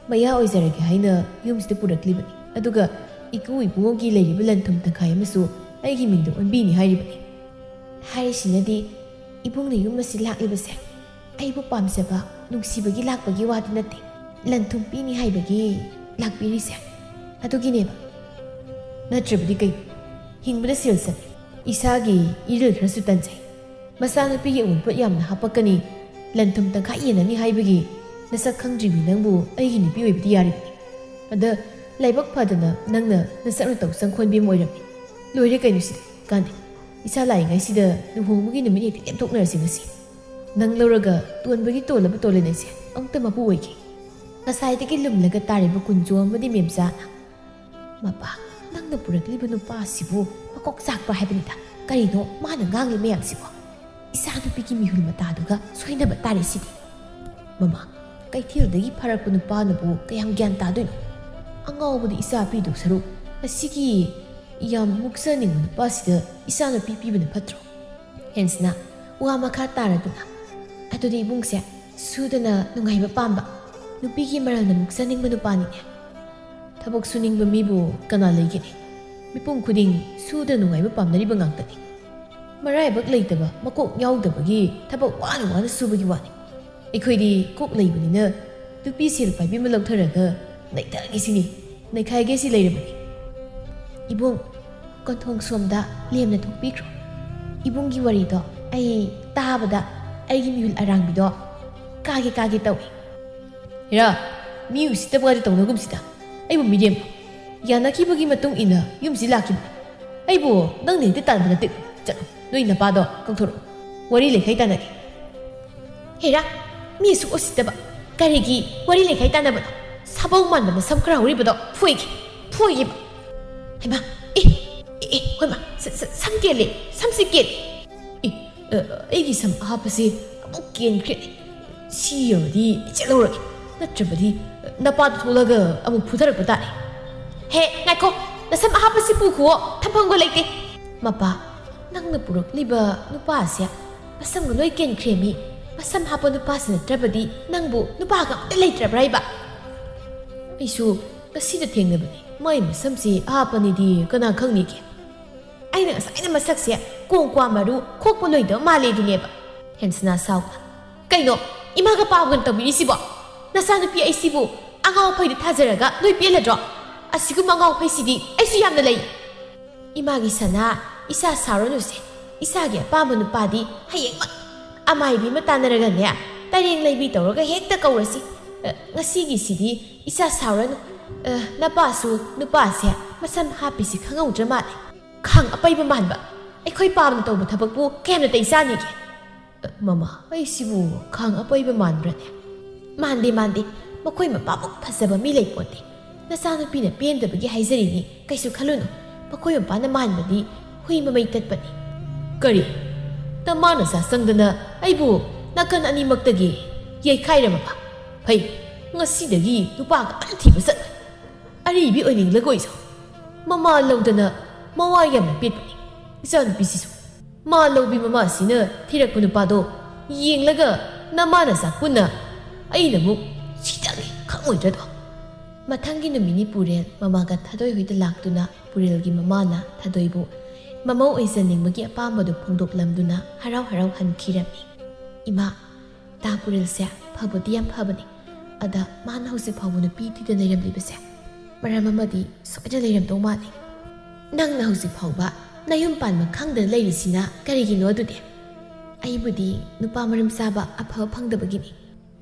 ꯃꯌꯥ ꯑꯣꯏꯖꯔꯒꯦ ꯍꯥꯏꯅ ꯌꯨꯝꯁꯤꯗ ꯄꯨꯔꯛꯂꯤꯕꯅꯤ꯫ ꯑꯗꯨꯒ ꯏꯀꯨ ꯏꯕꯨꯡꯉꯣꯒꯤ ꯂꯩꯔꯤꯕ ꯂꯟ ꯊꯨꯝ ꯇꯪꯈꯥꯏ ꯑꯃꯁꯨ ꯑꯩꯒꯤ ꯃꯤꯡꯗ ꯑꯣꯟꯕꯤꯅꯤ ꯍꯥꯏꯔꯤꯕꯅꯤ꯫ ꯍꯥꯏꯔꯤꯁꯤꯅꯗꯤ ꯏꯕꯨꯡꯅ ꯌꯨꯝ ꯑꯁꯤ ꯂꯥꯛꯂꯤꯕꯁꯦ ꯑꯩꯕꯨ ꯄꯥꯝꯖꯕ, ꯅꯨꯡꯁꯤꯕꯒꯤ ꯂꯥꯛꯄꯒꯤ ꯋꯥꯗꯤ ꯅꯠꯇꯦ, ꯂꯟ ꯊꯨꯝ ꯄꯤꯅꯤ ꯍꯥꯏꯕꯒꯤ ꯂꯥꯛꯄꯤꯔꯤꯁꯦ꯫ ꯑꯗꯨꯒꯤꯅꯦꯕ꯫ ꯅꯠꯇ꯭ꯔꯕꯗꯤ ꯀꯩ? ꯍꯤꯡꯕꯗ ꯁꯦꯜ ꯆꯪꯉꯤ, ꯏꯁꯥꯒꯤ ꯏꯔꯤꯜ ꯈꯔꯁꯨ ꯇꯟꯖꯩ꯫ ꯃꯆꯥꯅꯨꯄꯤꯒꯤ ꯑꯎꯟꯄꯣꯠ ꯌꯥꯝꯅ ꯍꯥꯄꯛꯀꯅꯤ, ꯂꯟ ꯊꯨꯝ ꯇꯪꯈꯥꯏ ꯌꯦꯟꯅꯅꯤ ꯍꯥꯏꯕꯒꯤ ꯅꯁꯛ ꯈꯪꯗ꯭ꯔꯤꯕꯤ ꯅꯪꯕꯨ ꯑꯩꯒꯤ ꯅꯨꯄꯤ ꯑꯣꯏꯕꯗꯤ ꯌꯥꯔꯤꯕꯅꯤ꯫ ꯑꯗ ꯂꯥꯏꯕꯛ ꯐꯗꯅ ꯅꯪꯅ ꯅꯁꯛ ꯅꯇꯧ ꯆꯪꯈꯣꯟꯕꯤ ꯑꯃ ꯑꯣꯏꯔꯝꯃꯤ꯫ ꯂꯣꯏꯔꯦ ꯀꯩꯅꯣ ꯁꯤꯗꯤ? ꯀꯥꯟꯗꯦ꯫ ꯏꯆꯥ ꯂꯥꯛꯏꯉꯩꯁꯤꯗ ꯂꯨꯍꯣꯡꯕꯒꯤ ꯅꯨꯃꯤꯠ ꯍꯦꯛꯇ ꯂꯦꯞꯊꯣꯛꯅꯔꯁꯤ ꯉꯁꯤ꯫ ꯅꯪ ꯂꯧꯔꯒ ꯇꯣꯟꯕꯒꯤ ꯇꯣꯜꯂꯕ ꯇꯣꯂꯦꯟ ꯑꯩꯁꯦ ꯑꯃꯨꯛꯇ ꯃꯄꯨ ꯑꯣꯏꯒꯦ꯫ ꯉꯁꯥꯏꯗꯒꯤ ꯂꯨꯝꯂꯒ ꯇꯥꯔꯤꯕ ꯀꯨꯟꯖꯣ ꯑꯃꯗꯤ ꯃꯦꯝꯆꯥꯅ, "ꯃꯄꯥ, ꯅꯪꯅ ꯄꯨꯔꯛꯂꯤꯕ ꯅꯨꯄꯥ ꯑꯁꯤꯕꯨ ꯃꯀꯣꯛ ꯆꯥꯛꯄ ꯍꯥꯏꯕꯅꯤꯗ꯫ ꯀꯔꯤꯅꯣ ꯃꯥꯅ ꯉꯥꯡꯂꯤ ꯃꯌꯥꯝꯁꯤꯕꯣ? ꯏꯆꯥꯅꯨꯄꯤꯒꯤ ꯃꯤꯍꯨꯜ ꯃꯇꯥꯗꯨꯒ ꯁꯣꯏꯅꯕ ꯇꯥꯔꯦ ꯁꯤꯗꯤ꯫ ꯃꯃꯥ, ꯀꯩꯊꯦꯜꯗꯒꯤ ꯐꯥꯔꯛꯄ ꯅꯨꯄꯥꯅꯕꯨ ꯀꯌꯥꯝ ꯒ꯭ꯌꯥꯟ ꯇꯥꯗꯣꯏꯅꯣ? ꯑꯉꯥꯎꯕꯗ ꯏꯆꯥ ꯄꯤꯗꯧ ꯁꯔꯨꯛ ꯑꯁꯤꯒꯤ ꯌꯥꯝ ꯃꯨꯛꯆꯅꯤꯡꯕ ꯅꯨꯄꯥꯁꯤꯗ ꯏꯆꯥꯅꯨꯄꯤ ꯄꯤꯕꯅ ꯐꯠꯇ꯭ꯔꯣ?" ꯍꯦꯟꯁꯅ ꯋꯥ ꯃꯈꯥ ꯇꯥꯔꯗꯨꯅ, "ꯑꯗꯨꯗꯤ ꯏꯕꯨꯡꯁꯦ ꯁꯨꯗꯅ ꯅꯨꯡꯉꯥꯏꯕ ꯄꯥꯝꯕ, ꯅꯨꯄꯤꯒꯤ ꯃꯔꯜꯅ ꯃꯨꯛꯆꯅꯤꯡꯕ ꯅꯨꯄꯥꯅꯤꯅꯦ꯫ ꯊꯕꯛ ꯁꯨꯅꯤꯡꯕ ꯃꯤꯕꯨ ꯀꯅꯥ ꯂꯩꯒꯦꯅꯦ? ꯃꯤꯄꯨꯝ ꯈꯨꯗꯤꯡ ꯁꯨꯗꯅ ꯅꯨꯡꯉꯥꯏꯕ ꯄꯥꯝꯅꯔꯤꯕ ꯉꯥꯛꯇꯅꯤ꯫ ꯃꯔꯥꯏꯕꯛ ꯂꯩꯇꯕ, ꯃꯀꯣꯛ ꯌꯥꯎꯗꯕꯒꯤ ꯊꯕꯛ ꯋꯥꯅ ꯋꯥꯅ ꯁꯨꯕꯒꯤ ꯋꯥꯅꯤ꯫ ꯑꯩꯈꯣꯏꯗꯤ ꯀꯣꯛ ꯂꯩꯕꯅꯤꯅ ꯅꯨꯄꯤ ꯁꯦꯜ ꯄꯥꯏꯕꯤ ꯑꯃ ꯂꯧꯊꯔꯒ ꯅꯩꯊꯒꯦ ꯁꯤꯅꯤ, ꯅꯩꯈꯥꯏꯒꯦ ꯁꯤ ꯂꯩꯔꯕꯅꯤ꯫" ꯏꯕꯨꯡ, ꯀꯣꯟꯊꯣꯡ ꯁꯣꯝꯗ ꯂꯦꯝꯅ ꯊꯣꯛꯄꯤꯈ꯭ꯔꯣ꯫ ꯏꯕꯨꯡꯒꯤ ꯋꯥꯔꯤꯗꯣ ꯑꯩ ꯇꯥꯕꯗ ꯑꯩꯒꯤ ꯃꯤꯍꯨꯜ ꯑꯔꯥꯡꯕꯤꯗꯣ ꯀꯥꯒꯦ ꯀꯥꯒꯦ ꯇꯧꯏ꯫ ꯍꯦꯔꯥ, ꯃꯤ ꯎꯁꯤꯠꯇꯕ ꯋꯥꯗꯤ ꯇꯧꯅꯒꯨꯝꯁꯤꯗ꯫ ꯑꯩꯕꯨ ꯃꯤꯔꯦꯝ ꯌꯥꯅꯈꯤꯕꯒꯤ ꯃꯇꯨꯡ ꯏꯟꯅ ꯌꯨꯝꯁꯤ ꯂꯥꯛꯈꯤꯕꯅꯤ꯫ ꯑꯩꯕꯨ ꯅꯪꯅ ꯍꯦꯛꯇ ꯇꯥꯟꯕ ꯅꯠꯇꯦ꯫ ꯆꯠꯂꯣ, ꯅꯣꯏ ꯅꯄꯥꯗꯣ ꯀꯧꯊꯣꯔꯛꯑꯣ꯫ ꯋꯥꯔꯤ ꯂꯩꯈꯩ ꯇꯥꯟꯅꯒꯦ꯫ ꯍꯦꯔꯥ, ꯃꯤ ꯑꯁꯨꯛ ꯎꯁꯤꯠꯇꯕ, ꯀꯔꯤꯒꯤ ꯋꯥꯔꯤ ꯂꯩꯈꯥꯏ ꯇꯥꯟꯅꯕꯅꯣ? ꯁꯥꯕꯧ ꯃꯥꯟꯕ ꯅꯁꯝ ꯈꯔ ꯍꯧꯔꯤꯕꯗꯣ ꯐꯣꯏꯒꯦ, ꯐꯣꯏꯒꯦꯕ꯫ ꯍꯩꯃꯥ, ꯑꯦ, ꯑꯦ, ꯑꯦ, ꯍꯣꯏꯃꯥ, ꯁ-, ꯁ-, ꯁꯝ ꯀꯦꯜꯂꯦ, ꯁꯝꯁꯤ ꯀꯦꯜꯂꯦ꯫ ꯑꯦ, ꯑ, ꯑꯩꯒꯤ ꯁꯝ ꯑꯍꯥꯞꯄꯁꯦ ꯑꯃꯨꯛ ꯀꯦꯟꯈ꯭ꯔꯦ꯫ ꯁꯤ ꯌꯧꯔꯗꯤ ꯆꯦꯜꯍꯧꯔꯒꯦ, ꯅꯠꯇ꯭ꯔꯕꯗꯤ ꯅꯄꯥꯗꯨ ꯊꯣꯛꯂꯒ ꯑꯃꯨꯛ ꯐꯨꯊꯔꯛꯄ ꯇꯥꯔꯦ꯫ ꯍꯦ, ꯉꯥꯏꯈꯣ, ꯅꯁꯝ ꯑꯍꯥꯞꯄꯁꯤ ꯄꯨꯈꯣ, ꯊꯝꯐꯝꯒ ꯂꯩꯇꯦ꯫ ꯃꯄꯥ, ꯅꯪꯅ ꯄꯨꯔꯛꯂꯤꯕ ꯅꯨꯄꯥꯁꯦ ꯃꯁꯝꯒ ꯂꯣꯏ ꯀꯦꯟꯈ꯭ꯔꯦꯃꯤ꯫ ꯃꯁꯝ ꯍꯥꯞꯄ ꯅꯨꯄꯥꯁꯤ ꯅꯠꯇ꯭ꯔꯕꯗꯤ ꯅꯪꯕꯨ ꯅꯨꯄꯥꯒ ꯑꯝꯇ ꯂꯩꯇ꯭ꯔꯕ꯭ꯔꯥ ꯍꯥꯏꯕ? ꯑꯩꯁꯨ ꯉꯁꯤꯗ ꯊꯦꯡꯅꯕꯅꯤ꯫ ꯃꯥꯏ ꯃꯁꯝꯁꯤ ꯑꯍꯥꯞꯄꯅꯤꯗꯤ ꯀꯅꯥ ꯈꯪꯅꯤꯒꯦ? ꯑꯩꯅ ꯉꯁꯥꯏꯅ ꯃꯁꯛꯁꯦ ꯀꯣꯡ ꯀ꯭ꯋꯥ ꯃꯔꯨ ꯈꯣꯛꯄ ꯂꯣꯏꯗꯕ ꯃꯥꯜꯂꯦ ꯑꯗꯨꯅꯦꯕ꯫ ꯍꯦꯟꯁꯅꯥ ꯁꯥꯎꯅ, "ꯀꯩꯅꯣ, ꯏꯃꯥꯒ ꯄꯥꯕꯒꯅ ꯇꯧꯕꯤꯔꯤꯁꯤꯕꯣ? ꯅꯆꯥꯅꯨꯄꯤ ꯑꯩꯁꯤꯕꯨ ꯑꯉꯥꯎ ꯑꯐꯩꯗ ꯊꯥꯖꯔꯒ ꯅꯣꯏ ꯄꯦꯜꯂꯗ꯭ꯔꯣ? ꯑꯁꯤꯒꯨꯝꯕ ꯑꯉꯥꯎ ꯑꯐꯩꯁꯤꯗꯤ ꯑꯩꯁꯨ ꯌꯥꯝꯅ ꯂꯩ꯫ ꯏꯃꯥꯒꯤ ꯁꯅꯥ, ꯏꯆꯥ ꯁꯥꯎꯔꯅꯨꯁꯦ꯫ ꯏꯆꯥꯒꯤ ꯑꯄꯥꯝꯕ ꯅꯨꯄꯥꯗꯤ ꯍꯌꯦꯡꯃꯛ ꯑꯃꯥꯏꯕꯤ ꯑꯃ ꯇꯥꯟꯅꯔꯒꯅꯦ, ꯇꯔꯦꯡ ꯂꯩꯕꯤ ꯇꯧꯔꯒ ꯍꯦꯛꯇ ꯀꯧꯔꯁꯤ꯫ ꯑ, ꯉꯁꯤꯒꯤꯁꯤꯗꯤ ꯏꯆꯥ ꯁꯥꯎꯔꯅꯨ꯫ ꯑ, ꯅꯄꯥꯁꯨ ꯅꯨꯄꯥꯁꯦ ꯃꯁꯝ ꯍꯥꯞꯄꯤꯁꯤ ꯈꯪꯍꯧꯗ꯭ꯔ ꯃꯥꯜꯂꯦ꯫ ꯈꯥꯡ ꯑꯄꯩꯕ ꯃꯥꯟꯕ꯫ ꯑꯩꯈꯣꯏ ꯄꯥꯝꯅ ꯇꯧꯕ ꯊꯕꯛꯄꯨ ꯀꯌꯥꯝ ꯅꯥꯇꯩ ꯆꯥꯅꯤꯒꯦ?" "ꯑ, ꯃꯃꯥ, ꯑꯩꯁꯤꯕꯨ ꯈꯥꯡ ꯑꯄꯩꯕ ꯃꯥꯟꯕ꯭ꯔꯅꯦ?" "ꯃꯥꯟꯗꯦ, ꯃꯥꯟꯗꯦ꯫ ꯃꯈꯣꯏ ꯃꯄꯥꯃꯨꯛ ꯐꯖꯕ ꯃꯤ ꯂꯩꯄꯣꯟꯇꯦ꯫ ꯅꯆꯥꯅꯨꯄꯤꯅ ꯄꯦꯟꯗꯕꯒꯤ ꯍꯥꯏꯖꯔꯤꯅꯤ꯫ ꯀꯩꯁꯨ ꯈꯜꯂꯨꯅꯨ꯫ ꯃꯈꯣꯏ ꯃꯄꯥꯅ ꯃꯥꯟꯕꯗꯤ ꯍꯨꯏ ꯃꯃꯩ ꯇꯠꯄꯅꯤ꯫" "ꯀꯔꯤ? ꯅꯃꯥ ꯅꯆꯥ ꯆꯪꯗꯅ ꯑꯩꯕꯨ ꯅꯥꯀꯟ ꯑꯅꯤꯃꯛꯇꯒꯤ ꯌꯩꯈꯥꯏꯔꯝꯃꯕ? ꯐꯩ, ꯉꯁꯤꯗꯒꯤ ꯅꯨꯄꯥꯒ ꯑꯝꯇ ꯊꯤꯕ ꯆꯠꯂꯣꯏ꯫ ꯑꯔꯤꯕꯤ ꯑꯣꯏꯅꯤꯡꯂꯒ ꯑꯣꯏꯖꯧ꯫" ꯃꯃꯥ ꯂꯧꯗꯅ ꯃꯋꯥ ꯌꯥꯝꯅ ꯄꯦꯠꯄꯅꯤ ꯏꯆꯥꯅꯨꯄꯤꯁꯤꯁꯨ꯫ ꯃꯥ ꯂꯧꯕꯤ ꯃꯃꯥꯁꯤꯅ ꯊꯤꯔꯛꯄ ꯅꯨꯄꯥꯗꯣ ꯌꯦꯡꯂꯒ ꯅꯃꯥ ꯅꯆꯥ ꯄꯨꯟꯅ ꯑꯩꯅ ꯑꯃꯨꯛ ꯁꯤꯗꯪꯅꯤ ꯈꯪꯉꯣꯏꯗ꯭ꯔꯗꯣ꯫ ꯃꯊꯪꯒꯤ ꯅꯨꯃꯤꯠꯅꯤ ꯄꯨꯔꯦꯜ ꯃꯃꯥꯒ ꯊꯥꯗꯣꯏ ꯍꯣꯏꯗ ꯂꯥꯛꯇꯨꯅ ꯄꯨꯔꯦꯜꯒꯤ ꯃꯃꯥꯅ ꯊꯥꯗꯣꯏꯕꯨ ꯃꯃꯧ ꯑꯣꯏꯖꯅꯤꯡꯕꯒꯤ ꯑꯄꯥꯝꯕꯗꯨ ꯐꯣꯡꯗꯣꯛꯂꯝꯗꯨꯅ ꯍꯔꯥꯎ ꯍꯔꯥꯎ ꯍꯟꯈꯤꯔꯝꯃꯤ꯫ "ꯏꯃꯥ, ꯇꯥ ꯄꯨꯔꯦꯜꯁꯦ ꯐꯕꯗꯤ ꯌꯥꯝ ꯐꯕꯅꯤ꯫ ꯑꯗ ꯃꯥꯅ ꯍꯧꯖꯤꯛ ꯐꯥꯎꯕ ꯅꯨꯄꯤ ꯊꯤꯗꯅ ꯂꯩꯔꯝꯂꯤꯕꯁꯦ ꯃꯔꯝ ꯑꯃꯗꯤ ꯁꯣꯏꯗꯅ ꯂꯩꯔꯝꯗꯧ ꯃꯥꯜꯂꯤ꯫ ꯅꯪꯅ ꯍꯧꯖꯤꯛ ꯐꯥꯎꯕ ꯅꯌꯨꯝ ꯄꯥꯟꯕ ꯈꯪꯗꯅ ꯂꯩꯔꯤꯁꯤꯅ ꯀꯔꯤꯒꯤꯅꯣ ꯑꯗꯨꯗꯤ?" "ꯑꯩꯕꯨꯗꯤ ꯅꯨꯄꯥ ꯃꯔꯝ ꯆꯥꯕ ꯑꯐꯕ ꯐꯪꯗꯕꯒꯤꯅꯤ꯫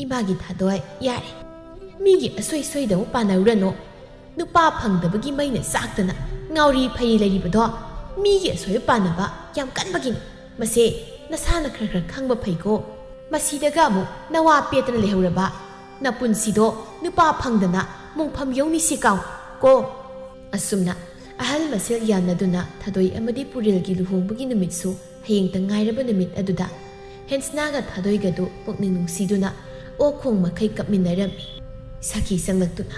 ꯏꯃꯥꯒꯤ ꯊꯥꯗꯣꯏ, ꯌꯥꯔꯦ꯫ ꯃꯤꯒꯤ ꯑꯁꯣꯏ ꯁꯣꯏꯗ ꯑꯃꯨꯛ ꯄꯥꯟꯅꯔꯨꯔꯅꯨ꯫ ꯅꯨꯄꯥ ꯐꯪꯗꯕꯒꯤ ꯃꯩꯅ ꯆꯥꯛꯇꯅ ꯉꯥꯎꯔꯤ ꯐꯩꯔꯤ ꯂꯩꯔꯤꯕꯗꯣ ꯃꯤꯒꯤ ꯑꯁꯣꯏꯕ ꯄꯥꯟꯅꯕ ꯌꯥꯝ ꯀꯟꯕꯒꯤꯅꯤ꯫ ꯃꯁꯦ ꯅꯁꯥꯅ ꯈꯔ ꯈꯔ ꯈꯪꯕ ꯐꯩꯀꯣ꯫" ꯃꯁꯤꯗꯒ ꯑꯃꯨꯛ ꯅꯋꯥ ꯄꯦꯠꯇꯅ ꯂꯩꯍꯧꯔꯕ? ꯅꯄꯨꯟꯁꯤꯗꯣ ꯅꯨꯄꯥ ꯐꯪꯗꯅ ꯃꯣꯡꯐꯝ ꯌꯧꯅꯤꯁꯦ ꯀꯥꯎ ꯀꯣ꯫ ꯑꯁꯨꯝꯅ ꯑꯍꯜ ꯃꯁꯦꯜ ꯌꯥꯅꯗꯨꯅ ꯊꯥꯗꯣꯏ ꯑꯃꯗꯤ ꯄꯨꯔꯦꯜꯒꯤ ꯂꯨꯍꯣꯡꯕꯒꯤ ꯅꯨꯃꯤꯠꯁꯨ ꯍꯌꯦꯡꯇ ꯉꯥꯏꯔꯕ ꯅꯨꯃꯤꯠ ꯑꯗꯨꯗ ꯍꯦꯟꯁꯅꯥꯒ ꯊꯥꯗꯣꯏꯒꯗꯨ ꯄꯨꯛꯅꯤꯡ ꯅꯨꯡꯁꯤꯗꯨꯅ ꯑꯣꯛ ꯈꯣꯡ ꯃꯈꯩ ꯀꯞꯃꯤꯟꯅꯔꯝꯃꯤ꯫ ꯁꯈꯤ ꯆꯪꯂꯛꯇꯨꯅ,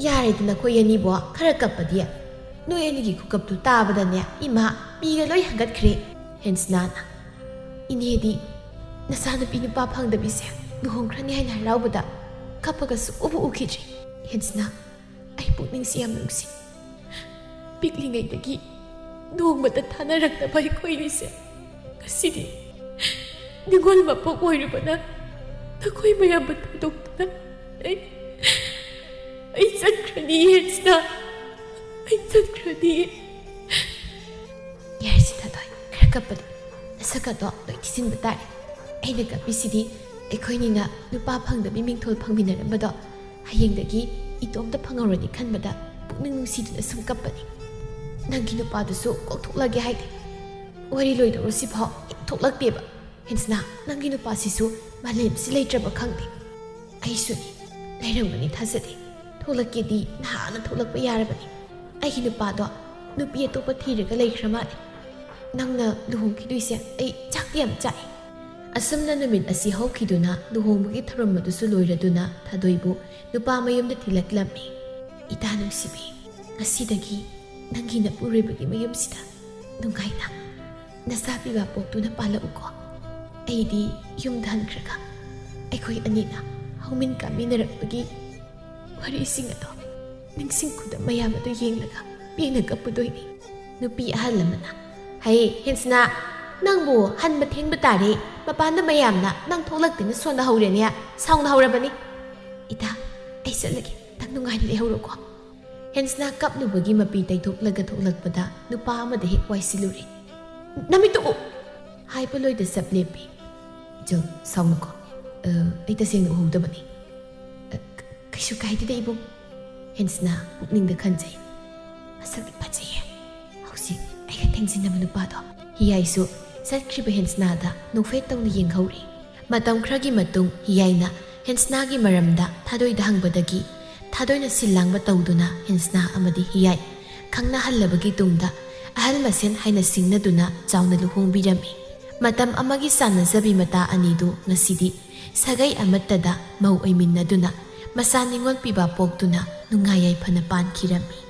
"ꯌꯥꯔꯦꯗ ꯅꯈꯣꯏ ꯑꯅꯤꯕꯣ, ꯈꯔ ꯀꯞꯄꯗꯤ꯫ ꯅꯣꯏ ꯑꯅꯤꯒꯤ ꯈꯨꯀꯞꯇꯨ ꯇꯥꯕꯗꯅꯦ ꯏꯃꯥ ꯄꯤꯒ ꯂꯣꯏ ꯍꯥꯒꯠꯈ꯭ꯔꯦ"꯫ ꯍꯦꯟꯁꯅꯥꯅ, "ꯏꯅꯦꯗꯤ ꯅꯆꯥꯅꯨꯄꯤ ꯅꯨꯄꯥ ꯐꯪꯗꯕꯤꯁꯦ ꯂꯨꯍꯣꯡꯈ꯭ꯔꯅꯤ ꯍꯥꯏꯅ ꯍꯔꯥꯎꯕꯗ ꯀꯞꯄꯒꯁꯨ ꯎꯕꯨ ꯎꯈꯤꯗ꯭ꯔꯤ"꯫ ꯍꯦꯟꯁꯅꯥ, "ꯑꯩ ꯄꯨꯛꯅꯤꯡꯁꯤ ꯌꯥꯝ ꯅꯨꯡꯁꯤ꯫ ꯄꯤꯛꯂꯤꯉꯩꯗꯒꯤ ꯅꯣꯡꯃꯇ ꯊꯥꯅꯔꯛꯇꯕ ꯑꯩꯈꯣꯏꯅꯤꯁꯦ ꯉꯁꯤꯗꯤ ꯅꯤꯉꯣꯜ ꯃꯄꯣꯛ ꯑꯣꯏꯔꯨꯕꯅ ꯅꯈꯣꯏ ꯃꯌꯥꯝꯕꯨ ꯊꯥꯗꯣꯛꯇꯨꯅ ꯑꯩ, ꯑꯩ ꯆꯠꯈ꯭ꯔꯅꯤ ꯍꯦꯟꯁꯅꯥ, ꯑꯩ ꯆꯠꯈ꯭ꯔꯅꯤ"꯫ ꯌꯥꯔꯦꯁꯦ ꯊꯥꯗꯣꯏ, ꯈꯔ ꯀꯞꯄꯗꯤ ꯅꯁꯛꯀꯗꯣ ꯂꯣꯏ ꯊꯤꯖꯤꯟꯕ ꯇꯥꯔꯦ꯫ ꯑꯩꯅ ꯀꯞꯄꯤꯁꯤꯗꯤ ꯑꯩꯈꯣꯏꯅꯤꯅ ꯅꯨꯄꯥ ꯐꯪꯗꯕꯤ ꯃꯤꯡꯊꯣꯜ ꯐꯪꯃꯤꯟꯅꯔꯝꯕꯗꯣ ꯍꯌꯦꯡꯗꯒꯤ ꯏꯇꯣꯝꯇ ꯐꯪꯍꯧꯔꯅꯤ ꯈꯟꯕꯗ ꯄꯨꯛꯅꯤꯡ ꯅꯨꯡꯁꯤꯗꯨꯅ ꯁꯨꯝ ꯀꯞꯄꯅꯤ꯫ ꯅꯪꯒꯤ ꯅꯨꯄꯥꯗꯨꯁꯨ ꯀꯣꯛ ꯊꯣꯛꯂꯒꯦ ꯍꯥꯏꯗꯦ꯫ ꯋꯥꯔꯤ ꯂꯣꯏꯗꯧꯔꯁꯤꯐꯥꯎ ꯍꯦꯛ ꯊꯣꯛꯂꯛꯇꯦꯕ꯫ ꯍꯦꯟꯁꯅꯥ, ꯅꯪꯒꯤ ꯅꯨꯄꯥꯁꯤꯁꯨ ꯃꯥꯂꯦꯝꯁꯤ ꯂꯩꯇ꯭ꯔꯕ ꯈꯪꯗꯦ꯫ ꯑꯩꯁꯨꯅꯤ, ꯂꯩꯔꯝꯒꯅꯤ ꯊꯥꯖꯗꯦ꯫ ꯊꯣꯛꯂꯛꯀꯦꯗꯤ ꯅꯍꯥꯟꯅ ꯊꯣꯛꯂꯛꯄ ꯌꯥꯔꯕꯅꯤ꯫ ꯑꯩꯒꯤ ꯅꯨꯄꯥꯗꯣ ꯅꯨꯄꯤ ꯑꯇꯣꯞꯄ ꯊꯤꯔꯒ ꯂꯩꯈ꯭ꯔ ꯃꯥꯜꯂꯦ꯫ ꯅꯪꯅ ꯂꯨꯍꯣꯡꯈꯤꯗꯣꯏꯁꯦ ꯑꯩ ꯆꯥꯛꯇꯤ ꯌꯥꯝ ꯆꯥꯛꯏ꯫ ꯑꯁꯨꯝꯅ ꯅꯨꯃꯤꯠ ꯑꯁꯤ ꯍꯧꯈꯤꯗꯨꯅ ꯂꯨꯍꯣꯡꯕꯒꯤ ꯊꯧꯔꯝ ꯑꯗꯨꯁꯨ ꯂꯣꯏꯔꯗꯨꯅ ꯊꯥꯗꯣꯏꯕꯨ ꯅꯨꯄꯥ ꯃꯌꯨꯝꯗ ꯊꯤꯜꯂꯛꯂꯝꯃꯤ꯫ "ꯏꯇꯥ ꯅꯨꯡꯁꯤꯕꯤ, ꯉꯁꯤꯗꯒꯤ ꯅꯪꯒꯤ ꯅꯄꯨꯔꯣꯏꯕꯒꯤ ꯃꯌꯨꯝꯁꯤꯗ ꯅꯨꯡꯉꯥꯏꯅ ꯅꯆꯥ ꯄꯤꯕ ꯄꯣꯛꯇꯨꯅ ꯄꯥꯜꯂꯛꯎꯀꯣ꯫ ꯑꯩꯗꯤ ꯌꯨꯝꯗ ꯍꯟꯈ꯭ꯔꯒ ꯑꯩꯈꯣꯏ ꯑꯅꯤꯅ ꯍꯧꯃꯤꯟ ꯀꯥꯃꯤꯟꯅꯔꯛꯄꯒꯤ ꯋꯥꯔꯤꯁꯤꯡ ꯑꯗꯣ ꯅꯤꯡꯁꯤꯡ ꯈꯨꯗꯝ ꯃꯌꯥꯝ ꯑꯗꯨ ꯌꯦꯡꯂꯒ ꯄꯦꯟꯅ ꯀꯞꯄꯨꯗꯣꯏꯅꯤ"꯫ ꯅꯨꯄꯤ ꯑꯍꯜ ꯑꯃꯅ, "ꯍꯩ ꯍꯦꯟꯁꯅꯥ, ꯅꯪꯕꯨ ꯍꯟꯕ ꯊꯦꯡꯕ ꯇꯥꯔꯦ꯫ ꯃꯄꯥꯟꯗ ꯃꯌꯥꯝꯅ ꯅꯪ ꯊꯣꯛꯂꯛꯇꯦꯅ ꯁꯣꯟꯅꯍꯧꯔꯦꯅꯦ, ꯁꯥꯎꯅꯍꯧꯔꯕꯅꯤ꯫ ꯏꯇꯥ, ꯑꯩ ꯆꯠꯂꯒꯦ, ꯅꯪ ꯅꯨꯡꯉꯥꯏꯅ ꯂꯩꯍꯧꯔꯣꯀꯣ"꯫ ꯍꯦꯟꯁꯅꯥ ꯀꯞꯂꯨꯕꯒꯤ ꯃꯄꯤ ꯇꯩꯊꯣꯛꯂꯒ ꯊꯣꯛꯂꯛꯄꯗ ꯅꯨꯄꯥ ꯑꯃꯗ ꯍꯦꯛ ꯋꯥꯏꯁꯤꯜꯂꯨꯔꯦ꯫ "ꯅꯃꯤꯠꯇꯨ ꯎ!" ꯍꯥꯏꯕ ꯂꯣꯏꯗ ꯆꯞ ꯂꯦꯞꯄꯤ꯫ "ꯏꯆꯜ, ꯁꯥꯎꯅꯨꯀꯣ꯫ ꯑ, ꯑꯩ ꯇꯁꯦꯡꯅ ꯎꯍꯧꯗꯕꯅꯤ"꯫ "ꯑ, ꯀ-, ꯀꯩꯁꯨ ꯀꯥꯏꯗꯦꯗ ꯏꯕꯨꯡ"꯫ ꯍꯦꯟꯁꯅꯥ ꯄꯨꯛꯅꯤꯡꯗ ꯈꯟꯖꯩ, "ꯃꯁꯛꯇꯤ ꯐꯖꯩꯌꯦ꯫ ꯍꯧꯖꯤꯛ ꯑꯩꯒ ꯊꯦꯡꯖꯤꯟꯅꯕ ꯅꯨꯄꯥꯗꯣ"꯫ ꯍꯤꯌꯥꯏꯁꯨ ꯆꯠꯈ꯭ꯔꯤꯕ ꯍꯦꯟꯁꯅꯥꯗ ꯅꯣꯛꯐꯦꯠ ꯇꯧꯅ ꯌꯦꯡꯍꯧꯔꯤ꯫ ꯃꯇꯝ ꯈꯔꯒꯤ ꯃꯇꯨꯡ ꯍꯤꯌꯥꯏꯅ ꯍꯦꯟꯁꯅꯥꯒꯤ ꯃꯔꯝꯗ ꯊꯥꯗꯣꯏꯗ ꯍꯪꯕꯗꯒꯤ ꯊꯥꯗꯣꯏꯅ ꯁꯤꯜ ꯂꯥꯡꯕ ꯇꯧꯗꯨꯅ ꯍꯦꯟꯁꯅꯥ ꯑꯃꯗꯤ ꯍꯤꯌꯥꯏ ꯈꯪꯅꯍꯜꯂꯕꯒꯤ ꯇꯨꯡꯗ ꯑꯍꯜ ꯃꯁꯦꯟ ꯍꯥꯏꯅ ꯁꯤꯡꯅꯗꯨꯅ ꯆꯥꯎꯅ ꯂꯨꯍꯣꯡꯕꯤꯔꯝꯃꯤ꯫ ꯃꯇꯝ ꯑꯃꯒꯤ ꯆꯥꯟꯅꯖꯕꯤ ꯃꯇꯥ ꯑꯅꯤꯗꯨ ꯉꯁꯤꯗꯤ ꯁꯥꯒꯩ ꯑꯃꯠꯇꯗ ꯃꯧ ꯑꯣꯏꯃꯤꯟꯅꯗꯨꯅ ꯃꯆꯥ ꯅꯤꯉꯣꯜ ꯄꯤꯕ ꯄꯣꯛꯇꯨꯅ ꯅꯨꯡꯉꯥꯏ ꯌꯥꯏꯐꯅ ꯄꯥꯟꯈꯤꯔꯝꯃꯤ꯫